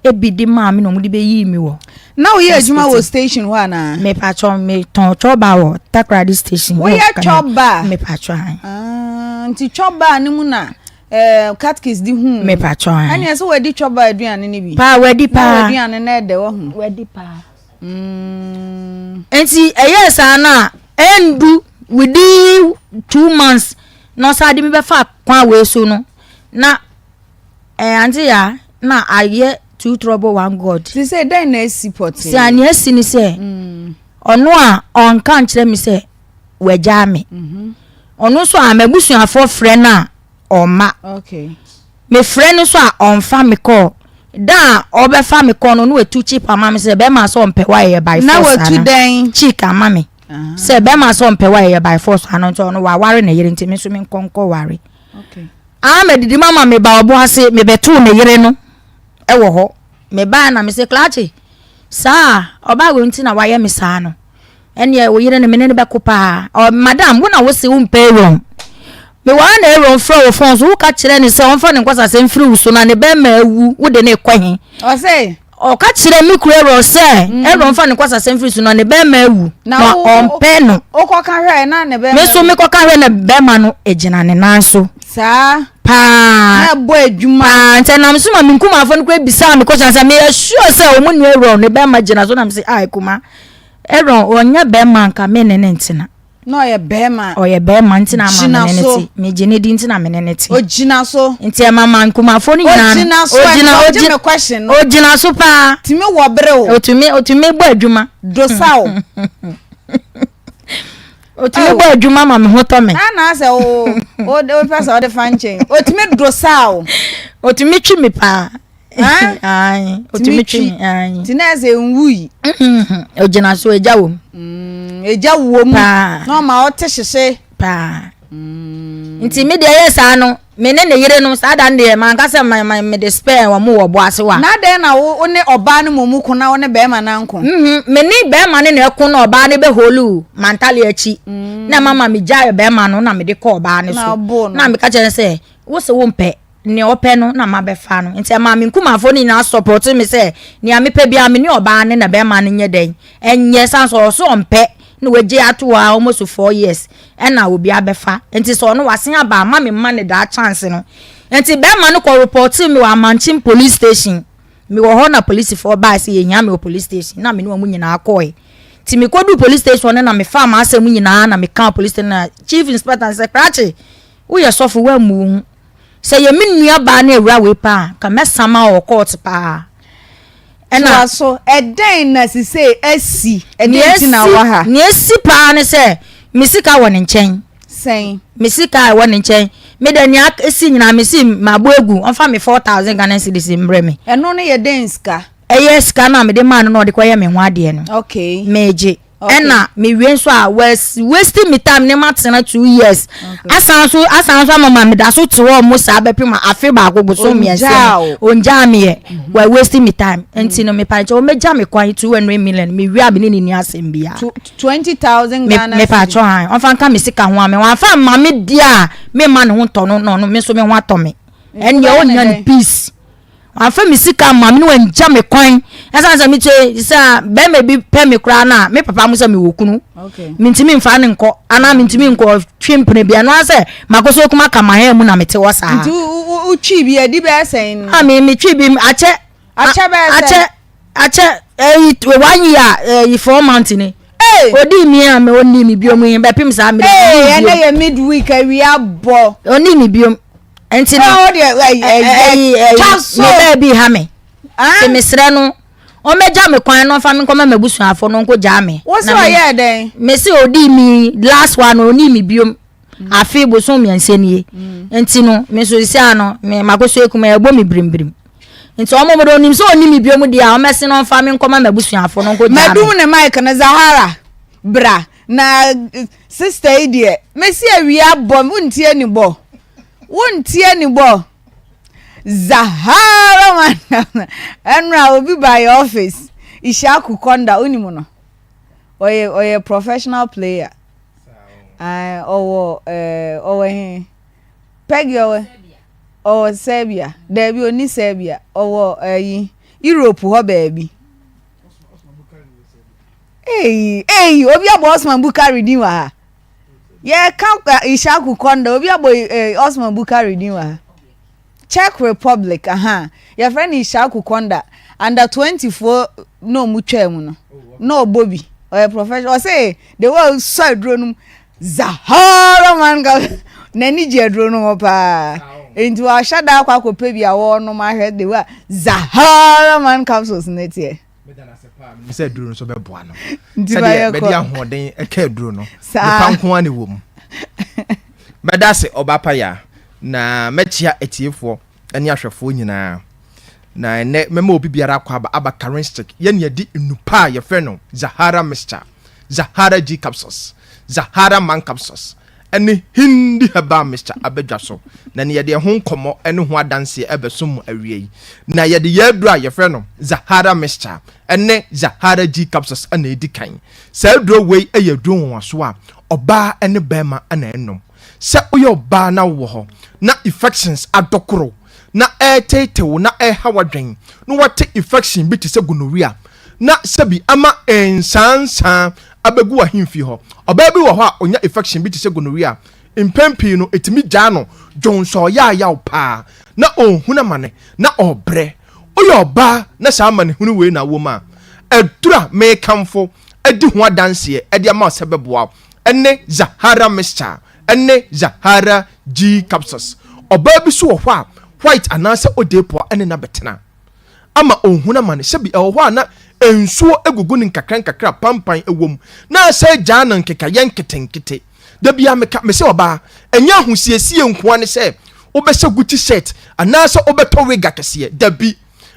ebi de maa me na wɔde bɛyii me wɔ. Na woyɛ adwuma wɔ station hɔ anaa? Mepatwɔ metɔn chɔba wɔ Takoradi station. Woyɛ chɔba? Mepatwɔ an. Ah, nti chɔba no mu na eh, catkis di hu. Mepatwɔ an. Ɛnna ɛsɛ wɔadi chɔba aduane no bi. Paa wadi paa. Na aduane no ɛdɛ wɔ ho. Wadi paa. Nti ɛyɛɛ saa no a ɛndu within 2 months na ɔsan de me bɛfa kwan. kwan wei so no na ɛɛ ante ya na ayɛ two trouble one God. Ti sɛ dɛn na esi pɔtee? Sɛ nea esi ni sɛ ɔno a ɔnka nkyerɛ me sɛ wagyaa me. Ɔno nso a m'abusuafoɔ frɛ no a ɔmma. Okay. Mefrɛ no nso a ɔmfa me kɔɔ. Da a ɔbɛfa me kɔɔ no na watu chip ama me sɛ bɛrima sɛ ɔmpɛ wa ɛyɛ by force Na watu ana. dɛn? Cheek ama me sɛ bɛrima sɛ ɔmpɛ wa ɛyɛ by force ano nti ɔno waware ne yere nti me nso menkɔ nkɔ ware. Okay. Ah medidi ma ma meba ɔbo ase mebɛtoo ne yere no ɛwɔ hɔ. Mebaa na mese Klakye saa ɔbaa wei nti na wayɛ me saa no. Ɛnneɛ wo yere no me ne no bɛko paa. Ɔ madam wo na wo se wompɛ Aaron. Mewɔ ha na Aaron frɛ wo phone so woka kyerɛ no sɛ ɔmfa ne nkwasasɛm mfiri wo so na ne bɛrima awu wode no rekɔ he? Ɔse. Ɔka kyerɛ me kunu Aaron sɛ Aaron mfa ne nkwasasɛm mfiri so na ne bɛrima awu na ɔmpɛ no. Wokɔka hwɛ na ne bɛrima Me nso mekɔka hwɛ na bɛrima no gyina ne nan so. Saa. Paa. Na ɛbɔ adwuma. Paa nti ɛnam so ma me nkumafoɔ no koraa bisaa me question sɛ meyɛ sure sɛ wɔn nua Aaron ne bɛrima gyina so na mese ah kuma Aaron ɔnyɛ bɛrima nka me ne ne ntena. Na ɔyɛ bɛrima. Ɔyɛ bɛrima nti na ama me ne ne so. te. Megye ne di nti na me ne ne te. Ogyina so. Nti ɛma ma nkumafoɔ no nyinaa. Ogyina so Ogyina ɛnna ɔgye ogyina me question no. ogyina so paa. Tumi wɔ bere o. Otumi otumi bɔ adwuma. Dosa o. Otumi bɔ adwuma ma me ho tɔ me. Na na sɛ o o o pɛ sɛ ɔde fa nkyɛn. Otumi dosa o. Otumi twi me paa. Otumi twi me. Nti na ɛsɛ nwui. Ogyina so egya wɔ mu. Egya wɔ mu. Paa. Na ɔma ɔte hyehye. Paa. Nti me deɛ ɛyɛ saa no me ne ne yere no saa da no deɛ manka sɛ ma ma mede spare wɔn wɔ ɔbo ase wa. Na dɛn na wo wo ne ɔbaa no mmom ko na wo ne bɛrima no anko? Mhm, me ne bɛrima no na ɛko na ɔbaa no bɛholu mantale akyi. Na ɛma ma megyae bɛrima no na mede kɔ ɔbaa no Na so. ɔboo no. Na meka kyerɛ no sɛ wo se wompɛ nea ɔpɛ no na mabɛfa no. Nti ɛmaa me nkumafoɔ no nyinaa sɔpɔte me sɛ nea mepɛ biara me ne ɔbaa no na bɛrima no nyɛ dɛn ɛnyɛ san sɛ ɔso ɔmpɛ na wagye ato hɔ a almost 4 years ɛna obi abɛfa. Nti sɛ ɔno wasen aba ama me mma ne daa chance no. Nti bɛrima no kɔ report me wɔ Amankyem police station. Mewɔ hɔ na polisifoɔ baa sɛ yɛhia me wɔ police station na me ne wɔn nyinaa kɔɔe. Nti mekɔduu police station no na mefaa m'asɛm nyinaa na mekaa police station na chief inspector no sɛ krakye woyɛ sɔfo woammu wo ho. Sɛ yɛ me nua baa ne awura wei paa a, nka mɛsama wɔ court paa. Ɛna Toa so, ɛdɛn na sisei asi? Ɛdɛn nti na wɔ ha? Nea esi paa ne sɛ me sika wɔ ne nkyɛn. Sɛn? Me sika a ɛwɔ ne nkyɛn. Me deɛ nea esi nyinaa me si mabɔ agu ɔmfa me 4,000 Ghana cedis mbrɛ me. Ɛno no yɛ dɛn sika? Ɛyɛ sika no a mede maa no na ɔde kɔyɛ me ho adeɛ no. Okay. Megye. Ɛna mewie nso a was wasting me time ne ma tena 2 years asan so asan so ama ma meda so te hɔ mo saa bɛpem afe baako bosom 3 ni ongyaa me yɛ wa wasting me time. Nti no mepa nkyɛn wɔmɛgya me kwan 200 million mewie a me ne ne ni asɛm biara. 20,000 Ghana mepa kyɛw han ɔmfa nka me sika ho a me wɔamfa mma me deɛ a me ma ne ho ntɔ no na ɔno me nso me ho atɔ me ɛnneɛ ɔnya ne peace. Wamfa me sika amma me na wangya me kwan. Ɛsan sɛ mekyɛ sɛ bɛrima bi pɛ me koraa no a, me papa mo sɛ mewɔ kunu. Mentumi mfa no nkɔ anaa mentumi nkɔ twe mpena bi. Ɛno ara sɛ makɔ so kuma ka mahɛn mu na mete hɔ saa. Nti wotwi bi adi bɛyɛ sɛn? Ah, me metwi bi akyɛ. Akyɛ bɛyɛ sɛn? Akyɛ akyɛ ɛyi 1 year ɛyi 4 months ni. Odi mi a me oni mi biom yi bɛpem saa mi. Ee, ɛnɛ yɛ midweek awia bɔ. Oni mi biom. Nti no ɛyi ɛyi me baabi ha me nti mesrɛ no ɔmɛgya me kwan na ɔmfa me nkɔma m'abusuafo no nkɔ gyaa me. Wo sɛ ɔyɛɛ dɛn? Me se odi mi last one oni mi biom afe bosom 3 nie nti no me nso sisi ano me makoso ekuma ɛbɔ me birimbirim nti ɔmo mo de onim sɛ oni mi biom deɛ a ɔmɛse no ɔmfa me nkɔma m'abusuafo no nkɔ gyaa me. Madum ne mic no Zahara bra na sister yi deɛ mesi awia bɔ wontie ni bɔ. Wontie ne bɔ. Zahara man ɛnora obi ba yɛ office Ishaku Konda wonim no ɔyɛ ɔyɛ professional player ɔwɔ ɛɛ ɔwɔ he Peggy ɔwɔ ɔwɔ Serbia daabi ɔni Serbia ɔwɔ ɛyi Europe hɔ baabi. Eyi eyi obi abɔ Osman Bukari din wɔ ha. Yɛreka Ishaku Konda, obi abɔ eh, Osman Bukari din wɔ ha. Czech Republic, aha. Yɛfrɛ no Ishaku Konda. Under 20 foɔ na ɔmo twaa mu no. Na ɔbɔ bi. Ɔyɛ professional. Ɔse, the way ɔsɔ aduro no mu, Zahara man ka. N'ani gye aduro no ho paa. Nti wahyɛ da akɔ akɔpɛ bi a wɔrenom ahwɛ de wa Zahara man capsules no teɛ. Meda no ase paa. Menim sɛ aduro no nso bɛboa no. Sɛdeɛ bɛde ahoɔden ɛka aduro no, nipa nko ara na ɛwɔ mu. Mɛda ase ɔba pa ya na mɛkyia atiefoɔ ne ahwɛfoɔ nyinaa. Na ɛnɛ mɛma obi biara akɔ aba aba Karinstick. Yɛne yɛde nnupa a yɛfrɛ no Zahara Mixture, Zahara G Capsules, Zahara Man Capsules, ne Hindi Herbal Mixture aba dwa so, na ne yɛde ɛho nkɔmmɔ ne ho adanseɛ rebɛsom mo awia yi. Na yɛde yɛn aduro a yɛfrɛ no Zahara Mixture ne Zahara G Capsules na ɛdi kan. Saa aduro wei yɛ aduro nwonwasoɔ a ɔbaa ne barima na ɛnom. Sɛ woyɛ ɔbaa na wowɔ hɔ na infections adɔkoro na ɛreteetee wo na ɛreha w'adwen na woate infection bi te sɛ gonorrhea na sɛbi ama nsaansaa abɛgu w'ahemfie hɔ. Ɔbaa bi wɔ hɔ a ɔnya infection bi te sɛ gonorrhea a, mpɛn pii no ɛtumi gyaa no dwonsɔɔ yaayaw paa na ɔnhunu amane na ɔrebrɛ. Woyɛ ɔbaa na saa amanehunu wei na wowɔ mu a, aduru a merekamfo adi ho adanseɛ de ama wo sɛ ɛbɛboa wo ne Zahara Mixture ne Zahara G Capsules. Ɔbaa bi nso wɔ hɔ a white anaasɛ odeepoa ne no abɛtena. ama ɔnhunu amane. Sɛbi ɛwɔ hɔ a na nsuo gugu no nkakrankakra a pampan wɔ mu, na asɛ gyaa no nkekayɛ nketenkete. Da biara meka, mese ɔbaa, ɛnyɛ ahosiesie nkoa ne sɛ wobɛhyɛ Gucci shirt anaasɛ wobɛtɔ wig akɛseɛ. Dabi.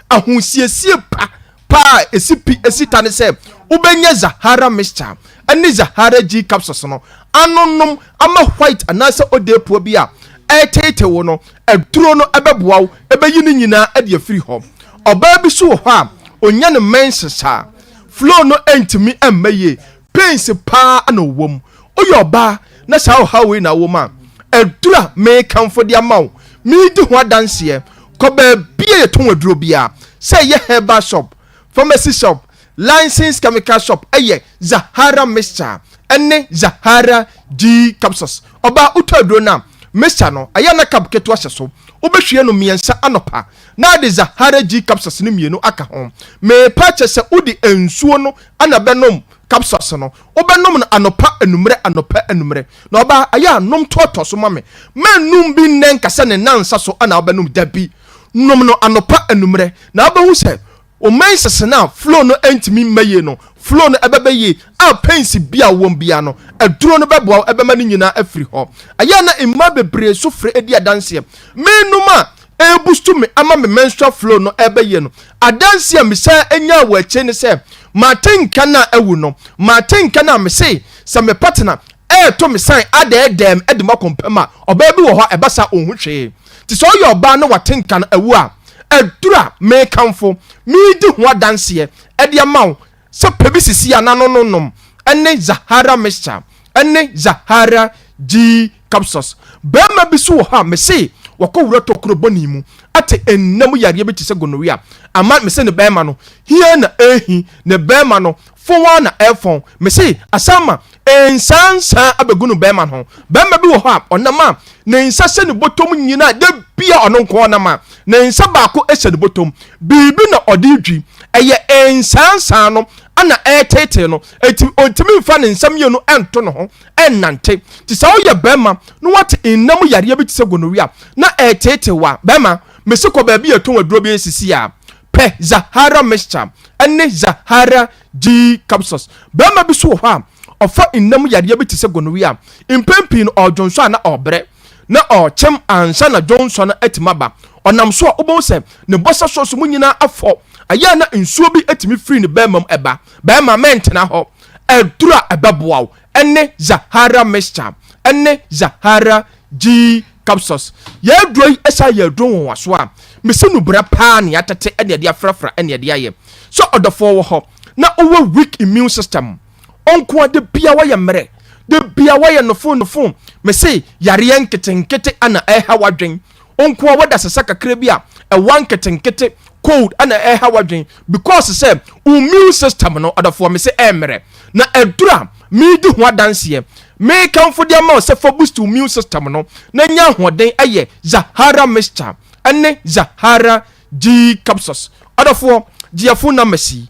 Ahosiesie pa paa a ɛsi pi ɛsi ta ne sɛ wobɛnya Zahara mixture ne Zahara G capsules no anonom ama white anaasɛ odeepua bi a ɛreteetee wo no Aduro no bɛboa wo bɛyi ne nyinaa de afiri hɔ. Ɔbaa bi so wɔ hɔ a, ɔnya ne menses a, flow no ntumi mma yie, pains paa na ɔwɔ mu. Woyɛ ɔbaa na saa ɔhaw wei na wowɔ mu a, aduro a merekamfo de ama wo, meredi ho adanseɛ, kɔ baabi a yɛtɔn aduro biara, sɛ ɛyɛ herbal shop, pharmacy shop, Licensed chemical shop yɛ Zahara mixture ne Zahara G capsules. Ɔbaa wotɔ aduro no a, mixture no, ɛyɛ a na cup ketewa hyɛ so. Wobɛhwie no mmiɛnsa anɔpa na ade Zahara G capsules no mmienu aka ho. Merepa akyɛ sɛ wode nsuo no na bɛnom capsules no. Wobɛnom no anɔpa, anummerɛ, anɔpa, anummerɛ. Na ɔbaa, ɛyɛ a nom toatoa so ma me. Mɛnnom bi nnɛ nka sɛ ne nnansa so na wobɛnom. Dabi. Nom no anɔpa, anummerɛ. Na wobɛhu sɛ Wo menses no a flow no ntumi mma yie no, flow no ɛbɛba yie a pains bi a wowɔ biara no, aduro no bɛboa wo ɛbɛma ne nyinaa afiri hɔ. Ɛyɛ a na mmaa bebree nso frɛ di adanseɛ. Menom a ɛrebustu me ama me menstrual flow no ɛreba yie no, adanseɛ a mesan nyaa wɔ akyire ne sɛ, mate nka no a awu no, mate nka no a mese sɛ me partner ɛreto me san adɛɛdɛɛ me de makɔ mpa mu a, ɔbaa bi wɔ hɔ a ɛba saa ɔnhu hwee. Nti sɛ ɔyɛ ɔbaa na wate nka no awu a, Aduru a mekamfo, meredi ho adanseɛ de ama wo sɛ pɛ bi sisi a n'ano no nom ne Zahara Mixture ne Zahara G Capsules. Barima bi nso wɔ hɔ a mese wakɔ wura tokuro bɔne mu ate nna mu yareɛ bi te sɛ gonorrhea ama mese ne barima no hia na ɛrehi, ne barima no fɔn ara na ɛrefɔn. Mese asan ma nsansan abɛgu no bɛrima no ho. Bɛrima bi wɔ hɔ a ɔnam a ne nsa hyɛ ne bɔtɔm nyinaa, da bia ɔno nko ɔnam a ne nsa baako hyɛ ne bɔtɔm. Biribi na ɔde redwi. Ɛyɛ nsansan no ana ɛreteetee no. Enti ɔntumi mfa ne nsa mmienu nto ne ho nnante. Nti sɛ woyɛ bɛrima na woate nna mu yareɛ bi te sɛ gonorrhea na ɛreteetee wo a, bɛrima, mese kɔ baabi a yɛtɔn aduro bi sisi a, pɛ Zahara mixture ne Zahara G capsules. Barima bi so wɔ hɔ a, ɔfa nna mu yareɛ bi te sɛ gonorrhea. Mpɛn pii no, ɔredwonsɔ a na ɔrebrɛ, na ɔrekyem ansa na dwonsɔ no atumi aba. Ɔnam so a, wobɛhu sɛ ne bɔsɛ sɔs mu nyinaa afɔ. Ɛyɛ a na nsuo bi tumi firi ne barima mu ba. Barima, mɛntena hɔ. Aduro a ɛbɛboa wo ne Zahara mixture ne Zahara G capsules. Yɛn aduro yi san yɛ aduro nwonwasoɔ a mese no brɛ paa na yɛatete ne yɛde afrafra ne yɛde ayɛ. Sɛ ɔdɔfoɔ wɔ hɔ na ɔwɔ weak immune system, ɔnko a da bia wayɛ mmerɛ, da bia wayɛ nofo nofo, mese yareɛ nketenkete ana ɛha w'adwen, ɔnko a wada sesa kakra bi a ɛwa nketenkete, cold ana ɛha w'adwen because sɛ wo immune system no ɔdɔfoɔ mese ɛmmerɛ. Na aduro a meredi ho adanseɛ, merekamfo de ama wo sɛ fa boost wo immune system no na nya ahoɔden yɛ Zahara mixture ne Zahara G capsules. Ɔdɔfoɔ, gye yɛn phone numbers yi.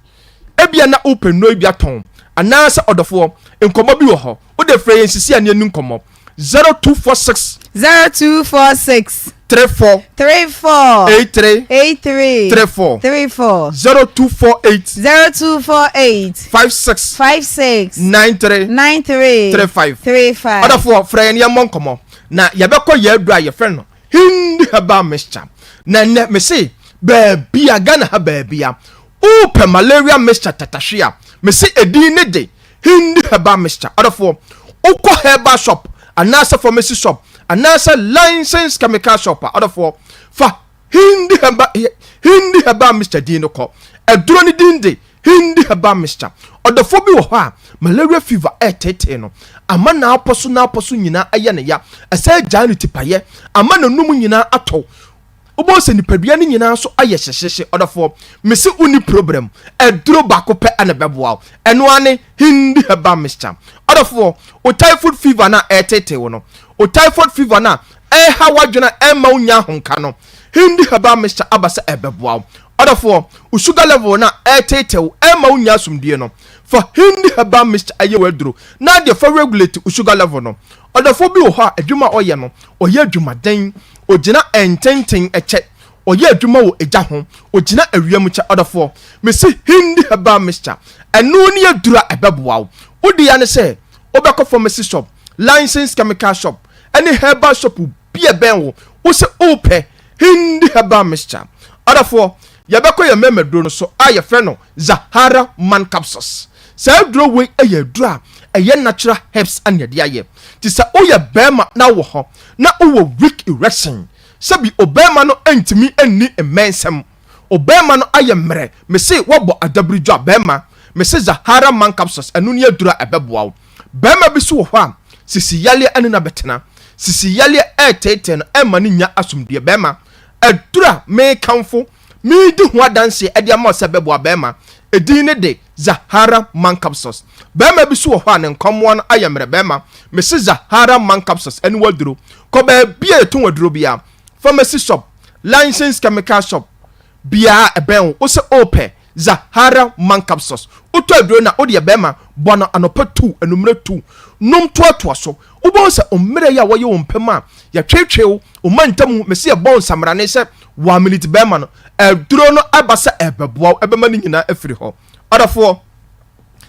Ebia na wopɛ nnuro yi bi atɔn anaasɛ ɔdɔfoɔ, nkɔmmɔ bi wɔ hɔ. Wode frɛ yɛn sisi a ne yɛnni nkɔmmɔ. 0246. 0246. 34. 34. 83. 83. 34. 34. 0248. 0248. 56. 56. 93. 93. 35. 35. Ɔdɔfoɔ frɛ yɛn yɛmmɔ nkɔmmɔ na yɛbɛkɔ yɛn aduru a yɛfrɛ no Hindi herbal mixture. Na nnɛ mese baabia Ghana ha baabia wopɛ malaria mixture tatahwe a mese edin ne de Hindi herbal mixture. Ɔdɔfoɔ wokɔ herbal shop anaasɛ pharmacy shop anaasɛ licensed chemical shop a ɔdɔfoɔ fa Hindi herbal Hindi herbal mixture din no kɔ. Aduro no din de Hindi herbal mixture. Ɔdɔfoɔ bi wɔ hɔ a malaria fever ɛreteetee no, ama n'apɔ so n'apɔ so nyinaa ayɛ no ya, ɛsan agyae no tipayɛ, ama n'anum nyinaa atɔw. Wobɛhu sɛ nipadua no nyinaa nso ayɛ hyehyeehye. Ɔdɔfoɔ, mese wonni problem, aduro baako pɛ na ɛbɛboa wo, ɛno ara ne Hindi herbal mixture. Ɔdɔfoɔ, wo typhoid fever no a ɛreteetee wo no, wo typhoid fever no a ɛreha w'adwene a ɛmma wonnya ahomka no, Hindi herbal mixture aba sɛ ɛrebɛboa wo. Ɔdɔfoɔ, wo sugar level no a ɛreteetee wo ɛmma wonnya asomdwoeɛ no, fa Hindi herbal mixture yɛ w'aduro na deɛ fa regulate wo sugar level no. Ɔdɔfoɔ bi wɔ hɔ a adwuma a ɔyɛ no, ɔyɛ adwumaden, ɔgyina ntenten kyɛ, ɔyɛ adwuma wɔ egya ho, ɔgyina awia mu kyɛ. Ɔdɔfoɔ, mese Hindi herbal mixture, ɛno ne aduro a ɛbɛboa wo. Wo dea ne sɛ wobɛkɔ pharmacy shop, licensed chemical shop, ne herbal shop bi a ɛbɛn wo, wo sɛ wopɛ Hindi herbal mixture. Ɔdɔfoɔ, yɛbɛkɔ yɛn mmarima duro no so a yɛfrɛ no Zahara Man Capsules. Saa aduro wei yɛ aduro a ɛyɛ natural herbs na yɛde ayɛ. Nti sɛ woyɛ barima na wowɔ hɔ na wowɔ weak erection, sɛbi obarima no ntumi nni mmɛnsɛm, obarima no ayɛ mmerɛ, mese woabɔ adabiridwa barima, mese Zahara Man Capsules ɛno ne aduro a ɛbɛboa wo. Barima bi nso wɔ hɔ a, sisi yareɛ ne no abɛtena. Sisi yareɛ reteetee no ɛmma no nnya asomdwoeɛ. Barima, aduro a merekamfo, meredi ho adanseɛ de ama wo sɛ ɛbɛboa barima, edin ne de Zahara Man Capsules. Barima bi nso wɔ hɔ a ne nkɔmmoa no ayɛ mmerɛ. Barima, mese Zahara Man Capsules ɛne w'aduro. Kɔ baabi a yɛtɔn aduro biara, pharmacy shop, licensed chemical shop biara a ɛbɛn wo, wo sɛ wopɛ Zahara man capsules. Wotɔ aduro no a, wo deɛ bɛrima, bɔ no anɔpa tu, anummerɛ tu. Nom toatoa so. Wobɛhu sɛ mmerɛ yi a wɔyɛ wo mpam a, yɛtweetwee wo, wo mantamu, mese yɛbɔ wo nsamrane sɛ one minute bɛrima no, aduro no aba sɛ ɛrebɛboa wo, ɛbɛma ne nyinaa afiri hɔ. Ɔdɔfoɔ,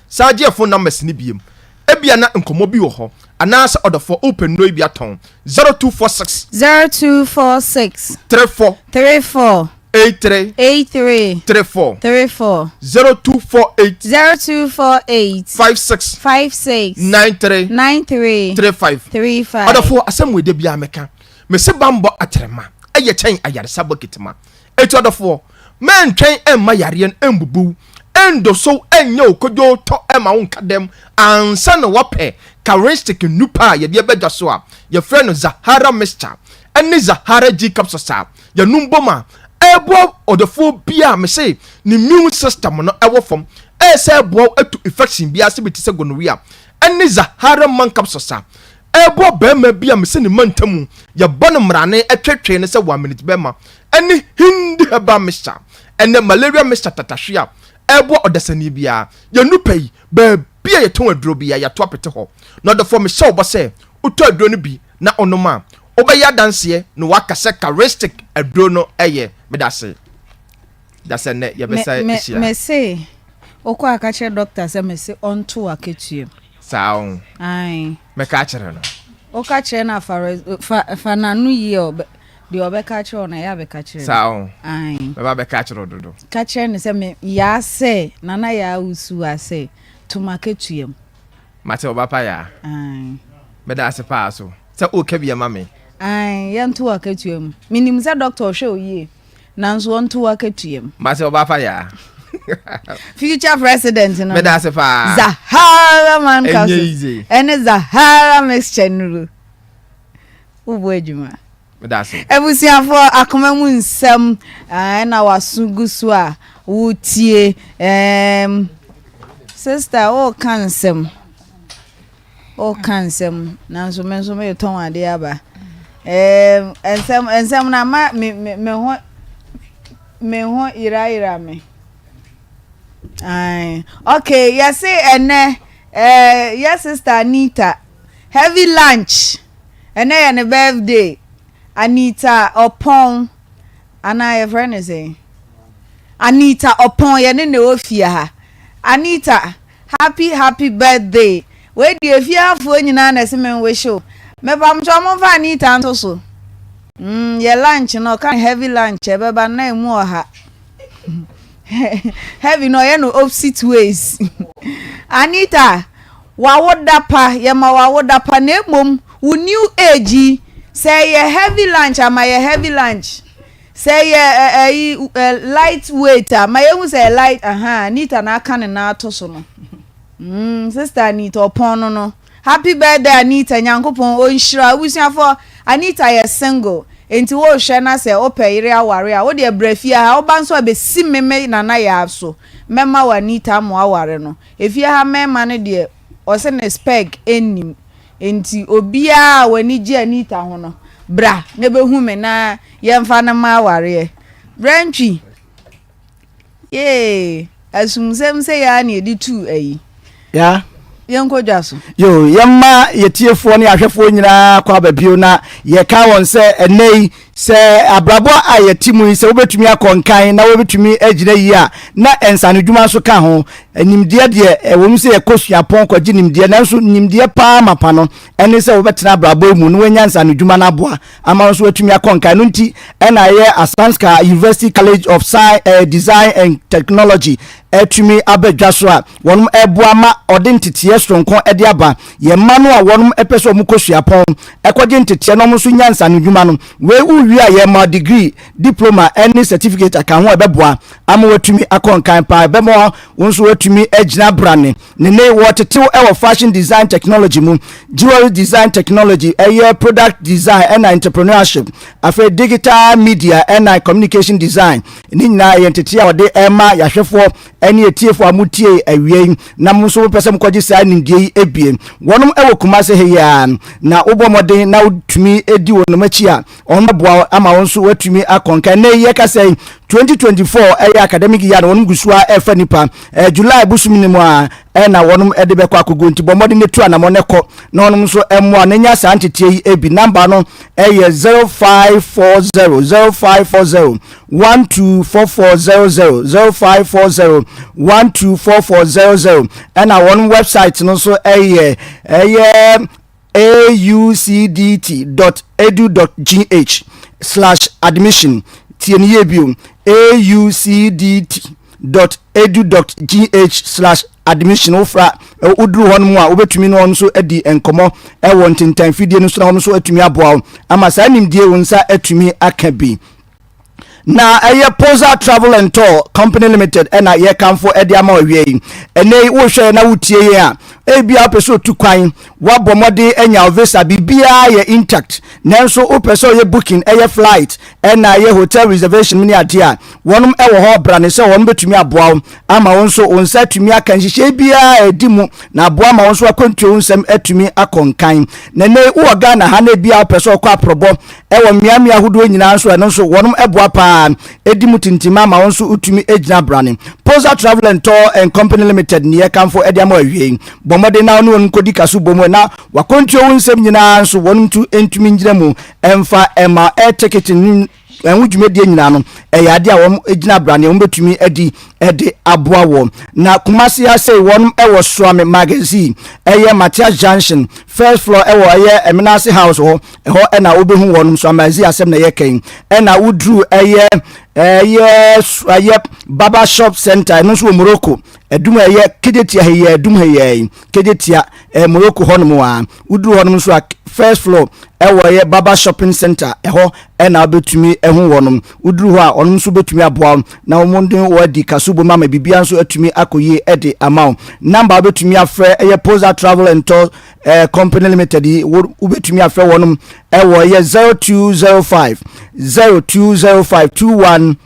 san gye yɛn phone numbers no biom. Ebia na nkɔmmɔ bi wɔ hɔ, anaasɛ ɔdɔfoɔ wopɛ nnuro yi bi atɔn. 0246. 0246. 34. 34. 83. 83. 34. 34. 0248. 0248. 56. 56. 93. 93. 35. 35. Ɔdɔfoɔ, asɛm wei da biara meka. Mese bammɔ atrɛma ɛyɛ kyɛn ayaresa bokiti ma. Eti ɔdɔfoɔ, mɛntwɛn mma yareɛ no mbubu wo, ɛndoso wo, ɛnyɛ wo kodwoo tɔ ɛma wo nka dɛm ansa na woapɛ Karistic nnupa a yɛde aba dwa so a yɛfrɛ no Zahara Mixture ɛne Zahara G Capsules a yɛnom bom a ɛboa ɔdɔfoɔ biara a mese ne immune system no ɛwɔ fam ɛsɛ ɛboa wo atu infection biara sɛ bi te sɛ gonorrhea ɛne Zahara Man Capsules a ɛboa barima bi a mese ne mantamu yɛbɔ no mmrane ɛtwetwe no sɛ one minute bɛma ɛne Hindi herbal mixture ɛnɛ malaria mixture tatahwe a ɛboa ɔdasani biara yɛn nupa yi baabi a yɛtɔn aduro biara yɛato apete hɔ na ɔdɔfoɔ mehyɛ wo bɔ sɛ wotɔ aduro no bi na onom a wobɛyɛ adanseɛ na waka sɛ charistic aduro no yɛ medase dasɛ nnɛ yɛbɛsa ahyia. Mese wokɔ a ka kyerɛ doctor sɛ mese ɔnto w'akatua mu. Saa o. Ae. Mɛka akyerɛ no. Woka kyerɛ no a fa fa fa n'ano yie ɔbɛ deɛ ɔbɛka akyerɛ wo no ɛyɛ a bɛka kyerɛ no. Saa o. Ae. Mɛba bɛka akyerɛ wo dodo. Ka kyerɛ no sɛ me yaa sɛ Nana Yaa Wusu a sɛ to m'akatua mu. Mate ɔba pa yaa. Ae. Meda ase paa so sɛ woka bi ama me. Ae, yɛnto w'akatua mu. Menim sɛ dɔkta ɔhwɛ wo yie, nanso ɔnto w'akatua mu. Mate ɔba pa yaa. Future president no. Meda ase paa. Zahara man Ɛnyɛ easy. Ɛne Zahara mixture nuru. Wobɔ adwuma. Medase. Abusuafoɔ akoma mu nsɛm ɛna waso gu so a wotie ɛɛm sister woka nsɛm woka nsɛm nanso me nso meretɔn adeɛ aba ɛɛm nsɛm nsɛm no ama me me me ho me ho yerayera me ae okay yɛse ɛnɛ ɛɛ yɛ sister Anita heavy lunch. Ɛnɛ yɛ ne birthday. Anita Ɔpɔn anaa yɛfrɛ no sɛn? Anita Ɔpɔn yɛne na ɛwɔ fie ha. Anita happy happy birthday. Wei deɛ efie hafoɔ nyinaa na ɛse menwihye wo. Mepamkyɛw momfa Anita nto so. Mm, yɛ lunch no ɔka no heavy lunch ɛbɛba na emu ɔha. Heavy no ɔyɛ no opposite ways. Anita, wawoda pa, yɛma wawoda pa na mmom wo new age yi sɛ ɛyɛ heavy lunch ama yɛ heavy lunch. Sɛ ɛyɛ ɛyi light weight a ma yɛhu sɛ light aha Anita na aka ne nan ato so no. Sister Anita ɔpɔn no no. Happy birthday Anita Nyankopɔn ɔnhyira wo. Abusuafoɔ Anita yɛ single enti wohwɛ na sɛ wopɛ yere aware a wodeɛ bra fie ha woba nso a bɛsi me me Nana Yaa so mɛma wo Anita ama waware no. Efie ha mmarima no deɛ ɔse ne spec nnim enti obiara a w'ani gye Anita ho no bra na bɛhu me na yɛmfa no mma awareɛ. Bra ntwi. Yee, asumsɛm sɛ yɛ ara na yɛde tuu ayi. Ya. Yɛnkɔ dwa so. Yo, yɛmma yɛtiefoɔ ne ahwɛfoɔ nyinaa kɔ aba bio na yɛka wɔn sɛ ɛnnɛ yi sɛ abrabɔ a yɛte mu yi sɛ wobɛtumi akɔ nkan na wobɛtumi agyina yie a na nsanodwuma nso ka ho. Nimdeɛ deɛ ɛwɔ mu sɛ yɛkɔ suapɔn kɔgye nimdeɛ nanso nimdeɛ paa mapa no ɛne sɛ wobɛtena abrabɔ yi mu na woanya nsanodwuma no aboa ama wo nso woatumi akɔ nkan. Ɛno nti ɛna ɛyɛ Asanska University College of Science, eh, Design and Technology atumi aba dwa so a wɔnom ɛboa ma ɔde nteteɛ soronko ɛde aba yɛn mma no a wɔnom ɛpɛ sɛ wɔn kɔ suapɔn ɛkɔgye nteteɛ na wɔn nso nya nsano dwuma no. Wei wowie a yɛma degree, diploma ɛne certificate aka ho a ɛbɛboa ama watumi akɔ nkan paa, ɛbɛma wo nso watumi agyina brane. Ne ne wɔtetew wɔ fashion design technology mu, jewelry design technology, ɛyɛ product design ɛna entrepreneurship, afei digital media ɛna communication design. Ne nyinaa ɛyɛ ntetee a wɔde ɛma yɛahwɛfoɔ ɛne atiefoɔ a motie awia yi na mo nso mopɛ sɛ mokɔgye saa nimdeɛ yi ebie. Wɔnom ɛwɔ Kumase ha yi ara na wobɔ mmɔden na wotumi di wɔnom akyi a wɔn bɛboa wo ama wo nso woatumi akɔ nka. Ɛnnɛ yi yɛkasa yi 2024 ɛyɛ academic year na wɔn gu so a ɛfa nipa ɛɛ July bosom no mu a ɛna wɔn ɛde bɛkɔ akɔgu nti bɔ mmɔden na tu anamɔ na ɛkɔ na wɔn nso ɛmmoa na nya saa nteteɛ yi ebi. Namba no ɛyɛ 0540 0540 124400 0540 124400 ɛna wɔn website no nso ɛyɛ ɛyɛ aucdt dot edu dot gh slash admission. Tie no yie bio, aucdt dot edu dot gh slash admission. Wofra woduru hɔ no mu a wobɛtumi ne wɔn nso adi nkɔmmɔ wɔ ntentan fidie no so na wɔn nso atumi aboa wo ama saa nimdie wo nsa atumi aka bi. Na ɛyɛ Poza Travel and Tour Company Limited ɛna yɛkamfo ɛde ama ɔwia yi. Ɛnɛ yi wohwɛ na wotie yɛn a, ebia wopɛ sɛ otu kwan, woabɔ mmɔden anya wo visa, biribiara yɛ intact, nanso wopɛ sɛ ɔyɛ booking, ɛyɛ flight ɛna ɛyɛ hotel reservation ne adeɛ a, wɔnom ɛwɔ hɔ brane sɛ wɔn bɛtumi aboa wo ama wo nso wo nsa atumi aka nhyehyɛe biara a ɛdi mu na aboa ma wo nso akwantuo wo nsɛm atumi akɔ nkan. Na ɛnɛ yi wowɔ Ghana ha na ebia wopɛ sɛ ɔkɔ aprɔbɔ Ɛwɔ mmeammea ahodoɔ nyinaa nso ɛno nso wɔnom boa paa ɛdi mu tintim ama wo nso wotumi gyina brane. Poza Travel and Tour and Company Limited ne yɛkamfo de ama awiei. Bɔ mmɔden na wo ne wɔn nkɔdi kaso bɔ mu na wakwantuo wo nsɛm nyinaa nso wɔnom ntu ntumi ngyina mu mfa mma air ticket ne ɛho dwumadie nyinaa no ɛyɛ adeɛ a wɔn gyina brane wɔn bɛtumi adi de aboa wɔ. Na Kumasi ha sei wɔnom ɛwɔ Suame Magazine ɛyɛ Matias Junction first floor ɛwɔ ɛyɛ Eminase House hɔ. Ɛhɔ na wobɛhu wɔnom so amadzi asɛm na yɛka yi. Ɛna woduru ɛyɛ ɛyɛ ɛyɛ Baba Shop Center ɛno nso wɔ Morocco. Ɛdum ɛyɛ Kejetia ha yi ɛdum ha yi Kejetia ɛyɛ Morocco hɔnom a woduru hɔnom nso a first floor ɛwɔ ɛyɛ Baba Shopping Center ɛhɔ ɛna wobɛtumi ɛho wɔnom. Woduru hɔ a ɔnom nso bɛtumi aboa wo na wɔn de wo adi kaso bom ama biribiara nso atumi akɔ yie ɛde ama wo. Number a wobɛtumi afrɛ ɛyɛ Poza Travel and Tour eh, Company Limited yi wobɛtumi afrɛ wɔnom ɛwɔ ɛyɛ 0205 0205 21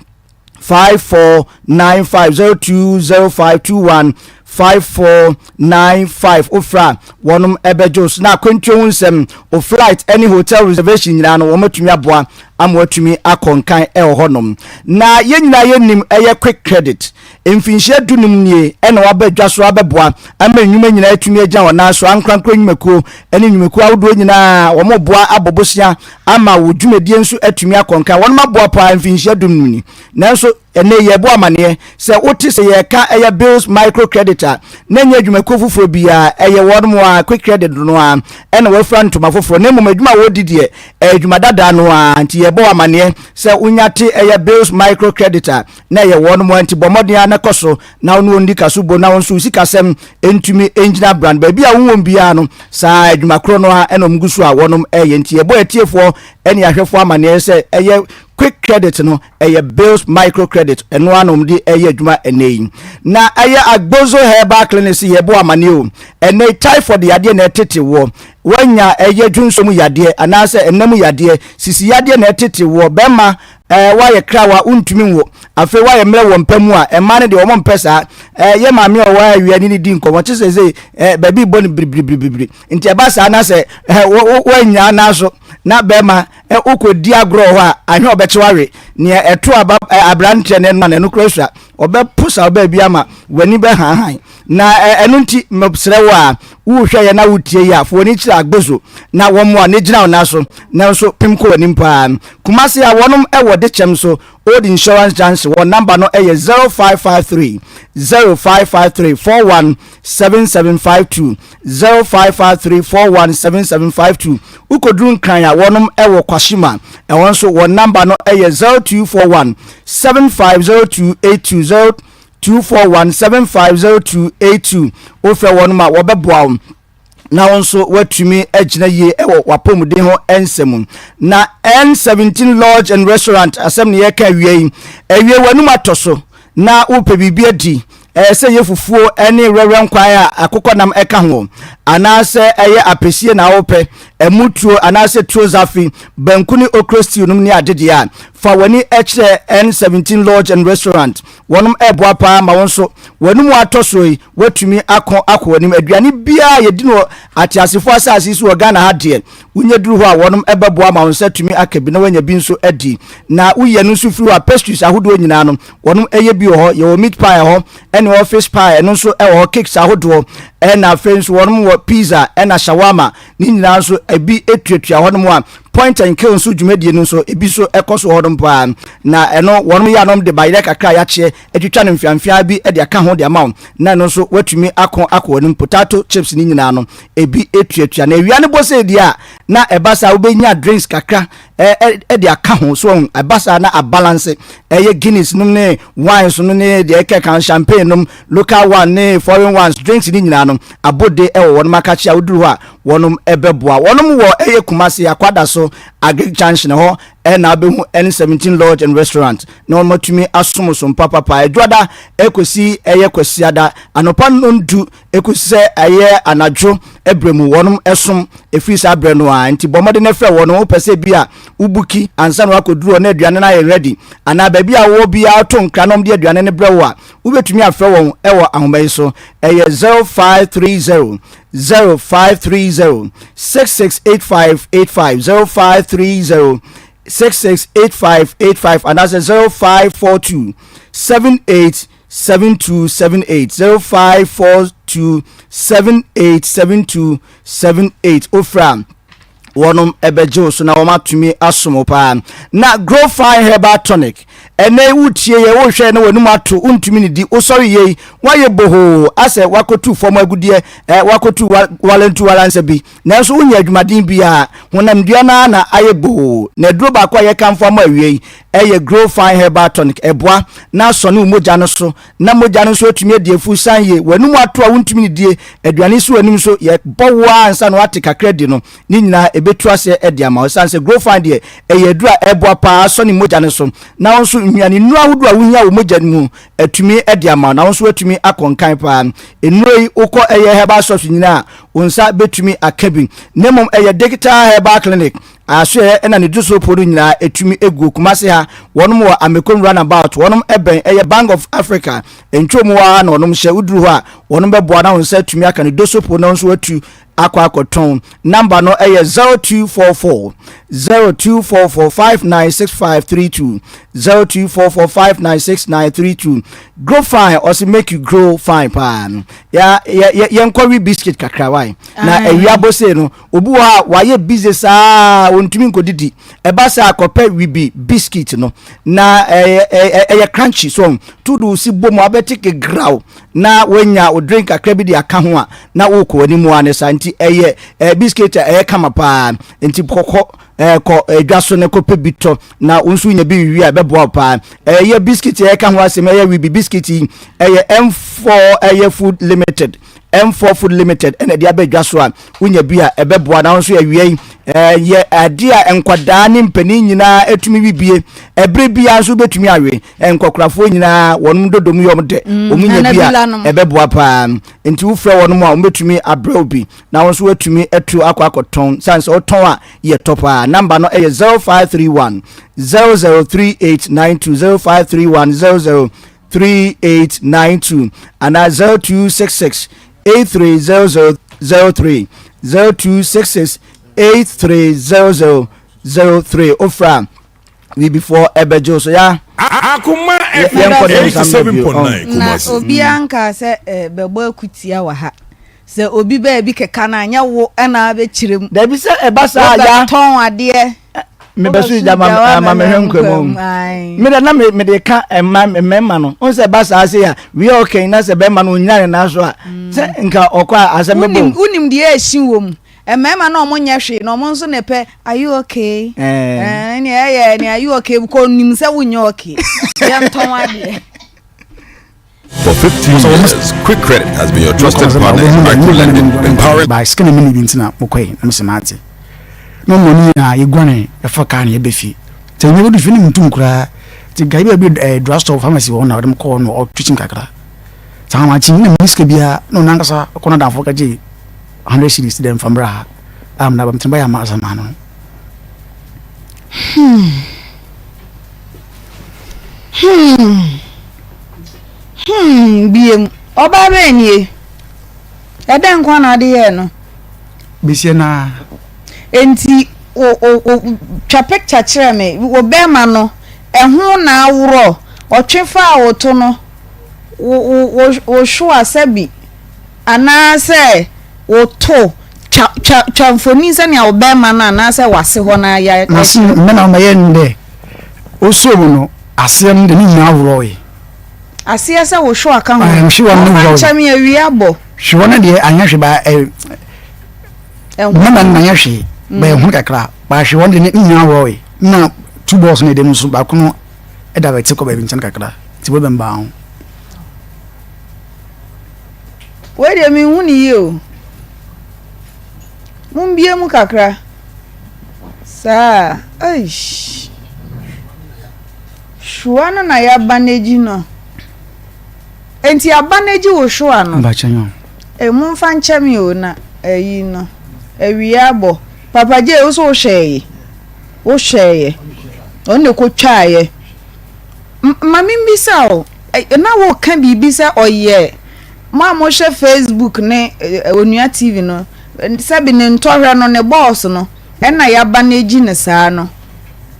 5495 0205 21 5495 wofrɛ a wɔnom ɛbɛgye wo so na akwantuo ho nsɛm wo flight ɛne hotel reservation nyinaa no wɔn atumi aboa ama watumi akɔ nkan ɛwɔ hɔnom na yɛn nyinaa yɛnim ɛyɛ quick credit mfinhyia dunum nie ɛna waba dwa so abɛboa ama nnwuma nyinaa atumi agyina wɔn nan so ankorankora nnwumakuo ɛne nnwumakuo ahodoɔ nyinaa wɔn boa abɔ bosia ama wo dwumadie nso atumi akɔ nkan wɔn aboa paa mfinhyia dunum ni nanso Ɛnnɛ yi yɛbɔ amaneɛ sɛ wote sɛ yɛreka ɛyɛ bills micro credit a, na ɛnyɛ adwumakuo foforɔ biara, ɛyɛ wɔnom ara, quick credit no ara ɛna wɔafira ntoma foforɔ, na mmom adwuma a wɔredi deɛ ɛyɛ adwuma dada no ara, nti yɛbɔ wo amaneɛ sɛ wonya te ɛyɛ bills micro credit a, na ɛyɛ wɔnom ara, nti bɔ mmɔden ara na kɔ so na wo ne wɔn di kaso bo na wo nso wo sikasɛm ntumi ngyina bran, baabi a wowɔ biara no saa adwuma korɔ no ara ɛna wɔn gu so a wɔnom ɛyɛ, nti yɛbɔ atiefoɔ ɛne ahwɛfoɔ amaneɛ sɛ ɛyɛ quick credit no ɛyɛ bills micro credit ɛno ara na wɔn de ɛyɛ adwuma ɛnɛ yi na ɛyɛ agbozo herbal clinic si yɛbɔ amaneɛ o ɛnɛ yi typhoid yadeɛ na ɛtete wɔ wɔanya ɛyɛ dwonso mu yadeɛ anaasɛ ɛnɛ mu yadeɛ sisi yadeɛ na ɛtete wɔ bɛrima ɛɛ wayɛ krawa wontumi nwo afei wayɛ mmerɛ wɔ mpa mu a ɛmaa no deɛ wɔn mpɛ saa ɛɛ yɛ maame a ɔwɔ awia ne ne di nkɔmɔ kye sɛ sɛ ɛɛ baabi bɔ no biribiribiribiri nti ɛba saa na sɛ ɛɛ wɔanya anaso na bɛrima Ɛ wokɔdi agorɔ wɔ hɔ a, ahwɛ a ɔbɛkye wo awe. Nea ɛto aba ɛ aberanteɛ no ɛno a, n'ano kura sua. Ɔbɛposa wo baabi ama w'ani bɛhanhan. Na ɛ ɛno nti, mesrɛ wo a, worehwɛ yɛn na woretie yi a, fa w'ani kyerɛ Agbozo na wɔmmoa na gyina wo nan so na nso pem kɔ w'anim paa. Kumasi a wɔnom wɔ Dekyɛm so, Old Insurance Junction, wɔn namba no yɛ 0553 0553 41 7752 0553 41 7752. Wokɔduru Nkran a, wɔnom wɔ Kwashima. Ɛhɔ nso wɔn namba no yɛ 0241 750282 0241 750282. Wofrɛ wɔnom a, wɔbɛboa wo na wo nso woatumi agyina yie wɔ w'apɔmuden ho nsɛm mu. Na N17 Lodge and Restaurant asɛm ne yɛka awia yi. Awie w'anum atɔ so na wopɛ biribi adi, ɛyɛ sɛ ɛyɛ fufuo ne werɛwerɛ nkwan a akokɔnam ka ho, anaasɛ ɛyɛ apɛsie na wopɛ, ɛmo tuo anaasɛ tuo zafi, banku ne okro stew nom ne ade deɛ a, fa w'ani kyerɛ N17 Lodge and Restaurant. Wɔnom ɛreboa paa ma wo nso w'anum atɔ soɔ yi, woatumi ako akɔ w'anim. Aduane biara a yɛdi no wɔ ateasefoɔ asase yi so wɔ Ghana ha deɛ, wonya duru hɔ a wɔnom bɛboa ma wo nsa atumi aka bi na woanya bi nso adi. Na woyi ɛno nso firi hɔ a, pastries ahodoɔ nyinaa no, wɔnom yɛ bi wɔ hɔ. Yɛwɔ meat pie wɔ hɔ, ɛne wɔ fish pie, ɛno nso wɔ hɔ, cakes ahodoɔ, ɛna afei nso wɔnom wɔ pizza ɛna shawarma, ne nyinaa nso ebi tuatua hɔnom a point and kill nso dwumadie no nso ebi nso ɛkɔ so hɔnom paa. Na ɛno wɔnom yɛ anom de bayerɛ kakra a yɛakyeɛ atwitwa no mfeamfeaa bi de aka ho de ama wo na ɛno nso woatumi ako akɔ w'anim. Potato chips ne nyinaa no ebi tuatua. Na awia no bɔ sɛ deɛ a na ɛba saa wobɛnya drinks kakra de aka ho so ɔho ɛba saa na abalance ɛyɛ Guinness nom ne wines no ne deɛ ɛkɛ kan champagne nom local one ne foreign ones drinks ne nyinaa no abode ɛwɔ wɔnom akakye a woduru hɔ a wɔnom ɛbɛboa wɔnom wɔ ɛyɛ Kumasi Akwada so Agric Junction hɔ ɛna abɛhu N17 Lodge and Restaurant na wɔn atumi asom so papapa adwada ɛkɔsi ɛyɛ kwasiada anɔpa nnɔndu ɛkɔsi sɛ ɛyɛ anadwo ɛbrɛ mu wɔnom ɛsom ɛfiri saa berɛ no a nti bɔ mmɔden frɛ wɔnom wopɛ sɛ bi a wobuki ansa na wakɔduru hɔ na aduane no ayɛ ready anaa baabi a wowɔ biara to nkra na wɔde aduane no brɛ wo a wobɛtumi afrɛ wɔn ɛwɔ ahoma yi so ɛyɛ 0530 0530 668585 0530 668585 anaasɛ 0542 78 7278 0542 787278 wofrɛ a wɔnom ɛbɛgye wo so na wɔn atumi asom wo paa. Na Grow Fine Herbal Tonic ɛnɛ wotie yɛ wohwɛ na w'anum ato wontumi ne di wosɔre yei woayɛ bohoo asɛ wakotu fam agudeɛ ɛ wakotu walentu walansa bi nanso wonyɛ adwumaden biara honamdua no ara na ayɛ bohoo na aduro baako a yɛkamfo ama awie yi ɛyɛ Grow Fine Herbal Tonic ɛboa na asɔne wo mogya no so na mogya no nso atumi adi afu san yie w'anum ato a wontumi ne die aduane si w'anim so yɛbɔ wo ara ansa na wate kakra di no ne nyinaa ɛbɛtu aseɛ adi ama wo ɛsiane sɛ Grow Fine deɛ ɛyɛ aduro a ɛboa paa sɔne mogya no so na wo nso nnuane nnuro ahodoɔ a wohia wɔ mogya no mu atumi adi ama wo na wo nso atumi akɔ nkan paa nnuro yi wokɔ ɛyɛ herbal shops nyinaa wo nsa bɛtumi aka bi na mmom ɛyɛ Digital Herbal Clinic. Asoɛeɛ ɛna ne dusopo no nyinaa ɛtumi ɛguo. Kumasi ha wɔnom wɔ Amekom runabout, wɔnom ɛbɛn ɛyɛ Bank of Africa ntwo mu hɔ ara na wɔnom hyɛ. Woduru hɔ a wɔnom bɛboa na wo nsa atumi aka ne dosopo no nso atu akɔ akɔtɔn. Number no ɛyɛ 0244 0244 596532 0244 596932. Grow fine ɔse make you grow fine paa. Ya yɛ yɛnkɔ we biscuit kakra why na awia bose no. Obi wɔ hɔ a wayɛ busy saa ontumi nkɔdidi. Ɛba saa a kɔpɛ wibi biscuit no na ɛyɛ ɛyɛ crunchy so to de si bɔ mu abɛte kegraw na wanya wo drink kakra bi de aka ho a na wokɔ w'anim a ne saa nti ɛyɛ ɛɛ biscuit a ɛyɛ kama paa nti kɔkɔ ɛɛ kɔ ɛdwa so na kɔpɛ bi tɔ na wo nso nya bi wie a ɛbɛboa wo paa. Ɛyɛ biscuit a ɛka ho asɛm ɛyɛ wibi biscuit yi ɛyɛ M4 ɛyɛ food limited M4 Food Limited ɛna ɛde aba dwa so a wonya bi a ɛbɛboa na nso awia yi ɛyɛ adeɛ a nkwadaa ne mpanin nyinaa ɛtumi wi bie ɛberɛ biara nso wobɛtumi awe nkɔkorafoɔ nyinaa wɔnom dodom yɛ wɔn dɛ mm, wɔn nya bi a ɛbɛboa paa nti wofrɛ wɔnom a wɔbɛtumi abrɛ wo bi na wɔn nso wɔatumi atu akɔ akɔtɔn sane sɛ wotɔn a yɛ tɔ paa namba no ɛyɛ 0531 003892 0531 00 3892 anaa 0266 830003 0266 830003 ofra biribifoɔ ɛbɛgye wo so ya Akoma yɛnkɔ dɛm nsa mmerɛ bio 87.9 Na Kumasi. obiara nkaa sɛ eh, bɛbɔ akutia wɔ ha. Sɛ obi baabi keka no a, nyɛ wo na abɛkyerɛ mu. Dabi sɛ ɛba saa ya. Wobɛtɔn adeɛ. Mebɛso gya ma mehwɛ nkwa mu. Me dɛ na mede ka mma mmarima no. Wohu sɛ ɛba saa sei a, wie a ɔkɛn na sɛ bɛrima no ɔnyina ne nan so a, sɛ nka ɔkɔ a asɛm bɛbɔ. Wonim deɛ ɛhye wɔ mu. Mmarima no ɔmo nyɛ hwee na ɔmo nso na ɛpɛ are you okay? Ɛɛ nea ɛyɛ nea are you okay? Kɔ nim sɛ wonyɛ okay. Yɛntɔn adeɛ. For 15 years, Quick Credit has been your trusted partner in micro-lending, empowering. By sika na mini bi nti na mokɔe na mese mate. Na ɔmo ne nyinaa yɛguane yɛfa kaa na yɛbɛ fie. Nti ɛnyɛ bɛdu fie no mentum koraa. Nti guy bi a bi eh, drugstore pharmacy wɔ hɔ na ɔde me kɔɔ no ɔtwitwi me kakra. Nti ahomakye na menni sika biara na ɔno ankasa ɔkɔ n'adamfo kɔgye 100 cedis dɛ mfa mbra ha a mede aba nti mebɛyɛ ama asɛm ano no. Hmm. Hmm. Hmm, biem. Ɔbaa bɛn nie? Ɛdɛn nko na ade yɛɛ no? Besia na. Enti o o o twa picture kyerɛ me. Wo bɛrima no, ɛho na aworɔ. Ɔtwe faa wo to no, wo wo wo wo hwewa sɛbi anaasɛ wo to. Twa twa twa mfoni sɛnea wo bɛrima no anaasɛ w'ase hɔ no ayɛ. N'ase mmɛ na ɔmɛyɛ no dɛ osuo mu no aseɛ no de ne nyinaa worɔe. Aseɛ sɛ wo hwewa ka ho. Ɛɛ hwewa no worɔe. Nkyɛn mi awia bɔ. Hwewa no deɛ anyɛ hwee ba ɛ mmarima no anyɛ hwee ba ɛho kakra ba hwewa no deɛ ne nyinaa worɔe na two balls no ɛde no nso baako no ɛda bɛte kɔ baabi nkyɛn kakra nti wɔbɛn baa ho. Wei deɛ menhu no yie o. Mombue mu kakra. Saa eish. Hwewa no na yɛabanegyi no. Enti abanegyi wo hwewa no? Mbakyɛ nyɛ o. Eh, momfa nkyɛ me o na ayi no awia abɔ. Papa J, wo so wohwɛɛye? Wohwɛɛyɛ? Ɔno na ɛkɔtwaeɛ. Ma membisa o, na woka biribi sɛ ɔyɛ mo a mohwɛ Facebook ne Onua TV no, sɛbi ne ntɔhwɛ no, ne bɔɔs no, ɛna yɛaba no agyi no saa no,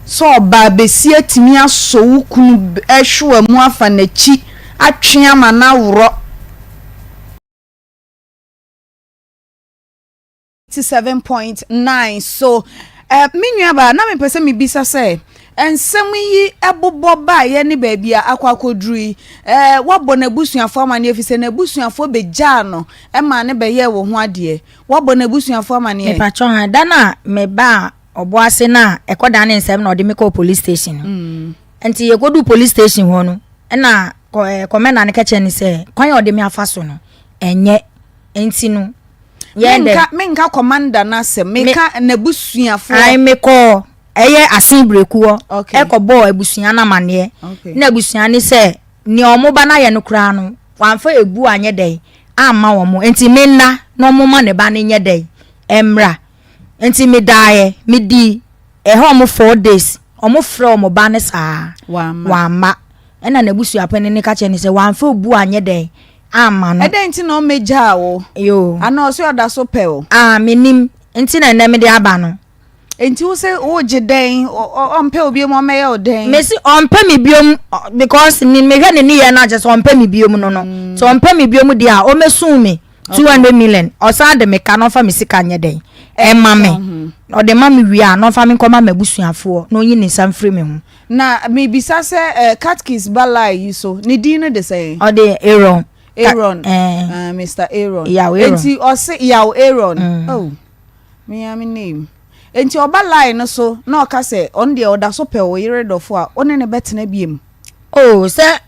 sɛ ɔbaa bɛsi atumi asɔ wo kunu hwewa mu afa n'akyi atwe ama no aworɔ. 87.9 so eh, me nuabaa na mepɛ sɛ mebisa sɛ nsɛm yi bobɔ baeɛ ne baabi a akɔ akɔduru yi eh, woabɔ n'abusuafoɔ amanneɛ ɛfiri sɛ n'abusuafoɔ bɛgyaa no ma ne bɛyɛɛ wo ho adeɛ woabɔ n'abusuafoɔ amanneɛ Mepakyɛ ha da no a mebaa ɔbo ase no a ɛkɔdaa ne nsɛm na ɔde me kɔɔ police station no mm. nti yɛkɔduu police station hɔ no ɛna kɔmɛnda no ka kyerɛ ne sɛ kwan a ɔde me afa so no ɛnyɛ nti no yɛn dɛ. Menka commander no asɛm, meka n'abusuafoɔ. Ae mekɔɔ ɛyɛ asen breku hɔ ɛkɔbɔɔ abusua no amaneɛ na abusua no sɛ nea wɔn ba no ayɛ no koraa no wamfa ebu anyɛ dɛn amma wɔn nti menna na wɔn ma ne ba no nyɛ dɛn ɛmmra nti medaeɛ medi. Ɛhɔ ɔmo 4 days, ɔmo frɛ ɔmo ba ne saa, wamma. Ɛna n'abusuapanin no ka kyerɛ no sɛ wamfa obu anyɛ dɛn amma no. Ɛdɛn nti na ɔmmɛgyaa wo? Yoo. Anaa ɔse ɔda so pɛ wo? Ah, mennim. Nti na ɛnnɛ mede aba no. Nti wo se wogye dɛn? Ɔmpɛ wo biom ɔmmɛyɛ wo dɛn? Mese ɔmpɛ me biom because ne mehwɛ ne nneyɛɛ no a kyerɛ sɛ ɔmpɛ me biom no no. Sɛ ɔmpɛ me biom deɛ a ɔmmɛsuu me 200 million ɔsan de me ka na ɔmfa me sika nyɛ dɛn? Ɛmma me. Ɔde ma me wie a na ɔmfa me nkɔma m'abusuafoɔ na ɔnyi ne nsa mfiri me ho. Na mebisa sɛ eh, catkist ba line yi so, ne din no de sɛn? Ɔde Aaron. Aaron. Eh. Uh, Mr. Aaron. Yaw Aaron. Enti ɔse Yaw Aaron. Mm. Oh, me ya me name. Enti ɔba line no so na ɔka sɛ ɔno deɛ ɔda so pɛ wo yere dɔfo a, wo ne ne bɛtena biem. Oh, sɛ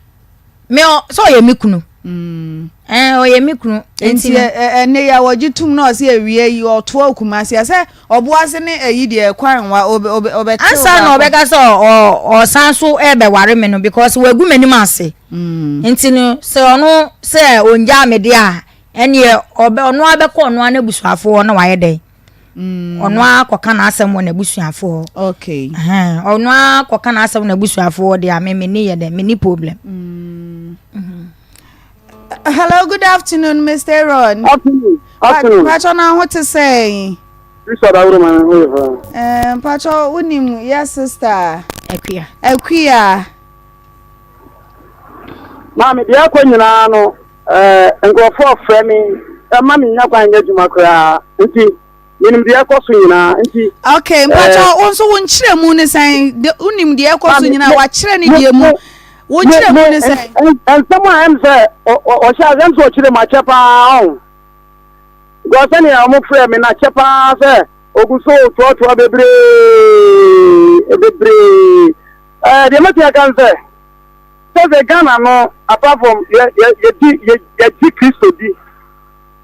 me ɔ sɛ ɔyɛ me kunu. Mm. Ɛɛ ɔyɛ me kunu. Nti ɛnɛ yi a wɔgye tum na ɔsɛ awia yi ɔtoa Kumasi sɛ ɔboase ne ayi deɛ kwan wa ɔbɛte. Ansa na ɔbɛka sɛ ɔsan so ɛbɛware me no because wagu m'anim ase. Mm. Nti no sɛ ɔno sɛ ɔngyaa me deɛ a ɛneɛ ɔbɛ ɔno abɛkɔ ɔno ara n'abusuafoɔ na wayɛ dɛn. Mm. Ɔno ara kɔka n'asɛm wɔ n'abusuafoɔ. Okay. Ɔno ara kɔka n'asɛm wɔ n'abusuafoɔ deɛ a me me ni yɛ dɛ me ni problem. Mm. Mm -hmm. Hello, good afternoon, Mr. Aaron. Afternoon. Afternoon. Pacho na ho te sɛn? Richard Awuro ma ho yɛ paa. Eh, Pacho wonim yɛ sister. Akua. Akua. Maame deɛ akɔ nyinaa no eh, nkurɔfoɔ frɛ me ɛma me nya kwan nyɛ adwuma koraa nti menim deɛ ɛkɔ so nyinaa nti. Okay, mpakyɛ eh, wo nso wo nkyerɛmu ne sɛn? Wonim deɛ ɛkɔ so nyinaa, wakyerɛ ne deɛ mu. Wo nkyerɛmu ne sɛn? Nsɛm a ɛm sɛ ɔhyɛ ase ɛm sɛ ɔkyerɛ mu akyɛ paa ɔn. Because sɛnea wɔn frɛ me no akyɛ paa sɛ ogu so toatoa bebree bebree. Ɛɛ deɛ mɛtumi aka ne sɛ sɛ sɛ Ghana no apart from yɛ yɛ yɛdi yɛ yɛgye Kristo di.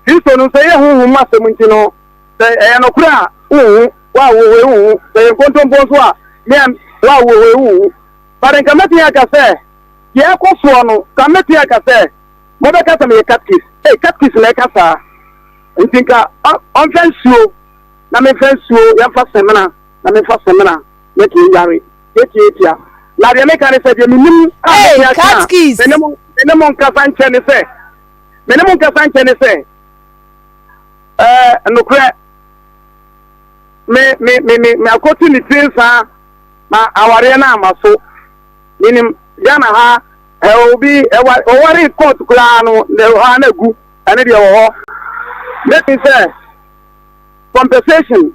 Kristo no sɛ yɛ honhom mu asɛm nti no sɛ ɛyɛ nokorɛ a wonhu wo a wowɔ hɔ yi wonhu sɛ ɛyɛ nkontompo nso a me a wo a wowɔ hɔ yi wonhu. But nka mɛtumi aka sɛ deɛ ɛkɔ soɔ no nka mɛtumi aka sɛ mobɛka sɛ meyɛ catechist. Ei catechist na ɛka saa nti nka ɔmfa nsuo na memfa nsuo yɛmfa samina na memfa samina na yɛtumi yare. Tiatiatia. Na deɛ meka ne sɛ, deɛ menim a Hey, mɛtumi aka a Katkis! me ne mo me ne mo nkasa nkyɛ ne sɛ, me ne mo nkasa nkyɛ ne sɛ, ɛɛ nokorɛ, me me me me me akɔtu ne tiri nsa ma awareɛ no ama so. Menim Ghana ha ɛ obi ɛwa ɔware court koraa no na ɛwɔ hɔ a na agu ɛne deɛ wɔ hɔ. Mɛtumi sɛ compensation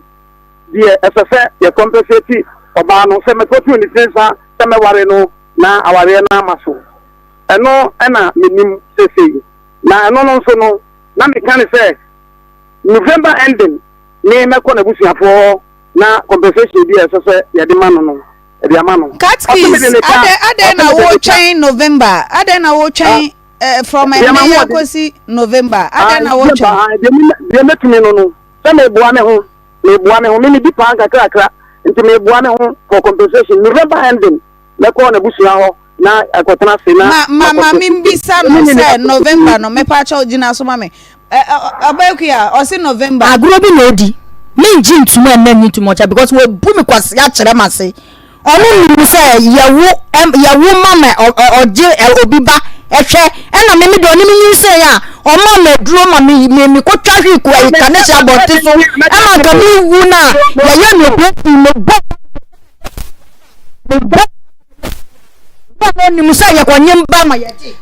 deɛ ɛsɛ sɛ yɛ compensate ɔbaa no sɛ mɛkɔtu ne tiri nsa sɛ mɛware no na awareɛ no ama so. Ɛno na menim seesei. Na ɛno no nso no, na meka ne sɛ November ending me mɛkɔ n'abusuafoɔ hɔ na compensation bi a ɛsɛ sɛ yɛde ma no no, yɛde ama no. Ɔse mede Katkis, ne ka, adɛn adɛn ɔse na mede ne ka. wotwɛn November? Adɛn na Ah, wotwɛn eh, from deɛ ɛnnɛ yi m'ahoɔden, akɔsi November? ah, Adɛn na deɛ, wotwɛn? ah, deɛ me- deɛ mɛtumi no no, sɛ meboa me ho. Meboa me ho, me medi paa nkakrakra, nti meboa me ho for compensation. November ending, mɛkɔ n'abusua hɔ na akɔtena ase na Ma ma ma membisa no sɛ November no, mepaakyɛw gyina so ma me. Ɔbɛkua, ɔse November. Agorɔ bi na ɔdi. Mengye ntom ɛnnɛ nnye ntom ɔkyɛ because wabu me kwasea akyerɛ m'ase. Ɔno nim sɛ yɛwo yɛwo ma ma ɔgye obi ba hwɛ ɛna me me deɛ ɔne me nyinsɛn a ɔma me aduro ma me me me kɔtwa hwee kɔ ɛyi ka ne hyɛ abɔnten so ɛma nka me wu na yɛyɛ me operation me bɔ me bɔ bɔ no nim sɛ yɛkɔnyem ba ma yɛgye.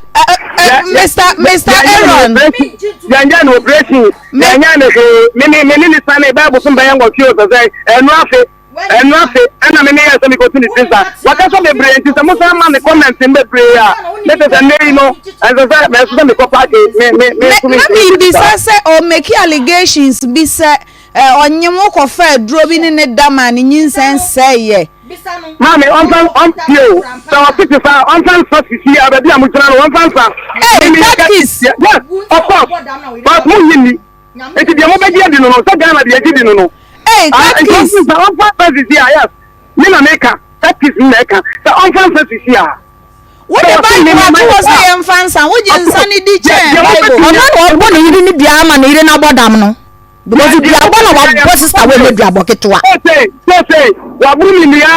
Mr. Mr. Aaron. Yɛnyɛ no operation yɛnyɛ no hwee me me me ne ne sane bɛɛ bosom bɛyɛ nwɔtwe o sɛ sɛ ɛnu afe. Ɛno ase ɛna me meyɛɛ sɛ mekɔtu ne tiri sa. Wakasa bebree nti sɛ mosan ma me comment no bebree a, ne te sɛ nnɛ yi no ɛnsɛ sɛ mɛso sɛ mekɔ paake me me me nso Na mentumi ntu mebisa saa. sɛ ɔ make allegations bi sɛ ɛ ɔnye wo kɔfa aduro bi ne ne da maa ne nyinsɛn sɛeɛ. Maame ɔmfa ɔm tie o sɛ ɔte te saa a ɔmfa nsa sisi a baabi a mogyina no ɔmfa nsa. Ei Me meyɛ Katkis! Yes of course but monnye nni. Nti deɛ mobɛgye adi no no sɛ Ghana deɛ yɛgye di no no. Ei Ah, nti Katkis! ɔmfa nsa ɔmfa nsa sisi a yes me na meka Katkis na ɛka sɛ ɔmfa nsa sisi a. Wode Sɛ ɔse Bible me ato mema hɔ sɛ ah yɛmfa nsa, wogye of nsa course no di deɛ kyɛn deɛ Bible. mobɛtumi Ɔno na ɔbɔ ne yere no dua ama ne yere no abɔ dam no. Because duabɔ na wabɔ sista wei ne duabɔ ketewa. Sese sese waboro mi nua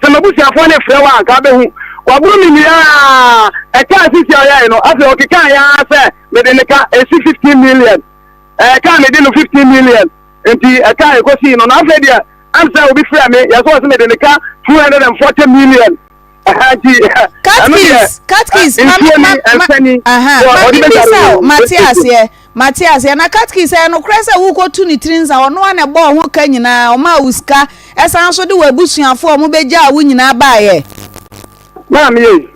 sɛ m'abusuafoɔ ne frɛ wa anka bɛhu waboro mi nua ɛka sisi a ɔyɛe no afei ɔkeka yɛ ara sɛ mede ne ka esi 15 million ɛka mede no 15 million nti ɛka ɛkɔsii no na afei deɛ ɛm sɛ obi frɛ me yɛ sɛ ɔsɛ mede ne ka 240 million. Catkins, catkins, mami, ma, ma, aha, mami bisa o, mate aseɛ, mate aseɛ. Na catkins, ɛyɛ nokorɛ sɛ wokɔtu ne tiri nsa, ɔno a na ɛbɔɔ ho ka nyinaa, ɔmaa wo sika, ɛsan so de w'abusuafoɔ a wɔbɛgyaa wo nyinaa baeɛ. Maame ei,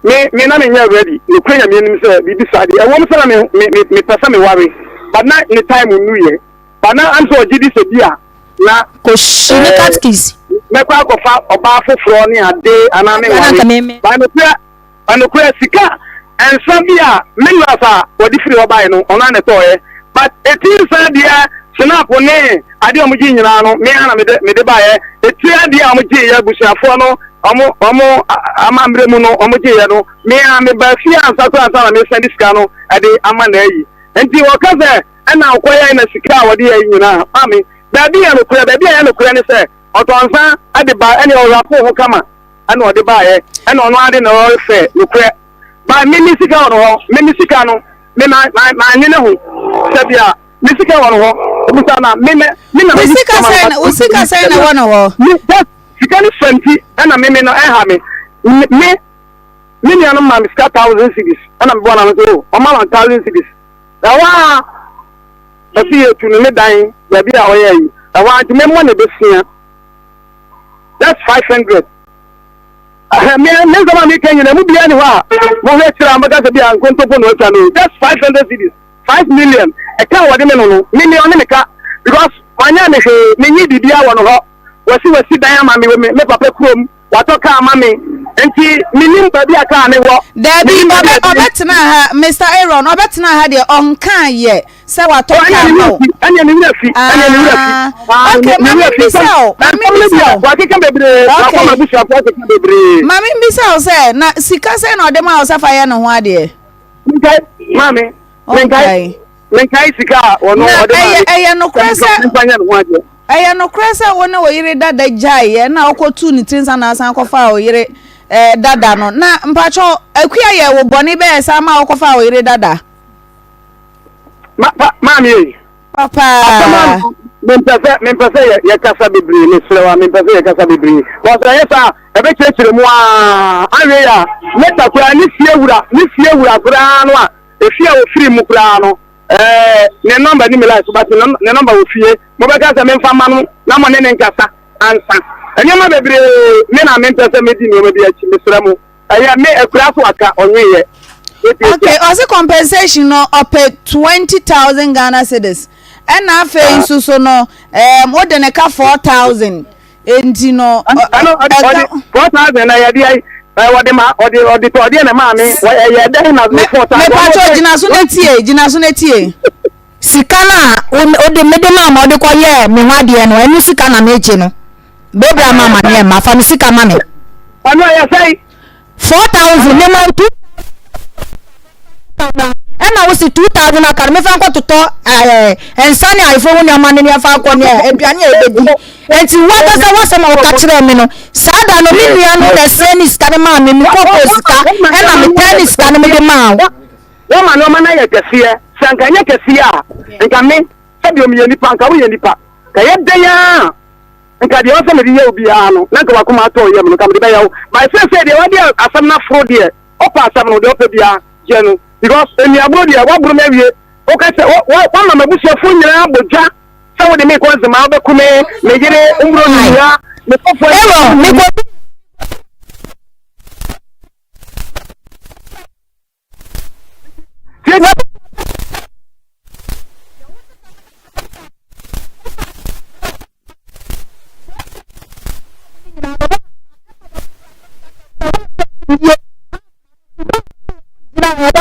me, me na menyɛ ready, nokorɛ Nyame anim sɛ biribi saa deɛ, ɛwom sɛ na me, me, me, mepɛ sɛ meware, but na ne time nnuiɛ. But na am sɛ ɔgye di sɛ bi a na. Kɔhyi ne catkis. Mɛkɔ akɔfa ɔbaa foforɔ ne ade anaa me nware. But nokorɛ nokorɛ sika nsa bi a minerals a wɔde firi hɔ baeɛ no ɔno ara na ɛtɔɔɛ. But eti nsa deɛ snap ne adeɛ a wɔgye nyinaa no me ara na mede mede baeɛ. Etiri adeɛ a wɔgyeeɛ abusuafoɔ no wɔn wɔn amammerɛ mu no wɔgyeeɛ no me ara mebaa fie ansa koraa ansa na mesɛnde sika no de ama no ayi. Nti wɔka sɛ Ɛna ɔkɔyɛe na sika a wɔde yɛe nyinaa maame. Baabi yɛ nokorɛ, baabi a ɛyɛ nokorɛ ne sɛ ɔtɔ nsa de ba ɛne ɔwrapoo ho kama ɛna ɔde baeɛ ɛna ɔno ara de na ɔrefɛ nokorɛ. Ba me me sika wɔ no hɔ, me me sika no me ma ma ma ne ho sɛ bia me sika wɔ no hɔ obisa na me me me na me sika sɛn na wo sika sɛn na wɔ no hɔ. Me just sika no sua nti ɛna me me no ɛha me me me nuanom ma me sika thousand cedis ɛna me bɔ na me so ɔma 1000 cedis. Ɛhɔ ara ɔsi yɛtu no ne dan baabi a ɔyɛ yi ɛhɔ ara nti memmɔ ne besia that's 500 me me nsɛm a meka nyina mu biara ni hɔ a mohwɛ kyerɛ a mobɛka sɛ bi a nkontompo na watwa no just 500 cedis 5 million ɛka a wɔde me no no me me ɔne me ka because wanyɛ me hwee menyi biribiara wɔ no hɔ wɔsi wɔsi dan ama me wɔ me papa kurom Watɔ kaa ama me nti menim baabi a kaa no wɔ. Daabi, ɔbɛ ɔbɛtena ha, Mister Aaron, ɔbɛtena ha deɛ ɔnkaa yɛ sɛ watɔ kaa ma wo. Ɛnneɛ ne werɛ fi, ɛnneɛ ne werɛ fi. Ah, okay, ma me mbisa wo, ma me mbisa wo. Wakeka bebree, okay. Wakɔ m'abusuafoɔ akeka bebree. Ma me mbisa wo sɛ, na sika sɛn na ɔde maa wo sɛ fa yɛ ne ho adeɛ? Menkae, maame, menkae. Menkae sika a ɔno ɔde maa me. Ɛyɛ nokorɛ sɛ ɛyɛ nokorɛ sɛ wo ne wo yere dada gyaeɛ na wokɔtuu ne tiri nsa na asan kɔfaa wo yere eh, dada no na mpakyɛ akua yɛ wo bɔne bɛyɛ saa ma wokɔfaa wo yere dada. Ma pa maame ei. Papa. Asɛm a mempɛ sɛ mempɛ sɛ yɛ yɛkasa bebree mesrɛ wa mempɛ sɛ yɛkasa bebree wɔsɛ ɛyɛ saa ɛbɛkyerɛkyerɛ mu aa awie a leta koraa ne fie wura ne fie wura koraa no a Efie a ofiri mu koraa no, ɛɛ, ne nɔmba ni me line so, but ne nɔmba wɔ fie. Mobɛka sɛ memfa mma no na mo ne ne nkasa ansa. Nneɛma bebree, me na mempɛ sɛ medi nneɛma bi akyi, mesrɛ mo. Ɛyɛ me, akura so aka, ɔnweeɛ. Okay, ɔse compensation no ɔpɛ 20,000 Ghana cedis. Ɛna afei nso so no, um, wode ne ka 4,000. Enti no, ɛno ɔde ɔde 4,000 na yɛde ayi wɔde ma ɔde ɔde tɔ ɔdeɛ na maa me ɛyɛ dɛn na 4,000. Mepatɔ gyina so na tie, gyina so na tie. Sika no a wode mede maa ma ɔde kɔyɛɛ me ho adeɛ no, ɛno sika na megye no. Bɛbra ma amaneɛ mma, fa me sika ma me. Ɛno ɛyɛ sɛn? 4,000 mema wo 2,000 ɛna wo se 2,000 aka no mefa nkɔtotɔ ɛɛ nsa ne ayefo ho nneɛma no ne ɛfa akɔ ne aduane a yɛbɛdi nti wankasa wasɛm a wɔka kyerɛɛ me no saa da no me nua no na ɛsrɛ ne sika no maa me mekɔkɔɔ sika ɛna metɛn ne sika no mede maa wo. Wɔma nneɛma no ayɛ kɛseɛ sɛ anka ɛnyɛ kɛseɛ a nka me sɛdeɛ meyɛ nipa nka woyɛ nipa ka yɛ dɛn a Nka deɛ ɛwɔ sɛ mede yɛ wo biara no, na nka w'akoma atɔ wo yam no, nka mede bɛyɛ wo. But seesei deɛ wode asɛm no aforo deɛ, wopɛ asɛm no, deɛ wopɛ biara, gye no. Because nnuaboro deɛ, woaboro me awie. Woka sɛ, wo, wo, woama m'abusuafoɔ nyinaa abɔ dwa sɛ wode me rekɔ Nzemaa, wobɛku me, me yere, wo mmorɔ nnua, me sɔfoɔ Aaron, mekɔdi.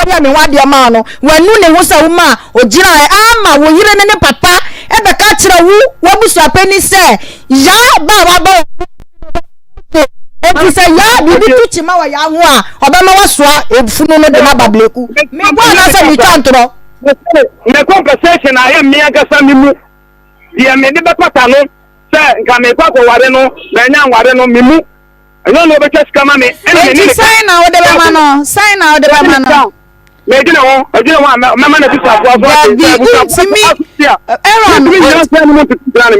Ɔyɛ me ho adeɛ maa no wanu ne ho sɛ woma ogyinaeɛ ama wo yere ne ne papa ɛbɛka kyerɛ wo w'abusuapɛni sɛ yaa ba a waba Enti sɛ Yaa biribi to kyima wɔ Yaa ho a, ɔbɛma wasoa efunu no de no aba Bleku. Mebɔ anaasɛ metwa ntorɔ? Me compensation ayɛ me ankasa me mu. Deɛ mede bɛpata no sɛ nka mekɔ akɔware no manya nware no me mu. Ɛnyɛ ɔno ɔbɛtwa sika ma me. Ɛna me ne Enti ne sɛn na wode bɛma no? Sɛn na wode bɛma no? Medwene ho, medwene ho a mɛma no abusuafoɔ so ate. Dabi, wontumi. Aaron,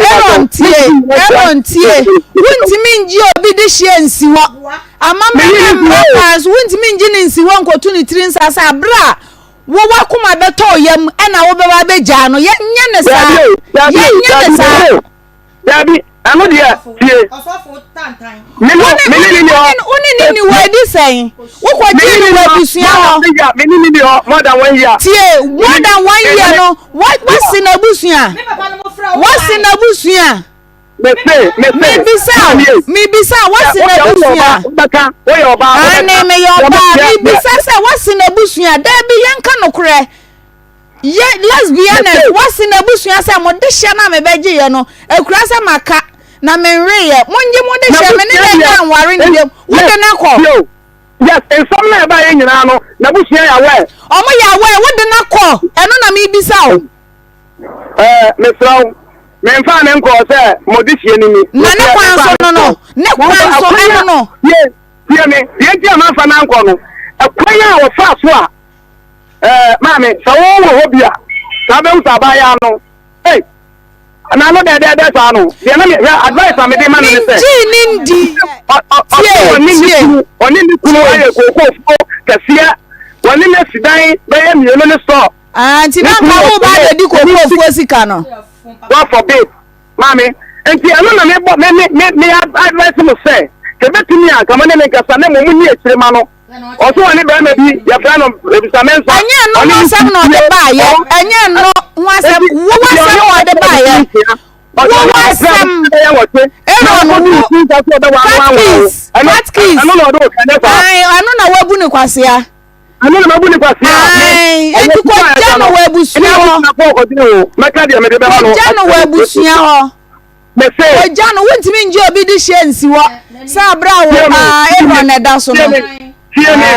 Aaron tie, Aaron tie. Wontumi ngye obi de hyeɛ nsi hɔ. Amammerɛ ne mmara kwan so, wontumi ngye ne nsi hɔ nkɔto ne tiri nsa sɛ abere a wo wakoma bɛtɔ wo yam ɛna wobɛba abɛgyaa no. Yɛnyɛ ne saa. Yɛnyɛ ne saa. Dabi, ɛno deɛ tie. Me no, me ne ne ni hɔ. Wo ne ne ni hɔ adi sɛn? Wokɔgyee no wɔ abusua hɔ. Me ne ne ni hɔ more than one year. Tie, more than one year no, wasi n'abusua. Wasi n'abusua. Mese, mese. Mebisa, mebisa, wasi n'abusua. Woyɛ ɔbaa. Ane, meyɛ ɔbaa. Mebisa sɛ wasi n'abusua. Dabi, yɛnka nokorɛ. Yɛ let's be honest wasi n'abusua sɛ mo dehyɛ no a mebɛgye yɛ no akura sɛ maka na menweyɛ mongye mo dehyɛ me ne na nya nware ne biam wode no akɔ. Yes nsɛm na ɛba yɛ nyinaa no n'abusua yɛ aware. Ɔmo yɛ aware wode no akɔ ɛno na mebisa o. Ɛɛ mesrɛ wo memfaa ne nkɔɔ sɛ mo dehyeɛ no ni. Na ne kwan so no no ne kwan so ɛno no. Tie me deɛ nti a mamfa no ankɔ no ɛkwan a wɔfaa so a Ɛɛ, maame, sɛ wowɔ hɔ bi a, saa bɛhu sɛ abaayaa no, ei, n'ano dɛdɛɛdɛ saa no, deɛ na me, hwɛ, advice a mede ma no ne sɛ, Mengyee ne ndi. Ɔse ɔne ne kunu, ɔne ne kunu ayɛ kookofuo kɛseɛ, wɔne no asi dan bɛyɛ mmienu ne store. Ah, nti na nka wo ba abɛdi kookofuo sika no. God forbid, maame, nti ɛno na mebɔ, me, me, me, me advice mo sɛ, sɛ ɛbɛtumi a, nka mo ne no nkasa, na mmom monni akyire ma no. Ɔso ɔne bɛrima bi yɛfrɛ no Ebisa Mensah. Ɛnyɛ ɛno ho asɛm na ɔde baayɛ. Ɛnyɛ ɛno ho asɛm. Wo asɛm na ɔde baayɛ. Wo asɛm. Aaron wo catkis catkis. Ayi ɛno na wabu ne kwasea. Ɛno na mabu ne kwasea. Ayi eti kɔgya no wɔ abusua hɔ. Kɔgya no wɔ abusua hɔ. Mese. Ogya no, wontumi ngye obi de hyɛ nsi hɔ sɛ abere a wo aa Aaron na ɛda so no. Tie me, tie me,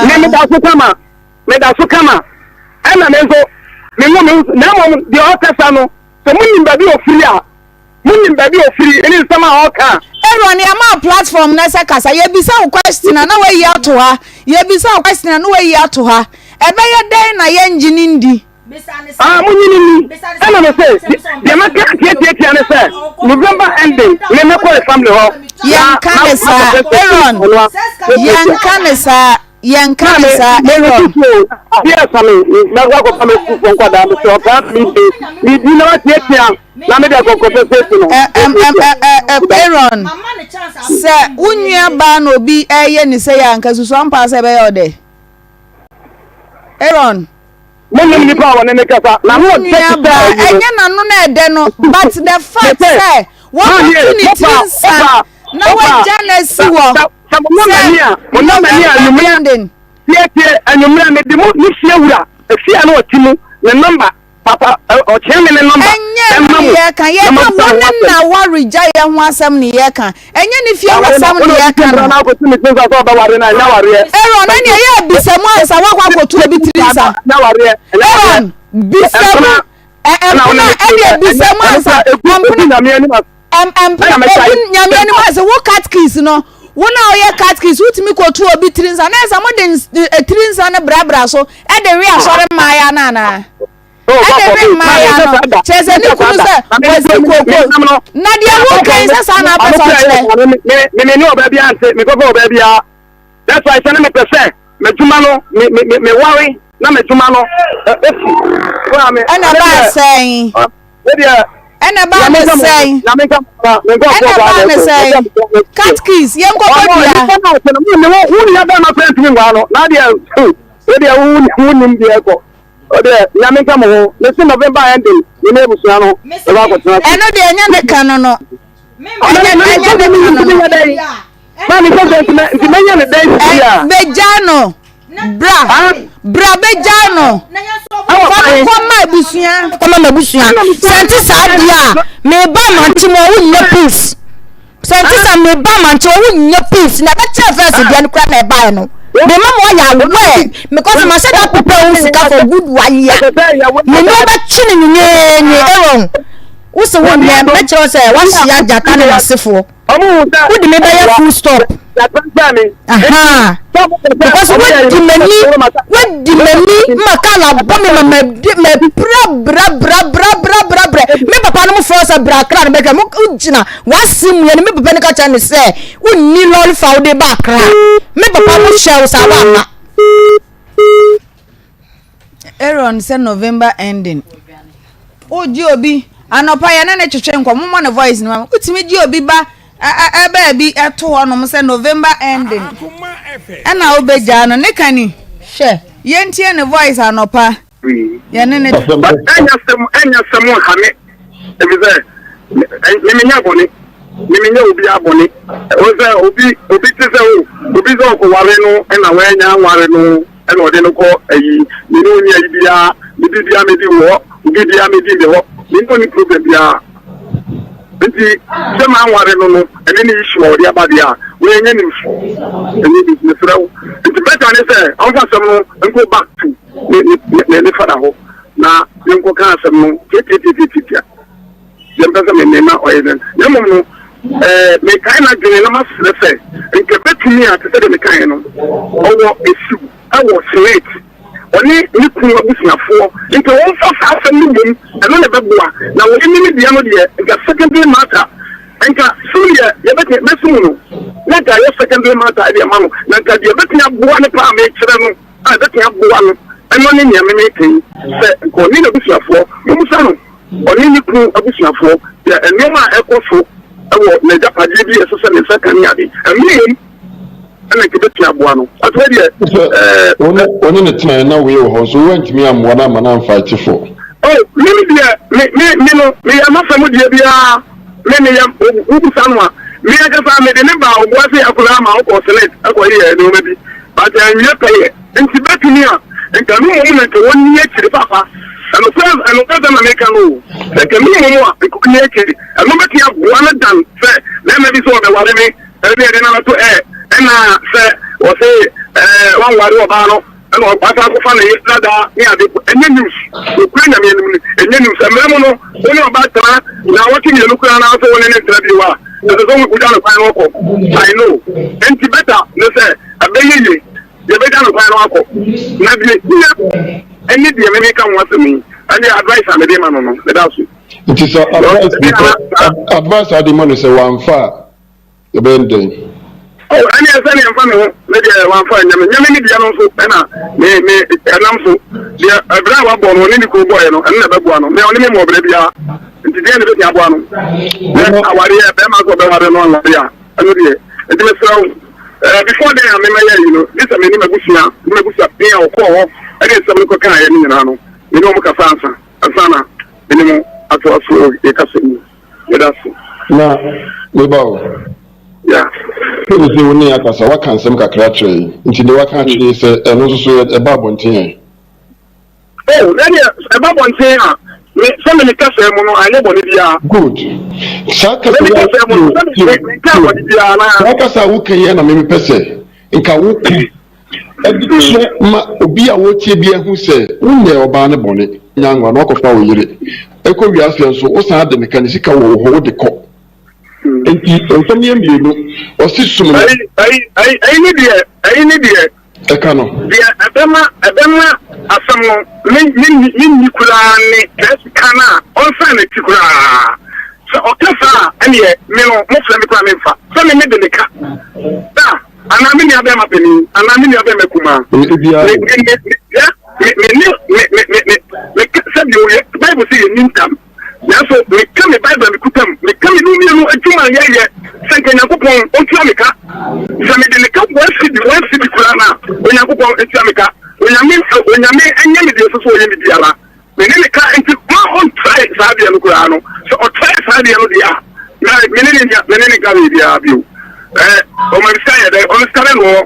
me meda so kama, meda so kama, ɛna me nso me ngo me na mmom deɛ ɔkasa no, sɛ monim baabi ofiri a, monim baabi ofiri ne nsɛm a ɔka. Aaron, yɛama wo platform na sɛ kasa, yɛbisa wo question a na wayi ato ha, yɛbisa wo question a na wayi ato ha, ɛbɛyɛ dɛn na yɛngye no ndi? Ah, munyi no nni. Ɛna me se, deɛ mɛka tiatiatia ne sɛ, November ending, me mɛkɔ ne family hɔ. Yɛnka ne saa, Aaron. Yɛnka ne saa, yɛnka ne saa, Aaron. Adeɛ ɛsa me, mɛkɔ akɔfa me sukuufoɔ nkwadaa, me sɛ ɔkaa me de, me di na watiatia, na me de akɔkɔpɛ safety no. Aaron, sɛ wo nua baa na obi ɛyɛ ne sɛ yɛ anka susu ampa sɛ ɛbɛyɛ ɔdɛ. Aaron. Menim nipa a wɔne me kasa. Na no ɔdɛ te sɛ ayi no. Ɛnyɛ n'ano na ɛdɛ no but the fact sɛ wɔbɛtu ne tiri nsa na wagya no asi hɔ sɛ November ending. Tietie anwummerɛ mede mo ne fie wura efie a na ɔte mu ne nɔmba Papa, ɔkyerɛ me ne nɔmba. Ɛnyɛ ɛno ne yɛka, yɛka wo ne na waregyaeɛ ho asɛm ne yɛka, ɛnyɛ ne fie asɛm ne yɛka no. Aaron, ɛne ɛyɛ bisa mu ansa woakɔ akɔtu obi tiri nsa. Aaron, bisa mu, ɛmpena, ɛne bisa mu ansa, ɛmpena, ɛmpena, ɛgu nyame anim ase, wo catkis no, wo na woyɛ catkis, wotumi kɔtu obi tiri nsa, na ɛsɛ mode tiri nsa no brabra so, ɛde we asɔre mmaaya no anaa? ɛde we mmaaya no, kyerɛ sɛ ne kunu sɛ wasi koko, na deɛ woka yi sɛ saa na apɛ sɛ ɔkyerɛ. Mene ne ɔbaa biara nte, mekɔfɛ ɔbaa biara. That's why sɛ ne mepɛ sɛ m'adwuma no me me me ware na m'adwuma no efi. Ɛna baa sɛn? Ɛna baa ne sɛn? Ɛna baa ne sɛn? Catkis yɛn kɔkɔ dua. Wo nua bɛrima fɛn tumi nwa no na deɛ wo deɛ wo nim deɛ kɔ. O deɛ nyame nka mo ho mesi November ending me ne abusua no ɛbɛ akɔtena. Ɛno deɛ ɛnyɛ ne ka no no. Ɛnyɛ ɛnyɛ ne ka no no. Maame sɛ sɛ nti mɛnyɛ ne dɛn sisi a. Bɛgya no. Bra bra bɛgya no. Fa no kɔ ma abusua. Kɔma m'abusua. Sɛ nte saa deɛ a meba amante mu a wonnya peace. Sɛ nte sɛ meba amante a wonnya peace na ɛbɛkyerɛ fɛs deɛ no koraa na ɛbaeɛ no. Mema mo ayɛ aware because mahyɛ da prepare wo sika for good one year. Me ne wo bɛtwe no nwenweenwe Aaron. Wo se wo nyɛ mɛkyerɛ wo sɛ woahyia gyata ne n'asefoɔ. Wode me bɛyɛ full stop. Aha. Because wodi m'ani wodi m'ani ma kaa na abɔ me ma mapira bra bra bra bra bra bra. Me papa no mo frɛ sɛ bra kra no bɛhwɛ mo gyina w'asɛm mu yɛ no me papa no ka kyerɛ me sɛ wonni lɔre fa wode ba akra me papa mo hyɛ wo saa woamma. Aaron sɛ November ending wogye obi anɔpa yɛ ne ne twetwe nkɔ momɔ ne voice no ma wotumi gye obi ba baabi ɛto hɔ nom sɛ November ending ɛna wobɛgyaa no ne ka ni hwɛ yɛntie ne voice anɔpa yɛne ne. But ɛnyɛ asɛm ɛnyɛ asɛm nha me efisɛ me menyɛ bɔne me menyɛ obiara bɔne ɛwɔ sɛ obi obi te sɛ o obi sɛ ɔkɔware no ɛna wanya nware no ɛna ɔde no kɔ ayi me ne onni ayi biara me bi biara medi wɔ hɔ obi biara medi me hɔ me ne onni problem biara nti sɛ manware no no ɛne ne issue a ɔde aba deɛ a wei ɛnyɛ news ɛnyɛ news mesrɛ wo nti better ne sɛ ɔmfa asɛm no nkɔ back to ne ne ne ne fada hɔ na yɛnkɔka asɛm no tiatiatiatiatia deɛ mpɛ sɛ me me ma ɔyɛ dɛn na mmom no ɛɛ mekae n'adwene na masrɛ sɛ nka bɛtumi a te sɛ deɛ mekaeɛ no ɔwɔ esiw ɛwɔ senate ɔne ne kunu abusuafoɔ nka wɔmfa saa asɛm no mmom ɛno na ɛbɛboa na wɔne ne ne deɛ no deɛ nka secondary matter nka sum deɛ yɛbɛtumi bɛsum no na nka yɛ secondary matter ɛde ama no na nka deɛ bɛtumi aboa no paa mekyerɛ no a ɛbɛtumi aboa no, ɛno ne nea me meka yi, sɛ nka ɔne n'abusuafoɔ, mommisa no, ɔne ne kunu abusuafoɔ, deɛ nneɛma a ɛkɔ so wɔ n'agyapadeɛ bi a ɛsɛ sɛ ne nsa ka ne ade, ɛno mmom ɛna nka ɛbɛtumi aboa no. But wei deɛ, Sɛ ɛɛ. wo ne wo ne no tenaeɛ na wei wɔ hɔ nso woantumi ammoa no amma no amfight for. Oh, me me deɛ, me me me no, meyɛ m'afa mu deɛ biara, me meyɛ, wobisa no a, me ankasa mede ne baa Obuasi akwadaa ma ɔkɔɔ Senate ɛkɔyɛɛ nneɛma bi. But anwie pɛyɛ. Nti bɛtumi a, nka me mmom na nka wɔnni akyire papa. Ɛnokorɛ ɛnokorɛ sɛm na meka no o. Sɛ nka me mmom a, nka ɔnni akyire. Ɛno bɛtumi aboa no dan sɛ bɛrima bi sɛ ɔbɛware me, ɛne ɛde no abɛto ɛ, ɛna sɛ ɔse ɛɛ wanware ɔbaa no, ɛna wasan akɔfa ne yere dada ne ade. Ɛnyɛ news. Nokorɛ Nyame anim no, ɛnyɛ news. Mmerɛ mu no, wo ne ɔbaa tena naawɔtwe mmienu koraa na sɛ wo ne no ntena bio a, ɛsɛ sɛ wogya no kwan na ɔkɔ. I know. Nti better ne sɛ Ɛbɛyɛ yie, yɛbɛgya no kwan no akɔ. Na deɛ ɛhia ne deɛ me meka ho asɛm yi, ɛne advice a mede ma no no, meda ase. Nti sɛ advice bi sɛ advice a wode ma no sɛ wamfa a, yɛbɛyɛ no dɛn? Oh, ɛne ɛsɛ ne ɛmfa me ho, me deɛ wamfa nyɛ me, nyɛ me ne deɛ no nso ɛna me me ɛnam so deɛ ɛbrɛ a wabɔ no ɔne ne kuro bɔɔyɛ no ɛno na ɛbɛboa no, me ɔne me mmɔ ɔbrɛ biara, nti deɛ na ɛbɛtumi aboa no, sɛ awareɛ bɛrima sɛ ɔbɛware no anware a. Ɛno deɛ, nti mesrɛ wo, eh, before then a memɛyɛ ayi no, gye sɛ me ne m'abusua, ne m'abusua panin a ɔkɔɔ hɔ de nsɛm no kɔkaeɛ no nyinaa no, me ne wɔn kasa ansa, ansa na me ne mo atoa so wɔ yɛn kasa mu. Meda ase. Na, me ba o, Yeah. sɛ mese wo ne yɛn akasa, woaka nsɛm kakra akyerɛ yɛn, nti deɛ woaka akyerɛ yɛn sɛ ɛno nso so ɛba abɔnten ɛ? Oh, na deɛ ɛba bɔnten a, me, sɛ me ne kasa mu no, anyɛ bɔne biara. Good. Saa kasa Me ne yi a, kasa mu no, sɛ me, tio, me, menkaa tio, bɔne biara na. saa kasa a woka yi na me mepɛ sɛ nka woka ɛde kyerɛ ma obi a wɔretie bi ahu sɛ wonyɛɛ ɔbaa no bɔne. Nya anwa na wakɔfa wo yere. Ɛkɔ wiase nso, wosan de ne ka, ne sika wɔ wo hɔ, wode kɔ. Enti nsɛm yɛ mmienu. Ɔse sum no. Ɛyi, ɛyi, ɛyi, ɛyi ne deɛ, ɛyi ne deɛ. Ɛka no. Deɛ ɛbɛma, ɛbɛma asɛm no me, me, me nni koraa ne saa sika no a ɔnsan n'akyi koraa. Sɛ ɔka saa a, ɛneɛ me no, mofrɛ me koraa memfa. Sɛ me mede ne ka da anaa me nua bɛrima panin anaa me nua bɛrima kumaa. Me, me, me, me, ya, me, me ne, me, me, me, me, me, sɛ deɛ ɔyɛ, Bible sɛ yɛnni ntam. Nanso meka me Bible a mekuta mu, meka me no mmienu adwuma a yɛyɛ sɛ nka Nyankopɔn ɔntua me ka. Sɛ mede ne ka one cedi, one cedi koraa no a, Onyankopɔn ntua me ka. Onyame, Onyame nyɛ me deɛ ɛsɛ sɛ ɔyɛ me biara. Me ne ne ka nti ma ɔntrae saa adeɛ no koraa no. Sɛ ɔtrae saa adeɛ no deɛ a, na me ne ne nya, me ne ne nka hwee biara bio. Ɛɛ, ɔma me sika yɛ dɛn? Ɔno sika bɛn na ɔwɔ?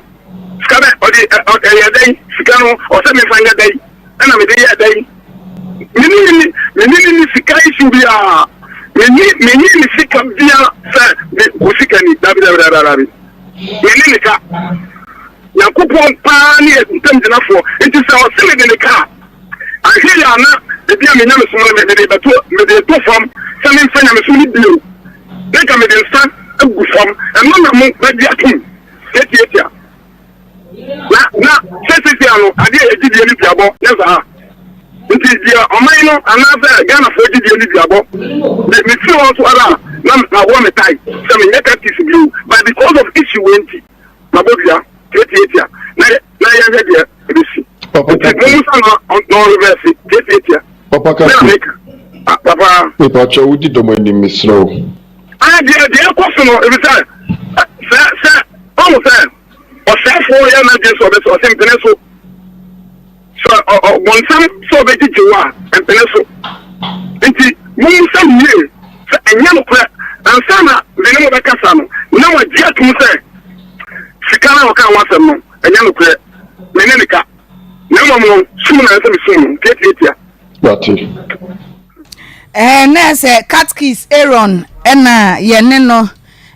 Sika bɛ, ɔde, ɛyɛ dɛn? Sika no, ɔsɛ memfa nyɛ dɛn? Ɛna mede yɛ dɛn? Me ne ne me ne ne ni sika issue biara. Me ne me ne ne sika biara sɛ me wo sika ni. Dabi dabi dabi dabi. Me ne ne ka. Nyankopɔn paa ne yɛ ntamgyinafoɔ, nti sɛ ɔse mede ne ka a, anhwɛ yie a na ebia me nyamesom no mede bɛto mede reto fam sɛ memfa nyamesom no bio, na nka mede nsa agu fam, ɛno na mo bɛgye atom tiatiatia. Na na sɛ seesei ano adeɛ a yɛgye die ne duabɔ, nyɛ saa? Nti deɛ ɔman no anaasɛ Ghanafoɔ gye die ne duabɔ. Me mefiri hɔ nso ara a na maboa me tae sɛ menyɛ catechist bio, but because of issue wei nti mabɔ dua tiatiatia na na yɛnhwɛ deɛ ɛbɛsi. Papa Nti mommusa no na ɔnreverse tiatiatia. Papa Me na Kati. meka. Ah, papa. Mepakyɛw wodi dɔm anim mesrɛ wo. Ah, deɛ deɛ ɛkɔ so no, efisɛ sɛ sɛ ɔhu sɛ ɔsɛefoɔ yɛ n'adwene sɛ ɔbɛsɛ ɔsɛ mpene so sɛ ɔbɔnsam sɛ ɔbɛgyegye wo a mpene so nti mommisa no yie sɛ ɛnyɛ nokorɛ ansa na me ne mo bɛkasa no na wagye atom sɛ sika no a ɔka ho asɛm no ɛnyɛ nokorɛ me ne ne ka na mmom no sum na ɛsɛ mesum no tiatiatia. Wate. Ɛɛ na sɛ Catkis Aaron ɛna yɛne no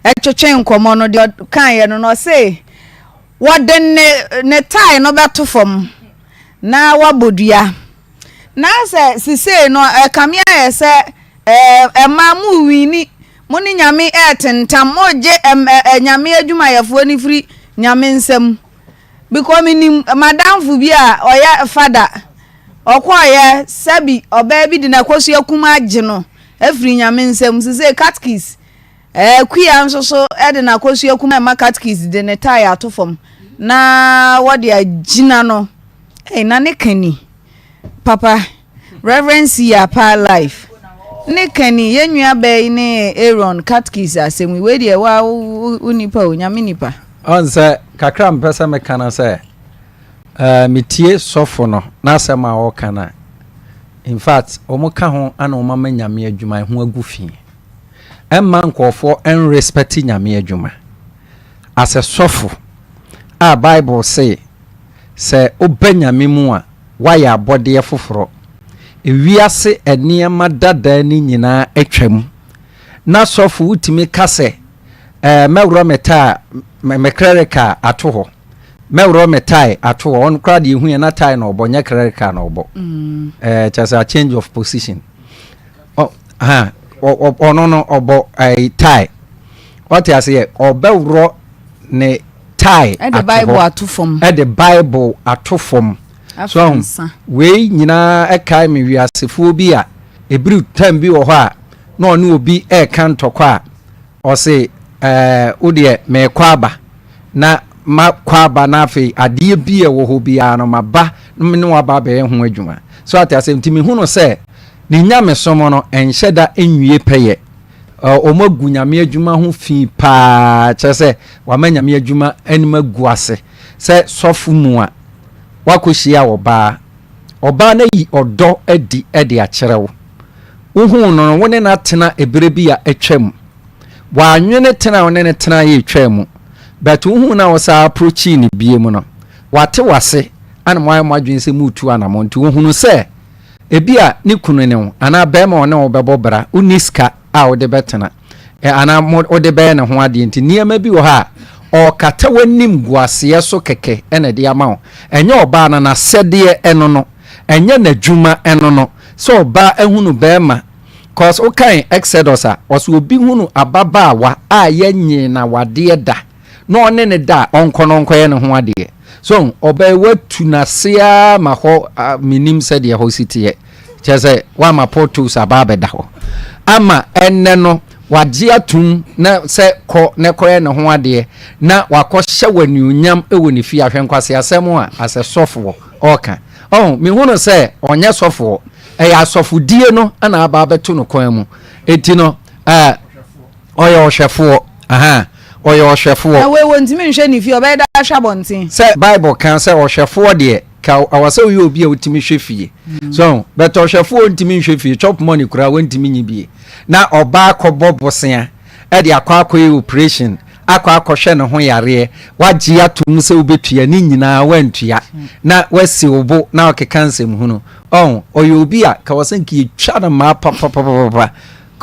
ɛtwetwe nkɔmɔ no deɛ ɔkaeɛ no na ɔse wɔde ne ne tae no bɛto fam na wabɔ dua na sɛ sisei no ɛkame ayɛ sɛ ɛɛ ɛmaa mo wini mo ne nyame ɛɛtentam mo gye ɛm ɛ nyame adwumayɛfoɔ no firi nyame nsam because menim madamfo bi a ɔyɛ fada Ɔkɔeɛ, sɛbi ɔbaa bi de n'akosua kum agye no afiri Nyame nsam. Sesei Katkis, eh, Kua nso so de n'akosua kum ɛma Katkis de ne tae ato fam na wɔde agyina no. Ei, na ne ka ni. Papa, Reverend Siya Pa Life. Ne ka ni, yɛn nua baa yi ne Aaron Katkis asɛm yi. Wei deɛ, wa wo nipa o, Nyame nipa. Ɔn sɛ, kakra a mepɛ sɛ meka no sɛ, Eh, metie sɔfo no n'asɛm a ɔka no a, in fact, wɔn ka ho ana wɔn ama nyame adwuma ɛho agu fi. Ɛmma nkurɔfoɔ ɛnrespɛte nyame adwuma. As a sɔfo a Bible se sɛ woba nyame mu a woayɛ abɔdeɛ foforɔ. Ewiase nneɛma dadaa no nyinaa atwam. Na sɔfo wotumi ka sɛ, eh, mɛworɔ me taa, me clerical ato hɔ. Mɛworɔ me tie ato hɔ. Ɔno koraa deɛ ehu yɛ na tie na ɔbɔ nyɛ clerical na ɔbɔ. Mm. Ɛɛ kyerɛ sɛ a change of position. Ɔ ha ɔno no ɔbɔ ɛɛ tie. Ɔte ase yɛ ɔbɛworɔ ne tie ato hɔ. Ɛde bible ato fam. Ɛde bible ato fam. So ɔho wei nyinaa ɛkae me wiasefoɔ bi a ebiri time bi wɔ hɔ a na ɔne obi ɛɛka ntɔkwa a ɔse ɛɛ wo deɛ mɛɛkɔ aba. na makɔ aba na afei adeɛ bi a ɛwɔ hɔ biara no maba na me ne wo aba abɛyɛ ho adwuma. So ate aseɛ? Nti mehu no sɛ ne nyamesom no ɛnhyɛ da nwie pɛyɛ. Wɔn agu nyame adwuma ho fi paa, kyerɛ sɛ wama nyame adwuma anim agu ase. Sɛ sɔfo mu a, wakɔhyia ɔbaa, ɔbaa no ayi ɔdɔ adi de akyerɛ wo. Wohuu no no, wo ne no atena ɛberɛ bi a atwam. W'anwene tena a wo ne no tenaeɛ etwaa mu but wohuu no a wosan approachii no biom no, wate w'ase ana moayɛ mo adwene sɛ moretu anamɔn nti ohunu sɛ ebia ne kunu ne wo anaa barima a ɔne wo bɛbɔ bra wonni sika a wode bɛtena anaa wode bɛyɛ ne ho adeɛ nti nneɛma bi wɔ hɔ a ɔrekata w'animguaseɛ so kɛkɛ na ɛde ama wo. Ɛnyɛ ɔbaa no n'asɛdeɛ ɛno no, ɛnyɛ n'adwuma ɛno no sɛ ɔbaa ahunu barima Cause wo kan Exodus a, ɔse obi hunu ababaawa a yɛnyee no awadeɛ da na ɔne no da a, ɔnkɔ na ɔnkɔyɛ ne ho adeɛ. So ɔbaa watu n'ase ara ma hɔ menim sɛdeɛ hɔ si teɛ. Kyerɛ sɛ wama potholes aba abɛda hɔ. Ama ɛnnɛ no wagye atum na sɛ kɔ na kɔyɛ ne ho adeɛ na wakɔhyɛ wɔ anuonyam wɔ ne fie ahwɛ nkwaseasɛm a asɛ sɔfoɔ ɔka. Ɔho mehunu sɛ ɔnyɛ sɔfoɔ. Ɛyɛ asɔfodie no na aba abɛto no kwan mu. Enti no, ɛɛ, ɔyɛ ɔhwɛfoɔ. Aha, ɔyɛ ɔhwɛfoɔ. Na wei wɔntumi nhwɛ ne fie, ɔbɛyɛ dɛ ahwɛ abɔnten. Sɛ Bible ka sɛ ɔhwɛfoɔ deɛ, ka ɛwɔ sɛ woyɛ obi a wotumi hwɛ fie. So, but ɔhwɛfoɔ ntumi nhwɛ fie, chop money koraa wɔntumi nyi bie. Na ɔbaa kɔbɔ bosea de akɔ akɔyɛ operation akɔ akɔhwɛ ne ho yareɛ, wagye atom sɛ wobɛtua ne nyinaa wantua, na wasi wo bo na ɔkeka nsɛmhunu. Ɔho, ɔyɛ obi a, ka wɔ sɛ nka yɛtwa no mmaa papapapapa.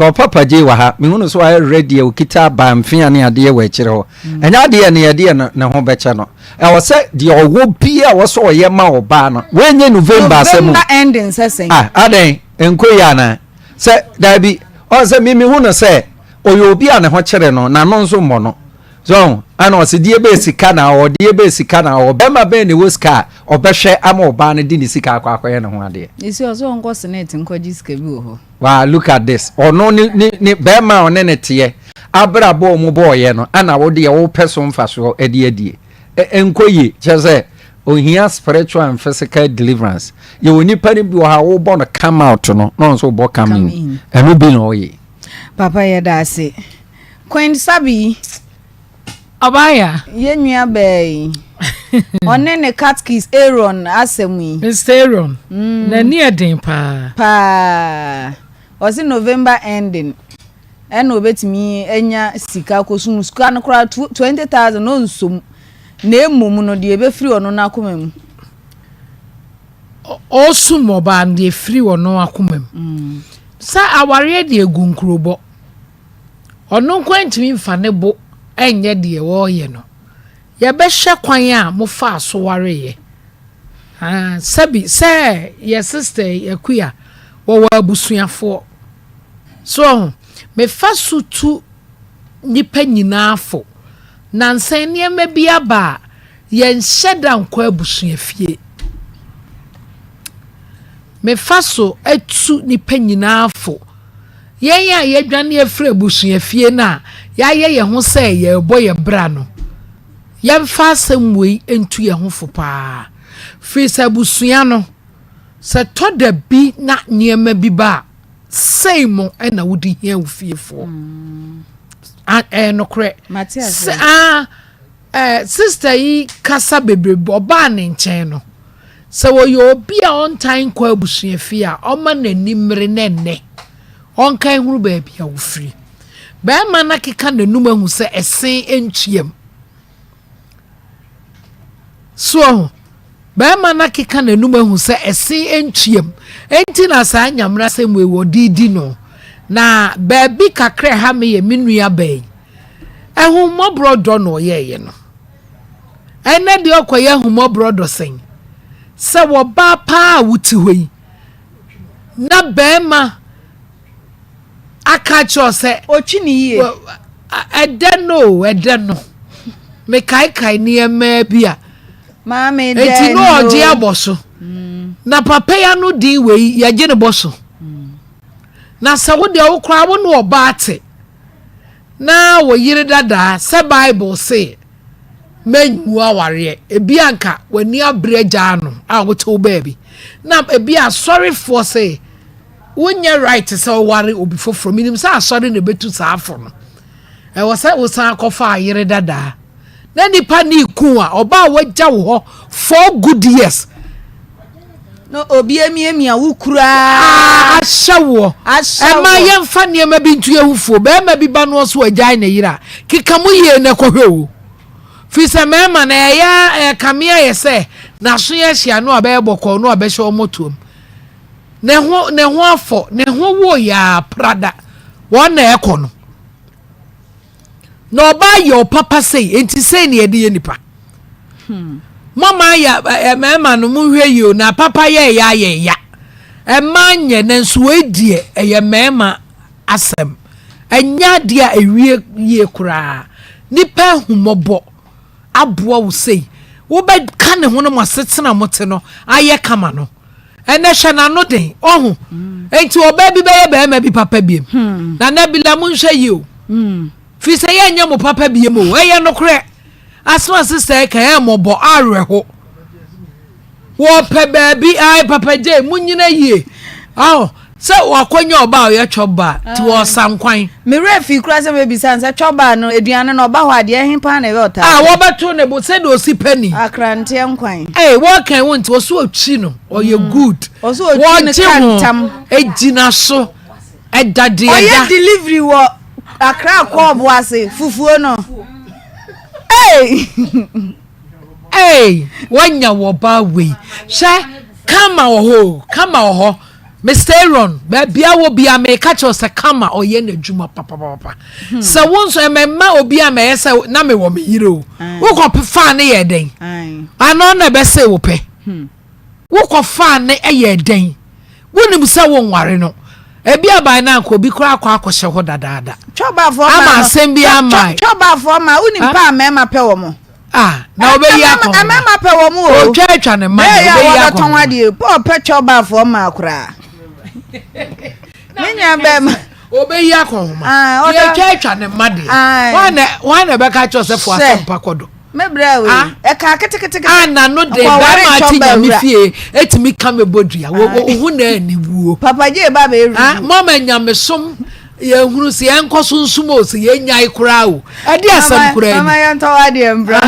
Ka ɔpapa gyei wɔ ha, mehu no sɛ wayɛ ready a ɔkita abaa mfea ne adeɛ wɔ akyire hɔ. Ɛnyɛ adeɛ ne yɛdeɛ no ne ho bɛkyɛ no. Ɛwɔ sɛ deɛ ɔwɔ biara a ɛwɔ sɛ ɔyɛ ma ɔbaa no, wei nyɛ November asɛm o. November ending sɛ sɛn? Ah, adɛn, ɛnkɔ yie anaa? Sɛ, daabi, ɔn sɛ me mehu no sɛ ɔyɛ obi a ne ho kyere no, n'ano nso mmɔ no. So ɔho, ɛna ɔse deɛ bɛyɛ sika na ɔwɔ, deɛ bɛyɛ sika na ɔwɔ, bɛrima bɛn na ɛwɔ sika a ɔbɛhwɛ ama ɔbaa no de ne sika akɔ akɔyɛ ne ho adeɛ. Esi ɔsɛ ɔnkɔ senate nkɔgye sika bi wɔ hɔ. Wow look at this ɔno ne ne ne bɛrima a ɔne ne teɛ abrabɔ a wɔn bɔɔyɛ no ɛna wo deɛ wopɛ so mfasoɔ ɛde adie ɛnkɔ yie kyerɛ sɛ ohia spiritual and physical deliverance yɛwɔ nipa no bi wɔ ha wobɔ no come out no na ɔno nso wobɔ come in ɛno bi na ɔyɛ. Papa yɛda ase. Queen Sabi. Ɔbaaya. Yɛn nua baa yi. Ɔne ne catkist Aaron asɛm yi. Mister Aaron, mm. N'ani yɛ den paa. Paa. Ɔse November ending ɛna obetumi anya sika kosum sika no koraa 20,000 na ɔnsom na emom no deɛ ebefiri ɔno n'akoma mu. Ɔsum ɔbaa no deɛ efiri ɔno akoma mu. Mm. Sɛ awareɛ deɛ egu nkurobɔ. Ɔno nko ara ntumi mfa ne bo nyɛ deɛ ɔreyɛ no. Yɛbɛhwɛ kwan a mofaa so wareeɛ. Ah, sɛbi sɛ yɛ sister yi, Akua, wɔwɔ abusuafoɔ. So ɔho, mefa so tu nnipa nyinaa fo. Nansa yi nneɛma bi aba a, yɛnhyɛ da nkɔ abusuafie. Mefa so tu nnipa nyinaa fo. Yɛn a yɛadwane afiri abusuafie no a yɛayɛ yɛn ho sɛ yɛrebɔ yɛn bra no, yɛmfa asɛm wei ntu yɛn ho fo paa. Firi sɛ abusua no, sɛ tɔ da bi na nneɛma bi ba a, sei mo na wode hia wo fiefoɔ. Mm. Ɛyɛ nokorɛ. Sɛ ah, eh, sista yi kasa bebrebe, ɔbaa ne nkyɛn no, Sɛ ɔyɛ obi a ɔntaa nkɔ abusuafie a, ɔmma n'ani mmere na ɛnnɛ ɔnka nhunu baabi a ɔfiri. Barima no akeka n'anum ahu sɛ ɛse ntuam. So ɔho? Barima no akeka n'anum ahu sɛ ɛse ntuam. Enti na saa nyamena asɛm wei wɔde di no. Na baabi kakra ɛha me yɛ me nua baa yi. Ahummɔborɔ dɔ na ɔyɛeɛ no. Ɛnnɛ deɛ ɔkɔyɛ ahummɔborɔ dɔ sɛn? Sɛ wɔbaa paa a wote hɔ yi na bɛrima aka akyerɛ wo sɛ Ɔtwi ne yie. Ɛdɛ no o, ɛdɛ no. Mekaekae nneɛma bi a. Maame dɛ Enti no. na ɔgye abɔ so. Na papa yi ano din wei yɛgye ne bɔ so. Na sɛ wo deɛ wo koraa wo ne ɔbaa te. Na wo yere dadaa sɛ Bible se mɛnwu awareɛ, ebi anka w'ani abere agyaa no a wote wo baabi. Na ebi asɔrefoɔ se wonyɛ right sɛ woware obi foforɔ. Menim sɛ asɔre na ɛbɛtu saa afo no. Ɛwɔ sɛ wosan akɔfa ayere dadaa. Na nipa ne ku a ɔbaa wagya wo hɔ four good years. Na obi amiamia wo kuraa. Ahyɛ woɔ. Ɛma yɛmfa nneɛma bi nto yɛn ho fuo. Barima bi ba no ɔso agyae ne yere a, keka mu yie na kɔhwɛ o. Firi sɛ mmarima no ɛyɛ ɛkame ayɛ sɛ n'aso yɛ hyia no a bɛyɛ bɔkɔɔ no a bɛhyɛ wɔn mmɔtoam. Ne ho ne ho afɔ ne ho wo yaa prada wɔn na ɛkɔ no. Na ɔbaa yɛ ɔpapa sei enti sei na yɛde yɛ nipa. Hmm. Mama yɛ mmarima no monhwɛ yie o na papa yɛ ɛyɛ ayɛ ya. Ɛmaa nyɛ nanso wei deɛ ɛyɛ mmarima asɛm. Ɛnyɛ adeɛ a ɛwie yie koraa. Nipa ahummɔbɔ aboa wo sei. Wobɛka ne ho no mo asetena mote no ayɛ kama no. Ɛnɛ hwɛ n'ano den ɔho. Enti ɔbaa bi bɛyɛ barima bi papa biem. Hmm. Nana Bila monhwɛ yie o. Hmm. Firi sɛ yɛnyɛ mo papa biem o. Ɛyɛ nokorɛ. Asɛm a sista yi ka ɛyɛ mmɔbɔ awerɛho. Wɔpɛ baabi ae papa gye monyina yie. Aho sɛ wakɔnya ɔba a ɔyɛ chop bar nti wɔsa nkwan. Me werɛ fii koraa sɛ mɛbisa no sɛ chop bar no aduane no ɔba hɔ a deɛ ɛhe paa na ɛyɛ ɔtaa pɛ. A wɔbɛto ne bo sɛdeɛ ɔsi pɛ ni. Akranteɛ nkwan. Ee wɔka wo nti ɔso ɔtwi no ɔyɛ good. Ɔso ɔtwi no ka ntam. Wɔgye ho gyina so ɛda deɛ da. Ɔyɛ delivery wɔ Accra kɔ Ɔboase fufuo no. Hey! Hey! Wanya wɔ ba wei. Hwɛ kama wɔ hɔ o, kama wɔ hɔ. Mister Aaron, baabi a wɔ bia meka kyerɛ sɛ kama ɔyɛ n'adwuma papapapa. Hmm. Sɛ wo nso ɛmɛma obi a mɛyɛ sɛ na mewɔ me yere o. Wokɔ faa ne yɛ dɛn? Ano na ɛbɛsɛ wo pɛ. Hmm. Wokɔ faa ne yɛ dɛn? Wonim sɛ wonware no. Ebi aban na anka obi koraa akɔ akɔhyɛ hɔ dadaada. Ama asɛm bi ama. Twɔbaafoɔ ma wonim paa mmarima pɛ wɔ mo. Ah, na ɔbɛyi akɔ hɔ. Mmarima pɛ wɔn o. Otwa atwa ne mma na ɔbɛyi akɔ hɔ. Wɔbɛtɔn adeɛ. Paul pɛ twɔbaafoɔ mmaa koraa. Ne nua bɛrima. Ɔbɛyi akɔ hɔ ma. Deɛ atwa atwa ne mma deɛ. Wɔn na ɛbɛka kyerɛ sɛ fo asɛmpa kɔ do. Me brɛ wei. Ah. Ɛka ketekete. Ah, na no de bɛrima ate nyame fie etumi ka me bɔ dua. Wo ho na ani wuo. Papa gye ba bɛ eru. Mama nyamesom. Yɛnhunu sɛ yɛnkɔ so nsom o, sɛ yɛnnyae koraa o. Ɛde asɛm koraa ni. Mama yɛntɔ w'adeɛ mbra.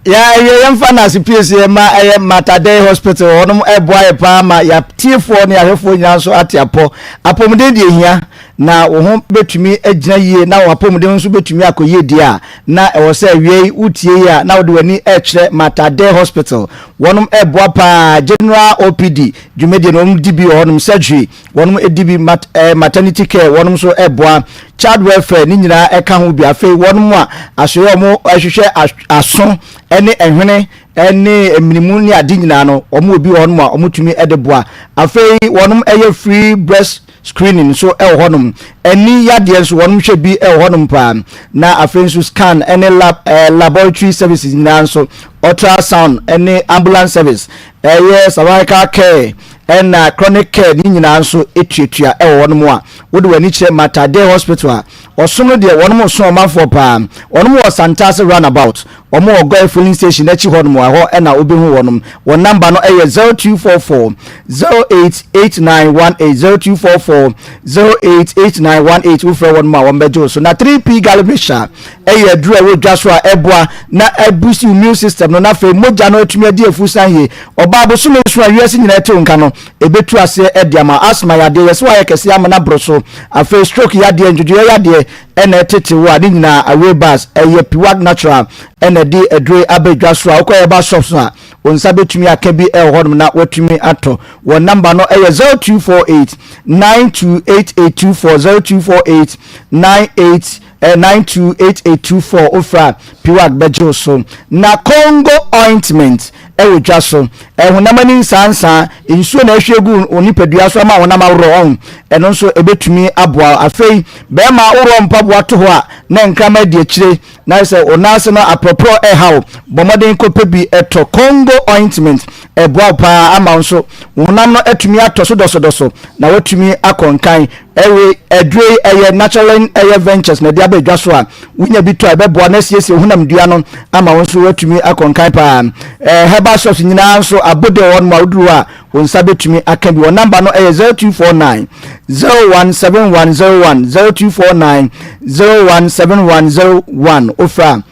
Yɛ awie yɛmfa no ase piesie ma ɛyɛ Mater Dei Hospital wɔnom ɛboa yɛ paa ma yɛatiefoɔ ne yɛahwɛfoɔ nyinaa nso ate apɔ. Apɔmuden deɛ hia na wo ho bɛtumi agyina yie na w'apɔmuden nso bɛtumi akɔ yie deɛ a na ɛwɔ sɛ awie yi wotie yi a na wode w'ani ɛkyerɛ Mater Dei Hospital wɔnom ɛboa paa General OPD dwumadie no wɔn di bi wɔ hɔnom surgery wɔnom di bi mat eh, maternity care wɔnom nso ɛboa child welfare ne nyinaa ɛka ho bi afei wɔnom a asoɛ wɔn ɛhwehwɛ aso ɛne ɛhwene ɛne minimu ne ade nyinaa no wɔn wɔ bi wɔ hɔnom a wɔn tumi ɛde boa afei wɔnom ɛyɛ free breast screening nso ɛwɔ hɔnom ɛni yadeɛ nso wɔnom hwɛ bi ɛwɔ hɔnom paa na afei nso scan ɛne lab ɛɛ laboratory services nyinaa nso ultrasound ɛne ambulance service ɛyɛ cervical care ɛna chronic care ne nyinaa nso tuatua ɛwɔ wɔn a wode w'ani kyerɛ Mater Dei Hospital a ɔsom no deɛ wɔn so ɔmanfoɔ paa wɔn wɔ Santase roundabout wɔn wɔ Goil filling station akyi hɔ nom ɛhɔ ɛna wobɛhu wɔn wɔn namba no ɛyɛ 0244 088918 0244 088918 wofrɛ wɔn a wɔn bɛgye wo so na 3P garlic mixture ɛyɛ aduru a ɛwɔ dwa so a ɛboa na ɛbusi immune system no na afei mogya no atumi adi afusan yie. Ɔbaa bosome nson a wiase nyinaa te wo nka no, ɛbɛtu aseɛ ɛde ama. Asthma yadeɛ, yɛsɛ woayɛ kɛseɛ ama no aboro so. Afei stroke yadeɛ, ndwodwoeɛ yadeɛ ɛna ɛtete wo a, ne nyinaa away bus. Ɛyɛ Piwak Natural ɛna ɛde aduro yi aba dwa so a wokɔ herbal shops no a, wo nsa bɛtumi aka bi ɛwɔ hɔnom na woatumi atɔ. Wɔn namba no ɛyɛ 0248 928824 0248 98 928824 wofrɛ a Piwak bɛgye wo so. Na Congo ointment wɔ dwa so. Honam ani nsaansaa, nsuo na ahwie gu wo nipadua so ama honam aworɔ ɔho. Ɛno nso ɛbɛtumi aboa wo. Afei bɛrima worɔ mpaboa to hɔ a na nkrama adi akyire na ayɛ sɛ wo nan ase no aprɔprɔ ɛha wo. Bɔ mmɔden kɔpɛ bi tɔ. Congo ointment ɛboa wo paa ama wo nso wo honam no atumi atɔ so dɔsodɔso na woatumi akɔ nkan. Ɛwe aduro yi ɛyɛ Naturalin ɛyɛ Ventures na ɛde aba dwa so a wonya bi tɔ a ɛbɛboa na asiesie wo honamdua no ama wo nso woatumi akɔ nkan paa. Ɛɛ herbal shops nyinaa nso abode wɔ hɔnom a woduru hɔ a wo nsa bɛtumi aka bi. Wɔn namba no ɛyɛ 0249 017101 0249 017101 wofrɛ a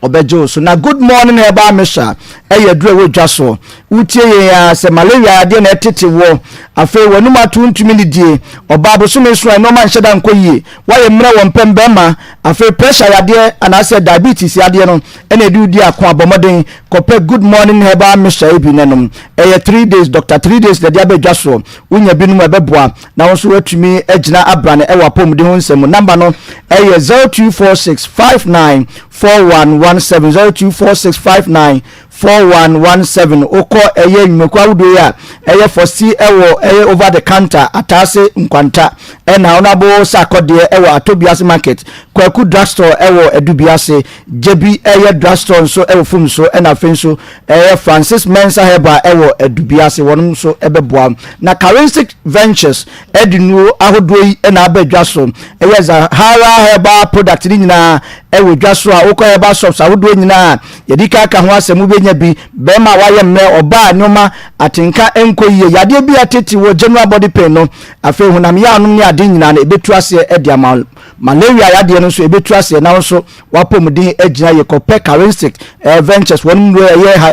ɔbɛgye wo so. Na Good Morning Herbal Mixture ɛyɛ aduru a ɛwɔ dwa soɔ. Wotie yɛn a sɛ malaria adeɛ na ɛtete woɔ, afei w'anum ato wontumi nidie, ɔbaa bosome so a nneɛma nhyɛ da nkɔ yie, woayɛ mmerɛ wɔ mpɛm bɛrima, afei pressure yadeɛ anaasɛ diabetes yadeɛ no ɛna ɛde wodi ako a, bɔ mmɔden kɔpɛ Good Morning Herbal Mixture yi bi na nom. Ɛyɛ 3 days, Doctor 3 days na ɛde aba dwa soɔ. Wonya bi nom a ɛbɛboa na wo nso woatumi agyina abrane wɔ apɔmuden ho nsɛm mu. Namba no yɛ 0246 59 4117, 0246 59 4117. Wokɔ ɛyɛ nnwumakuo ahodoɔ yi a ɛyɛ fɔsi ɛwɔ ɛyɛ over the counter ataase nkwanta ɛna honorable sakɔdeɛ ɛwɔ atobiase market, kwaku drugstore ɛwɔ adubiase, gyebi ɛyɛ drugstore nso ɛwɔ fum so ɛna afei nso Ɛyɛ Francis Mensah Herbal wɔ Adubiase, wɔnom nso bɛboa. Na Karinsic Ventures de nnuro ahodoɔ yi na aba dwa so. Ɛyɛ Zahara Herbal product no nyinaa wɔ dwa so a wokɔ herbal shops ahodoɔ nyinaa a yɛdi kan ka ho asɛm wobɛnya bi. Bɛrima a wayɛ mmerɛ, ɔbaa a nneɛma atenka nkɔ yie, yadeɛ bi a ɛtete wɔ general body pain no, afei honam yaw nom ne ade nyinaa no ɛbɛtu aseɛ de ama wo. Malaria yadeɛ no nso ɛbɛtu aseɛ na wo nso W'apɔmuden agyina yie kɔpɛ Karinsic eh, Ventures wɔn nnuro ɛyɛ ha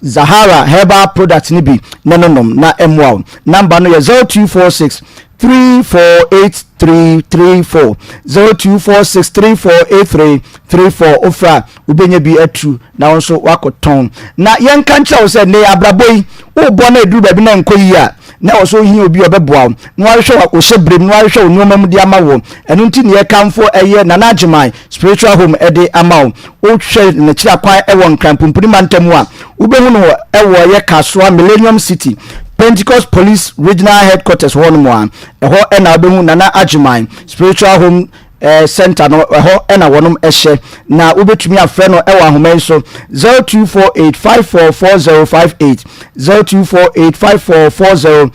Zahara herbal product no bi na no nom na ɛmmoa wo. Number no yɛ 0246 348334 0246 348334 wofrɛ a wobɛnya bi atu na wo nso woakɔtɔn. Na yɛnka nkyerɛ wo sɛ nnɛ abrabɔ yi wobɔ na ɛduru baabi na ɛnkɔ yie a na ɛwɔ sɛ wohia obi a ɔbɛboa wo na wahwehwɛ wo hyɛ berɛ mu na wahwehwɛ wo nneɛma mu de ama wo. Ɛno nti ne yɛkamfo ɛyɛ Nana Agyeman Spiritual Home de ama wo. Wohwɛ n'akyiri akwan wɔ Nkran Pumpuni mantam mu a, wobɛhu no wɔ ɛyɛ Kasoa Millennium City, Pentecost Police Regional Headquarters hɔ nom a, ɛhɔ na wobɛhu Nana Agyeman Spiritual Home eh, Center no, ɛhɔ na wɔnom hyɛ. Na wobɛtumi afrɛ no wɔ ahoma yi so 0248 544058, 0248 5440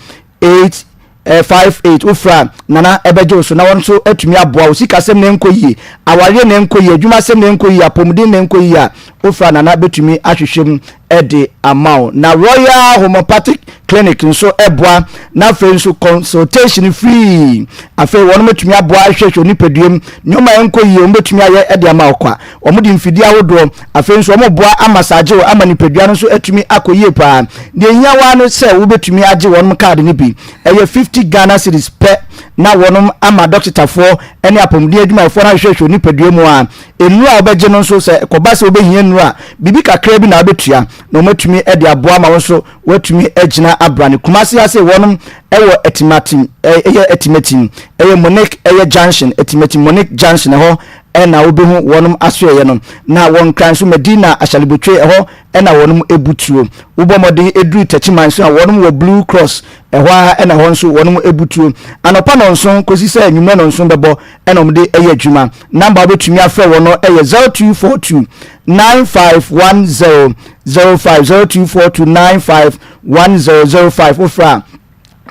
58, wofrɛ a Nana ɛbɛgye wo so na wɔn nso atumi aboa wo. Sikasɛm na ɛnkɔ yie, awareɛ na ɛnkɔ yie, adwumasɛm na ɛnkɔ yie, apɔmuden na ɛnkɔ yie a, wofrɛ a Nana bɛtumi ahwehwɛ mu de ama wo. Na Royal Homeopathic Clinic nso ɛboa, na afei nso consultation free. Afei wɔn bɛtumi aboa ahwehwɛ nipadua mu nneɛma a ɛnkɔ yie, wɔn bɛtumi ayɛ de ama wo kwa. Wɔn de mfidie ahodoɔ, afei nso wɔn boa amasaagye wo ama nipadua no nso atumi akɔ yie paa. Deɛ ehia waa no sɛ wobɛtumi agye wɔn kaade no bi. Ɛyɛ 50 Ghana cedis pɛ na wɔn ama dɔketafoɔ ne apɔmuden adwumayɛfoɔ no ahwehwɛhwɛ nipadua mu a nnuro a wobɛgye no nso sɛ ɛkɔba sɛ wobɛhia nnuro a biribi kakra bi na wobɛtua na wɔatumi de aboa ma wo nso woatumi agyina abrane. Kumasi ha sei wɔnom ɛwɔ Atimatim ɛyɛ Atimatim ɛyɛ Monique ɛyɛ junction Atimatim Monique junction ɛhɔ ɛna wobɛhu wɔnom asoɛeɛ no. Na wɔ Nkran nso Medina Ashalibotwe ɛhɔ ɛna wɔnom ɛbu tuo. Wobɔ mmɔden ɛduru Techiman nso a wɔnom wɔ Blue Cross ɛhɔ ara ɛna ɛhɔ nso wɔnom ɛbu tuo. Anɔpa nɔnson kɔsi sɛ anwummerɛ nɔnson bɛbɔ ɛna wɔde ɛyɛ adwuma. Number a wobɛtumi afrɛ wɔn no ɛyɛ 0242 951005 0242 951005 wofrɛ a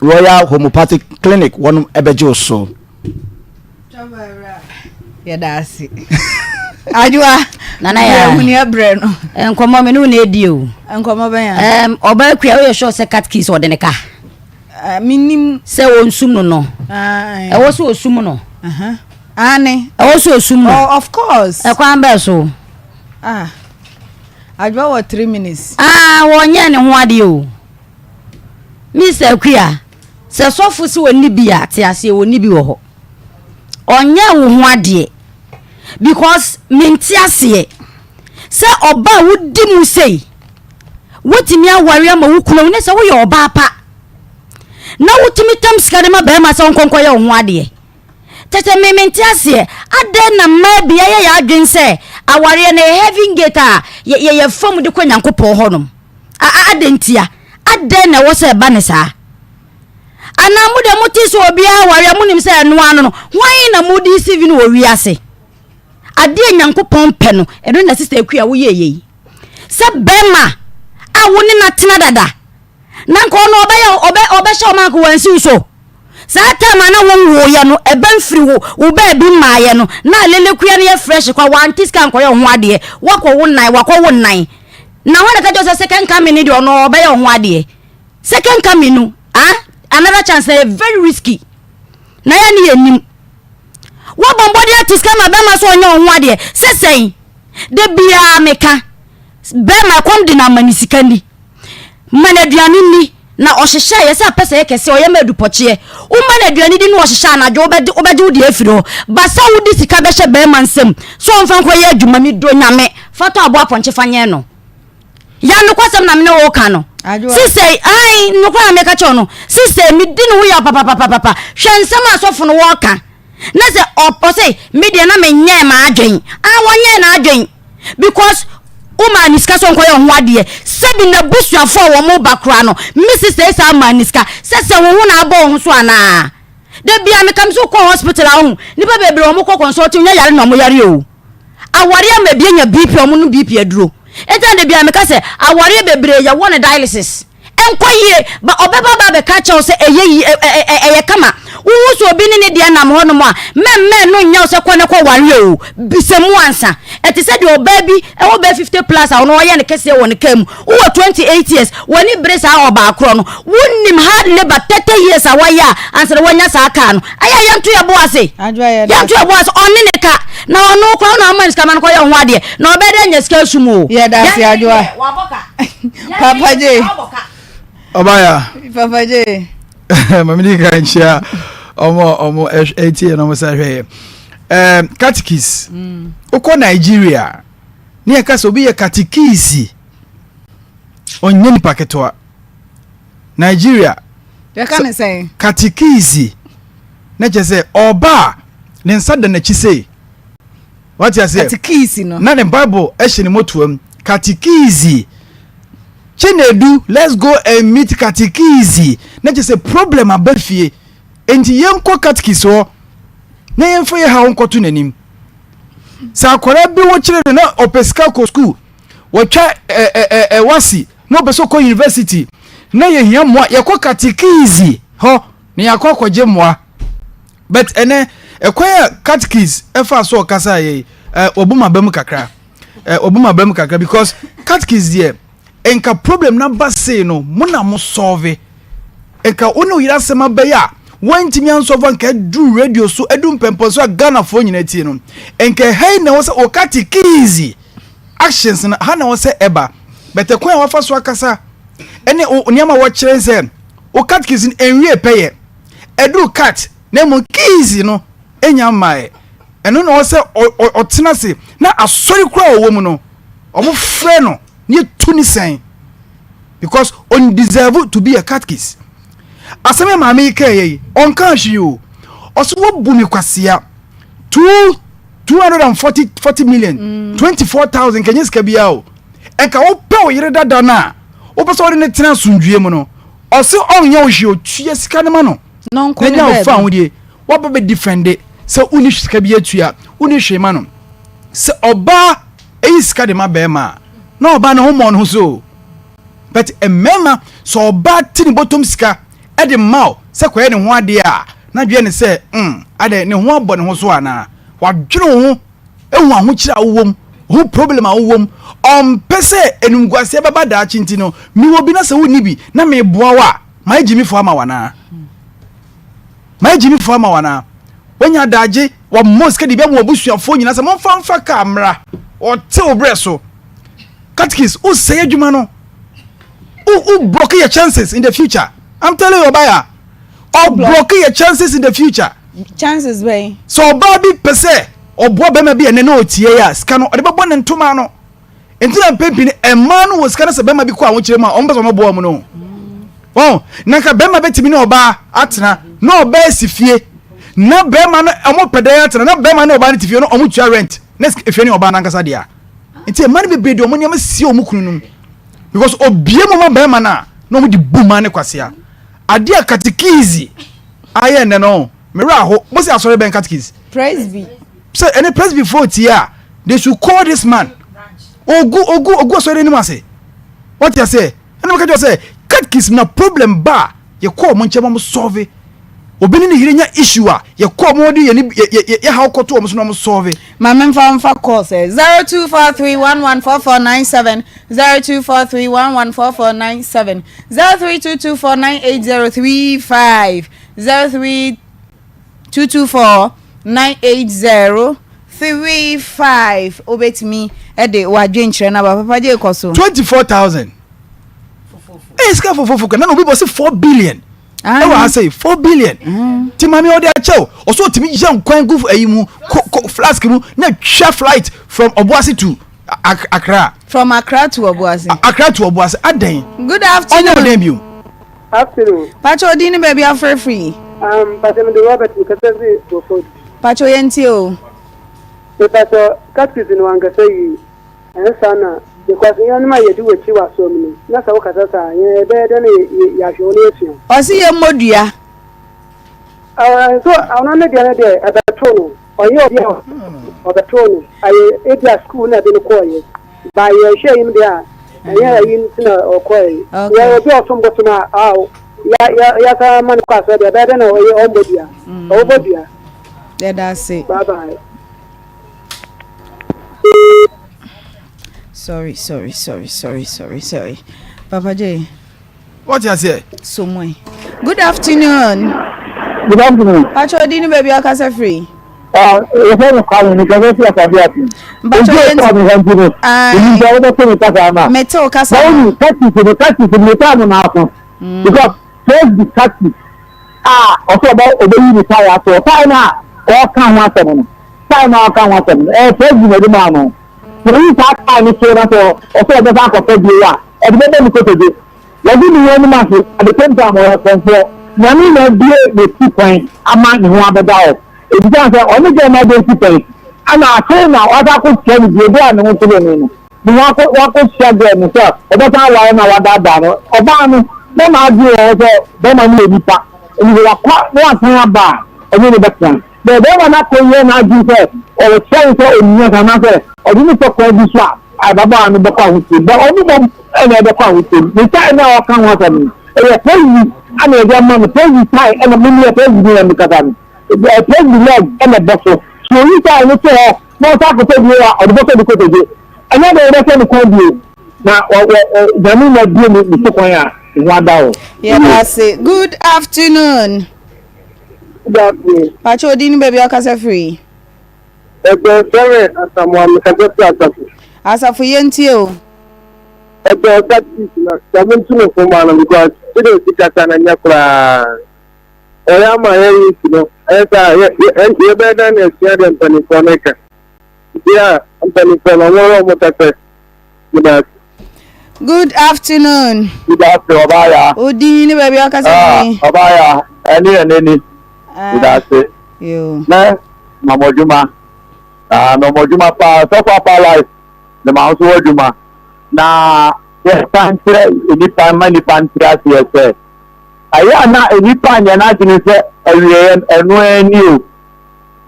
Royal Homeopathic Clinic wɔnom ɛbɛgye wo so. Yɛda ase. Adwoa. Nana ya. Yɛ huni ɛbrɛ no. Nkɔmɔ me ne wo na edi o. Nkɔmɔ bɛn ya. Um, ɔbaa kua woyɛ sure sɛ cat keys ɔde ne ka. Uh, menim. Sɛ ɔnsum no no. Ɛwɔ sɛ ɔsum no. Ane. Ɛwɔ sɛ ɔsum no. Oh, of course. Ɛkwan bɛɛ so. Ah. Adwoa wɔ 3 minutes. Ah, wɔnyɛ ne ho adeɛ o. Mister Akua, sɛ sɔfo sɛ ɔnni bi a, te aseɛ ɔnni bi wɔ hɔ. Ɔnyɛ wo ho adeɛ because mente aseɛ sɛ ɔba a wodi mu sei wotumi aware ama wo kunu ne sɛ woyɛ ɔbaa pa na wotumi tam sika de ma bɛrima sɛ ɔnkɔnkɔyɛ wo ho adeɛ. Kyɛ sɛ me mente aseɛ adɛn na mmaa bi ayɛ yɛ adwene sɛ awareɛ no yɛ heaven gate a yɛyɛ fam de kɔ Nyankopɔn hɔnom. A Adɛn ntia? Adɛn na ɛwɔ sɛ ɛba no saa? Anaa mo deɛ mote sɛ obiara aware a monim sɛ ɛno ano no, hwan na mode resivi no wɔ wiase? Adeɛ a Nyankopɔn pɛ no, ɛno na Sista Akua woyɛɛ yei. Sɛ bɛrima a wo ne no atena dada, na nka ɔno ɔbɛyɛ ɔbɛ ɔbɛhyɛ ɔma nka wansi wo so. Saa time a na wonwoeɛ no, ɛbɛ mfiri wo wo baabi mmaeɛ no, na alelekua no yɛ fresh kwa, wante sika nkɔyɛ wo ho adeɛ, wakɔ wo nan, wakɔ wo nan. Na hwan na ɛka kyerɛ wo sɛ second coming no deɛ ɔno ɔbɛyɛ wo ho adeɛ? Second coming no, ah, another chance na yɛ very risky. Na yɛ ne yɛnim. Woabɔ mbɔden ate sika ma bɛrima sɛ ɔnyɛ wo ho adeɛ. Sɛ sɛn? Da biara meka, bɛrima ɛkɔm de no ama ne sika ni. Ma no aduane nni, na ɔhyehyɛ yɛ sɛ apɛ sɛ yɛ kɛseɛ, ɔyɛ ma adupɔkyeɛ. Woma no aduane di na ɔhyehyɛ anadwo, wobɛgye wobɛgye wo deɛ afiri hɔ. Ba sɛ wode sika bɛhyɛ bɛrima nsam sɛ ɔmfa nkɔyɛ adwuma, medɔ Nyame, fa tɔ aboa apɔnkye fa nyɛn no. Ya nokwasɛm na me ne wo ka no. Sisei, ae, nokorɛ na meka kyerɛ wo no, sisei medi ne ho yaw papapapapa. Hwɛ nsɛm a asɔfo no wɔka. Na sɛ ɔse, me deɛ na menyɛɛ m'adwen. Ah, wɔnyɛɛ n'adwen. Because wo maa ne sika sɛ ɔnkɔyɛ wo ho adeɛ. Sɛbi n'abusuafoɔ a wɔn ba koraa no, me sister yi saa maa ne sika. Sɛ sɛ wo ho na abɔ wo ho so anaa? Da biara meka me sɛ wokɔ hospital a wohu nnipa bebree wɔn kɔ consulting nyɛ yare na wɔn yare o. Awareɛ ama ebi anya BP a wɔn nom BP aduro. Enti na da biara meka sɛ awareɛ bebree yɛwɔ no dialysis. Ɛnkɔ yie, ba ɔbɛba aba abɛka akyerɛ wo sɛ ɛyɛ yie, ɛ ɛ ɛ ɛyɛ kama. Wohu sɛ obi ne ne deɛ nam hɔnom a, mɛmmɛn no nyɛ wo sɛ kɔ ne kɔ ware o. Bisa mu ansa. Ɛte sɛ deɛ ɔbaa bi wɔ bɛyɛ 50 plus a ɔno ɔyɛ no kɛseɛ wɔ ne kaa mu. Wowɔ 28 years, w'ani bere saa ɔbaa korɔ no. Wonim hard labour 30 years a wayɛ a ansa na wanya saa kaa no. Ɛyɛ a yɛnto yɛn bo ase. Yɛnto yɛn bo ase. Ɔne ne ka. Na ɔno koraa wo na woma no sika ma no kɔyɛ wo ho adeɛ. Na ɔbɛyɛ dɛ anya sika asum o. Yɛda ase Adwoa. Papa J. Ɔbaya. Papa J. Mami di kan nkyia. Ɔmo ɔmo ɛtie na ɔmo sɛ hwɛ yɛ. Ɛɛ katikis. Wokɔ Nigeria ne yɛ ka sɛ obi yɛ katikisi ɔnyɛ nipa ketewa. Nigeria. Yɛka ne sɛn? Katikisi na kyerɛ sɛ ɔba a ne nsa da n'akyi sei. Wate aseɛ? Katikisi no. Na ne Bible hyɛ ne motoam. Katikisi. Chinedu, let's go and meet katikisi. Na kyerɛ sɛ problem aba fie. Enti yɛnkɔ katikisi hɔ na yɛmfa yɛ haw nkɔto n'anim. Sɛ akwadaa bi wo kyerɛ no na ɔpɛ sika kɔ school, wɔtwa ɛ ɛ ɛ wasi na ɔpɛ sɛ ɔkɔ university na yɛhia mmoa, yɛkɔ katikisi hɔ na yɛakɔ akɔgye mmoa. But ɛnɛ ɛkwan a catechies ɛfa so ɔkasa yɛ yi ɛ ɔbu ma bɛm kakra ɛ ɔbu ma bɛm kakra because catechies deɛ nka problem na ba sei no mo na mo solve nka wo ne oyere asɛm abɛyɛ a wɔntumi ansɔfo nka ɛduru radio so ɛdu mpɛmpɛn so a Ghanafoɔ nyinaa tie no nka ɛha yi na ɛwɔ sɛ o catechies actions no ha na ɛwɔ sɛ ɛba but ɛkwan a wafa so akasa ɛne nneɛma a wɔkyerɛ sɛ o catechies no ɛnwie pɛyɛ ɛduru cat na mmom keys no nya mmaeɛ. Ɛno na ɔwɔ sɛ ɔtena ase na asɔre koraa a ɔwɔ mu no wɔn frɛ no na yɛtu ne sɛn because ɔn deserve to be a catechist. Asɛm yɛ maame yi kɛɛyɛ yi ɔnka hwee o ɔso wɔbu me kwasea two 240 40 million 24,000 kɛnyɛ sika biara o ɛnka wopɛ wo yere dada no a wopɛ sɛ wode ne tena asomdwie mu no Ɔse ɔnyɛ wo hwee o, tua sika no ma no Na ɔnkɔ na ne nya wo baabi. fa ahodie. Waba bɛ defende sɛ wonni sika bi atua, wonni hwee ma no. Sɛ ɔbaa yi sika de ma bɛɛma a, na ɔbaa no ho mmɔɔ ne ho so o. But mmarima, sɛ ɔbaa te ne bɔtɔm sika de ma wo sɛ kɔyɛ ne ho adeɛ a, na dwene ne sɛ, mm, adɛn, ne ho abɔ ne ho so anaa? Wadwene wo ho Ehu ahokyere a wowɔ mu, ohu problem a wowɔ mu, ɔmpɛ sɛ animguaseɛ bɛba daakye nti no, mewɔ bi na sɛ wonni bi na meboa wo a, mayɛ gyimifoɔ ama wo anaa? Mayɛ gyimifoɔ ama wo anaa? Wanya adagye, wammɔ sika de bi ama w'abusuafoɔ nyinaa sɛ momfa mfa kaa mmra, ɔte wo berɛ so. Catechies, wosɛe adwuma no. Wo wo block your chances in the future. I'm telling you, ɔbaa ɔ block your chances in the future. Chances bɛn? Sɛ ɔbaa bi pɛ sɛ ɔboa bɛrima bi ɛnɛ na ɔtie yɛ a, sika no ɔde bɛbɔ ne ntoma ano. Nti na mpɛn pii no mmaa no wɔ sika no sɛ bɛrima bi kɔ ahokyere mu a wɔn pɛ sɛ wɔn boa wɔn no. Wɔn na nka bɛrima bɛtumi ne ɔbaa atena na ɔbaa si fie na bɛrima no wɔn pɛ dan atena na bɛrima ne ɔbaa no te fie no wɔn tua rent na efie ne ɔbaa n'ankasa dea. Nti mmaa no bebree de wɔn nneɛma sie wɔn kunu nom because obie mu ma bɛrima no a na wɔn de bu mmaa ne kwasea. Adeɛ a katekizi ayɛ nnɛ no me werɛ aho. Mo se asɔre bɛn catechies? Presby. Sɛ ɛne presby fo tie a they should call this man. Ogu ogu ogu asɔre anim ase. Wɔte aseɛ? Ɛna meka kyerɛ sɛ catechies na problem ba a yɛkɔ wɔn nkyɛn ma wɔn solve. Obi ne ne yere nya issue a yɛkɔ wɔn de yɛne yɛ yɛ haw kɔto wɔn so na wɔn solve. Ma me nfa nfa call sɛ 0243114497 0243114497 0322498035 0322498035 wobɛtumi de w'adwenkyerɛ no aba papa gye kɔ so. 24,000 ɛyɛ sika fofofo kan na obi bɔ se 4 billion ɛwɔ ha sɛ 4 billion mm. ti maame ɔde akyɛw ɔsɛ ɔtumi yɛ nkwan gu ayi mu ko ko flask mu na twa flight from Obuasi to Accra. From Accra to Obuasi. Accra to Obuasi adɛn. Good afternoon. Ɔnyɛ ɔdɛn bio. Afternoon. Pacho odin ne baabi afrɛfiri. Um, Pacho mede Robert mekasa fi Broford. Pacho yɛn tie o. Me pacho catechism no wankasa yie. Ɛnyɛ saa na because yɛnom a yɛdi w'akyi wɔ asɔre mu no na sɛ wokasa saa a yɛn yɛbɛyɛ dɛn na yɛahwɛ wo na yɛasua wo. Ɔse yɛmmɔ dua. Ɛɛ nso ɔno ne deɛ no deɛ ɛbɛtoo no. Ɔyɛ obi a ɔbɛtoo no ayɛ ebia school na ɛde no kɔɔyɛ ba yɛhwɛ yi mu deɛ a ɛnyɛ ayi nti na ɔkɔɛ yɛ obi a ɔsom bosom a a ya ya yasa ma no kɔ asɔre deɛ ɛbɛyɛ dɛ na ɔyɛ ɔmmɔ dua ɔbɛbɔ dua. Yɛda ase. Bye bye. Sorry, sorry, sorry, sorry, sorry, sorry. Papa J. Wate aseɛ? So mo Good afternoon. Good afternoon. Pacho odi ni baabi akasa firi. Ah, yɛfɛ no Kwame, mi kasa fi asase ase. Mpacho yɛn ti. Nti ɛsɔ mi no. Èmi nti ɔbɛ tẹ mi kasa ama. Mɛ te o kasa. Báwo ni taxi no taxi no mi taa mo n'aso. Because first be taxi. a ɔsɛ ɔbɛ ɔbɛyi ne tae ato tae no a ɔreka ho asɛm no tae no a ɔreka ho asɛm no ɛyɛ president na ɛde maa no sɛ ɔyi saa tae no so na sɛ ɔsɛ ɔbɛsan akɔfa bio a ɔde bɛbɔ ne kotodwe wɔde ne ho anim ase at the same time ɔyɛ kɔnfoɔ nyame na abue n'akyi kwan ama ne ho abɛda hɔ ebisa sɛ ɔne gɛ na ɛde si pɛn ana afei na ɔsan akɔhyia no bio bere a ne ho kyerɛ no no Ne wakɔ wakɔhyia girl no sɛ ɔbɛsan aware no a wadaadaa no. Ɔbaa no na n'adwene wɔ hɔ sɛ bɛrima no yɛ nipa nti sɛ wakɔ na wasan aba a ɔne no bɛtena. But bɛrima no akɔyɛ n'adwene sɛ ɔkyerɛ no sɛ ɔnim nyansa anaasɛ ɔde no fa kwan bi so a ababaawa no bɛkɔ ahokyere mu. But ɔno mmom na ɛbɛkɔ ahokyere mu. Ne tae no a ɔka ho asɛm no ɛyɛ Presley na yɛde ama no. Presley tae ɛna me meyɛ Presley ni na mekasa no. Presley leg ɛna ɛbɔ so. So oyi tae no to hɔ na ɔsan akɔtɔ bio a, ɔde bɔtɔ de kotodwe. Ɛnyɛ dɛ wɔbɛhwɛ no kwan bio, na wɔ wɔ Nyame na abue ne ne so kwan a ne ho ada hɔ. Yɛda ase. Good afternoon. Good afternoon. Pacho odin ne baabi a ɔkasa firi. Ɛbɛn sɛre Asamoah mekasa firi Asafo. Asafo yɛntie o. Ɛbɛn ɔsa chief na sɛ mo nto no fo ma no because sɛdeɛ ɔsi kasa no nyɛ koraa. Ɔyɛ ama yɛn youth no, ɛyɛ saa a, yɛ yɛ yɛbɛyɛ dɛn na yɛasua deɛ mpanimfoɔ no reka? Nti a mpanimfoɔ no, wɔn wɔn kasa. Meda ase. Good afternoon. Good afternoon, ɔbaa ya. Wo din ne baabi a ɔkasa ah, firi. Ɔbaa ya, ɛne yɛn n'ani. Ah, Meda ase. Yo. Mɛ mamɔdwuma. Ah, mamɔdwuma paa, sɔfo apa life. Ne ma nso wɔ adwuma. Na yɛka nkyerɛ nnipa ma nnipa nte aseɛ sɛ Ɛyɛ a na nnipa nyɛ n'adwene sɛ awieeɛ no, ɛno ara ni o.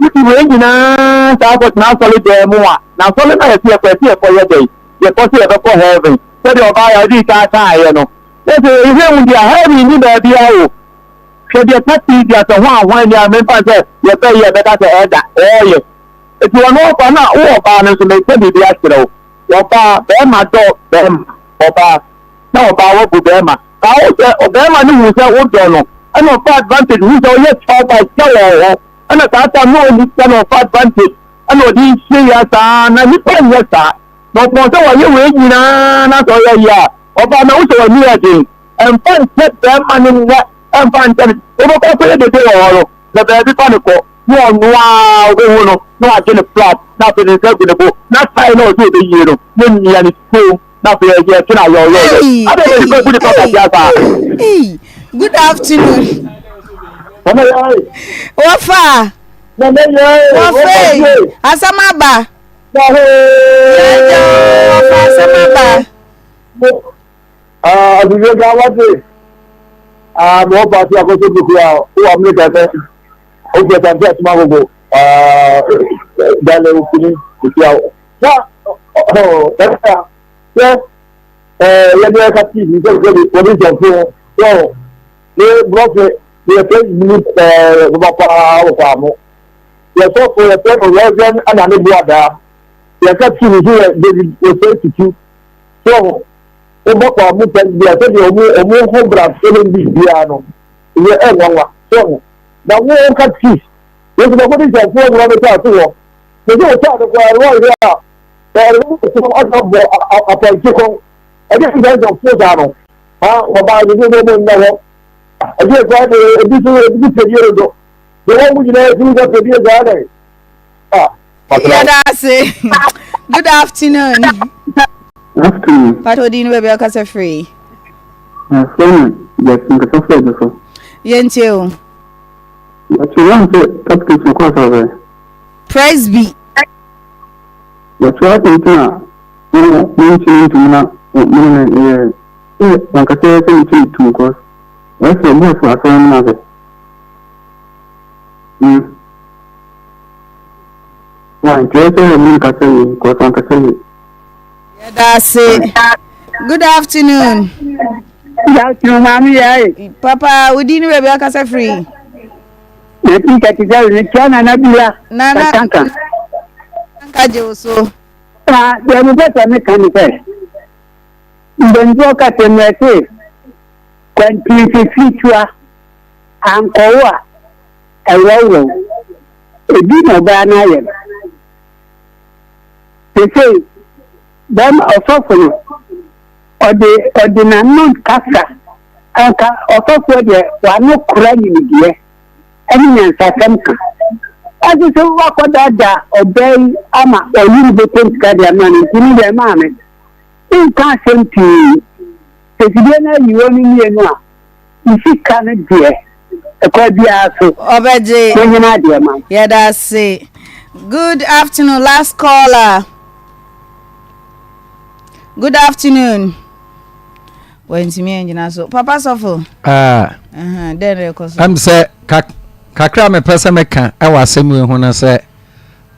Wode wei nyinaa saa kɔtena asɔredan mu a, na asɔre no a yɛse yɛkɔ, yɛse yɛkɔyɛ dɛn? Yɛkɔ sɛ yɛbɛkɔ heaven. Sɛdeɛ ɔbaa yi a ɔdii kan kaeɛ no, na sɛ yɛhwɛ hu deɛ a, heaven nni baabiara o. Hwɛ deɛ taxi di asɛ hwan hwan ni a memfa sɛ yɛbɛ yi a ɛbɛka sɛ ɛda, ɔɔyɛ. Enti ɔno ɔba no a, wo ɔbaa no nso meka biribi akyerɛ wo. Ɔbaa, bɛrima dɔ bɛrima, ɔbaa. na ɔbaa wabu bɛɛma na wo sɛ ɔbɛɛma no hu sɛ wo dɔ no ɛna ɔfa advantage hu sɛ ɔyɛ child by sika wɔ wo hɔ ɛna saa time no ɔnni sika na ɔfa advantage ɛna ɔde hyɛ ya saa na nipa nyɛ saa na ɔpɔn sɛ wayɛ wei nyinaa na sɛ ɔyɛ yɛ a ɔbaa na wo sɛ w'ani yɛ den ɛmfa nkyɛ bɛɛma no nnɛ ɛmfa nkyɛ no wobɛkɔ akɔyɛ dede wɔ hɔ no na baabi fa no kɔ na ɔno ara wobɛhu no na wagye ne flat na afei ne nsa agu ne bo na tae na ɔsɛ ɔbɛyie no na mmia ne sukuu na afei ɛyɛ ɛtwe na yɔyɔyɔ Hey, adɛ na nipa hey, bu nipa hey, kwasia saa hey. Good afternoon. Mama yɛe Wɔfa. mama yɛe Wɔfa wɔfa yi. yie Asɛm aba. na Yɛagya o, wɔfa asɛm aba. hee asese ka wate ah mewɔ paase akɔsɛ kuku a wowɔ Amerika sɛ wofɛ sante atoma gogo ah dale wofini kuku a na ɔɔ ɛsɛ sɛ ɛɛ yɛde ɛka tv sɛ sɛ de wɔde nsɛmfo sɛ ne brɔfe yɛfɛ mini ɛɛ baba paa wɔ paa mo yɛsɔfo yɛfɛ no reverend ɛna ne boadaa yɛka tv so yɛ david wɔsɛ tutu sɛ wobɔ paa mo pɛ bia sɛdeɛ ɔmo ɔmo ho bra sɛdeɛ bi biara no yɛ ɛnwanwa sɛ na wo ka tv yɛsɛ bɛkɔ de nsɛmfo ɔmo bɛtɔ ato hɔ na sɛ wɔtɔ ade koraa no wɔyɛ a ɛyɛ no ɔsɛ bɔ apɔnkye kɔn ɛde nsa nsa fo saa no ha wɔbaa ne so wɔn nna hɔ ɛde ɛkura de ebi so ebi so pɛdie dodo de wɔn mu nyinaa efiri sɛ pɛdie saa dɛ ah. Yɛda ase. Good afternoon. Afternoon. Pato di no baabi akasa firi. Afei na yɛte nkasa firi adi so. Yɛntie o. Yɛte wɔn sɛ catechist kɔ asɔre. Presby. Yɛtoa nti na mo mentumi ntum na mo ne no yɛ sɛ wankasa yɛ sɛ metumi tum cause wɔyɛ sɛ ɔbu afu asɔre no ase. Mm. Why nti ɛyɛ sɛ mo nkasa yie cause wankasa yie. Yɛda ase. Good afternoon. Good afternoon, maame yɛ. Papa, wo din ne baabi akasa firi? 1937 mekyia Nana Bia Nana Kasanka. Nka gye wo so. Na deɛ mepɛ sɛ meka ne sɛ mpanimfoɔ ka sɛ mmerɛ se kwantin fifiri tua ankɔwo a ɛworɔworɔ ebi na ɔbaa no ayɛ no sesei bɛrima ɔsɔfo no ɔde ɔde n'ano kasa. Anka ɔsɔfoɔ deɛ w'ano kora nimdeɛ ne nyansasɛm ka. Ɛnso sɛ woakɔdaadaa ɔbaa yi ama ɔyi ne bɔtɔm sika de ama no nti no deɛ maame, wonka asɛm pii. Sɛ fidie no ayi wɔn mmienu a, ne sika no deɛ ɛkwan biara so Ɔbɛgye. monyina adeɛ ma no. Yɛda ase. Good afternoon, last caller. Good afternoon. Wantumi angyina so. Papa sɔfo. Ah. Dɛn na ɛkɔ so? Ɛm sɛ kakra a mepɛ sɛ meka ɛwɔ asɛm yi ho no sɛ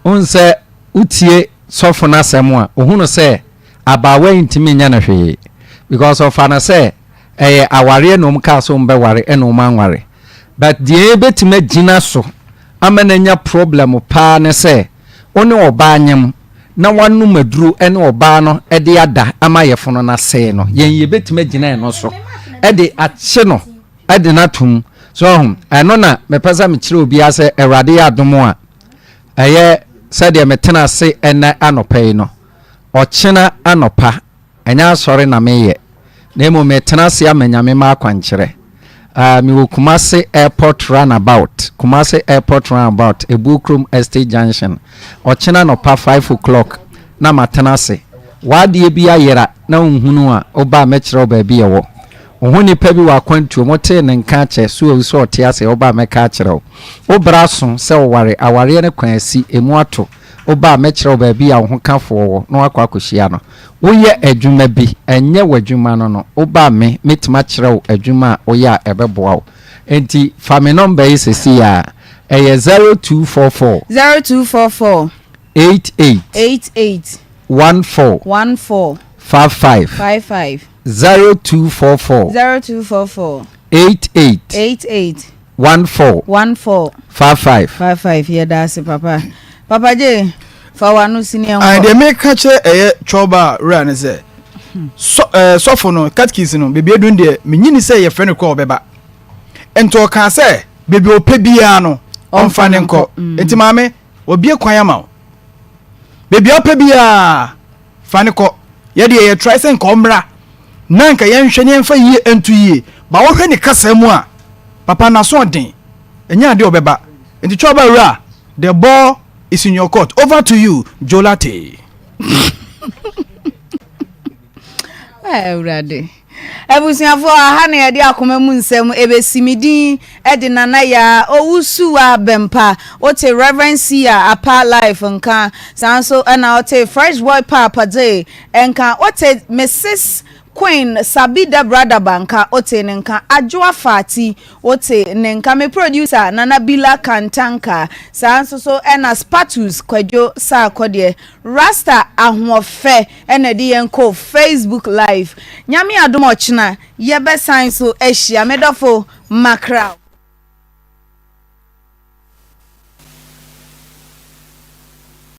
wohu sɛ wotie sɔfo no asɛm a ohunu sɛ abaawa yi ntumi nyɛ no hwee because ɔfa no sɛ ɛyɛ awareɛ na wɔn kaa sɛ wɔn bɛware ɛna wɔn anware but deɛ ebɛtumi agyina so ama no anya problem paa ne sɛ wo ne ɔbaa nyem na wanom aduro ne ɔbaa no de ada ama yɛfono no asɛe no, yɛn yɛbɛtumi agyina ɛno so de akye no de no atom. So ɔho, ɛno na mepɛ sɛ mekyerɛ obiara sɛ Awurade yɛ adom a, ɛyɛ sɛdeɛ metena ase ɛnɛ anɔpa yi no, ɔkyena anɔpa Ɛnyɛ asɔre na meyɛ, na mmom metena ase ama Nyame ma akwankyerɛ. Ah, mewɔ Kumasi Airport Runabout, Kumasi Airport Runabout, Ebuokrom Estate Junction. Ɔkyena anɔpa 5 o'clock na matena ase. W'adeɛ bi ayera na wonhunu a, woba a mɛkyerɛ wo baabi ɛwɔ. Wo ho nipa bi wɔ akwantuo mu, wotee ne nka akyɛ, so wawu sɛ ɔte ase, woba a mɛka akyerɛ wo. Wo bra so sɛ woware, awareɛ no kwan asi, emu ato, woba a mɛkyerɛ wo baabi a wo ho kafoɔ wɔ na woakɔ akɔhyia no. Woyɛ adwuma bi, ɛnyɛ w'adwuma no no, woba a me, mɛtumi akyerɛ wo adwuma a woyɛ a ɛbɛboa wo. Enti fa me nɔmba yi seesei ara, ɛyɛ 0244. 0244. 88. 88. 14. 14. 55. 55. 0244. 0244. 88. 88. 14. 14. 55. 55 yɛda ase papa. Papa J, fa w'ano si ne Ayi ɛnkɔ. deɛ meka kyerɛ ɛyɛ twɔba wura ne sɛ sɔ ɛɛ sɔfo no katikis no beebi edun deɛ menyini sɛ yɛfrɛ no kora ɔbɛba nti ɔkaa sɛ beebi ɔpɛ biara no ɔmfa ne nkɔ nti maame wɔbie kwan ama wo beebi a ɔpɛ biara fa ne kɔ yɛ deɛ yɛ try sɛ nka ɔmmra na nka yɛnhwɛ ne yɛmfa yie nto yie ba wohwɛ ne kasa mu a papa n'aso ɔden ɛnyɛ adeɛ ɔbɛba nti twɔba wura the ball is in your court over to you Jolate. Awurade. Abusuafoɔ, aha na yɛde akoma mu nsɛm ɛbɛsi. Me din de Nana Yaa Owusuwa Bɛmpa. Wote Rev. Sia Apa Life nka. Saa nso na wote Fresh Boy Paapa Dze nka. Wote Mrs. Queen Sabi Dabradaba nka. Wote ne nka. Adwoa Fati, wote ne nka. Me producer Nana Bila Kantanka. Saa nso so na Spatus Kwadwo Sarkodie. Rasta Ahoɔfɛ na ɛde yɛn kɔ Facebook live. Nyame adom ɔkyena yɛbɛsan so ahyia. Me dɔfo Mackerel.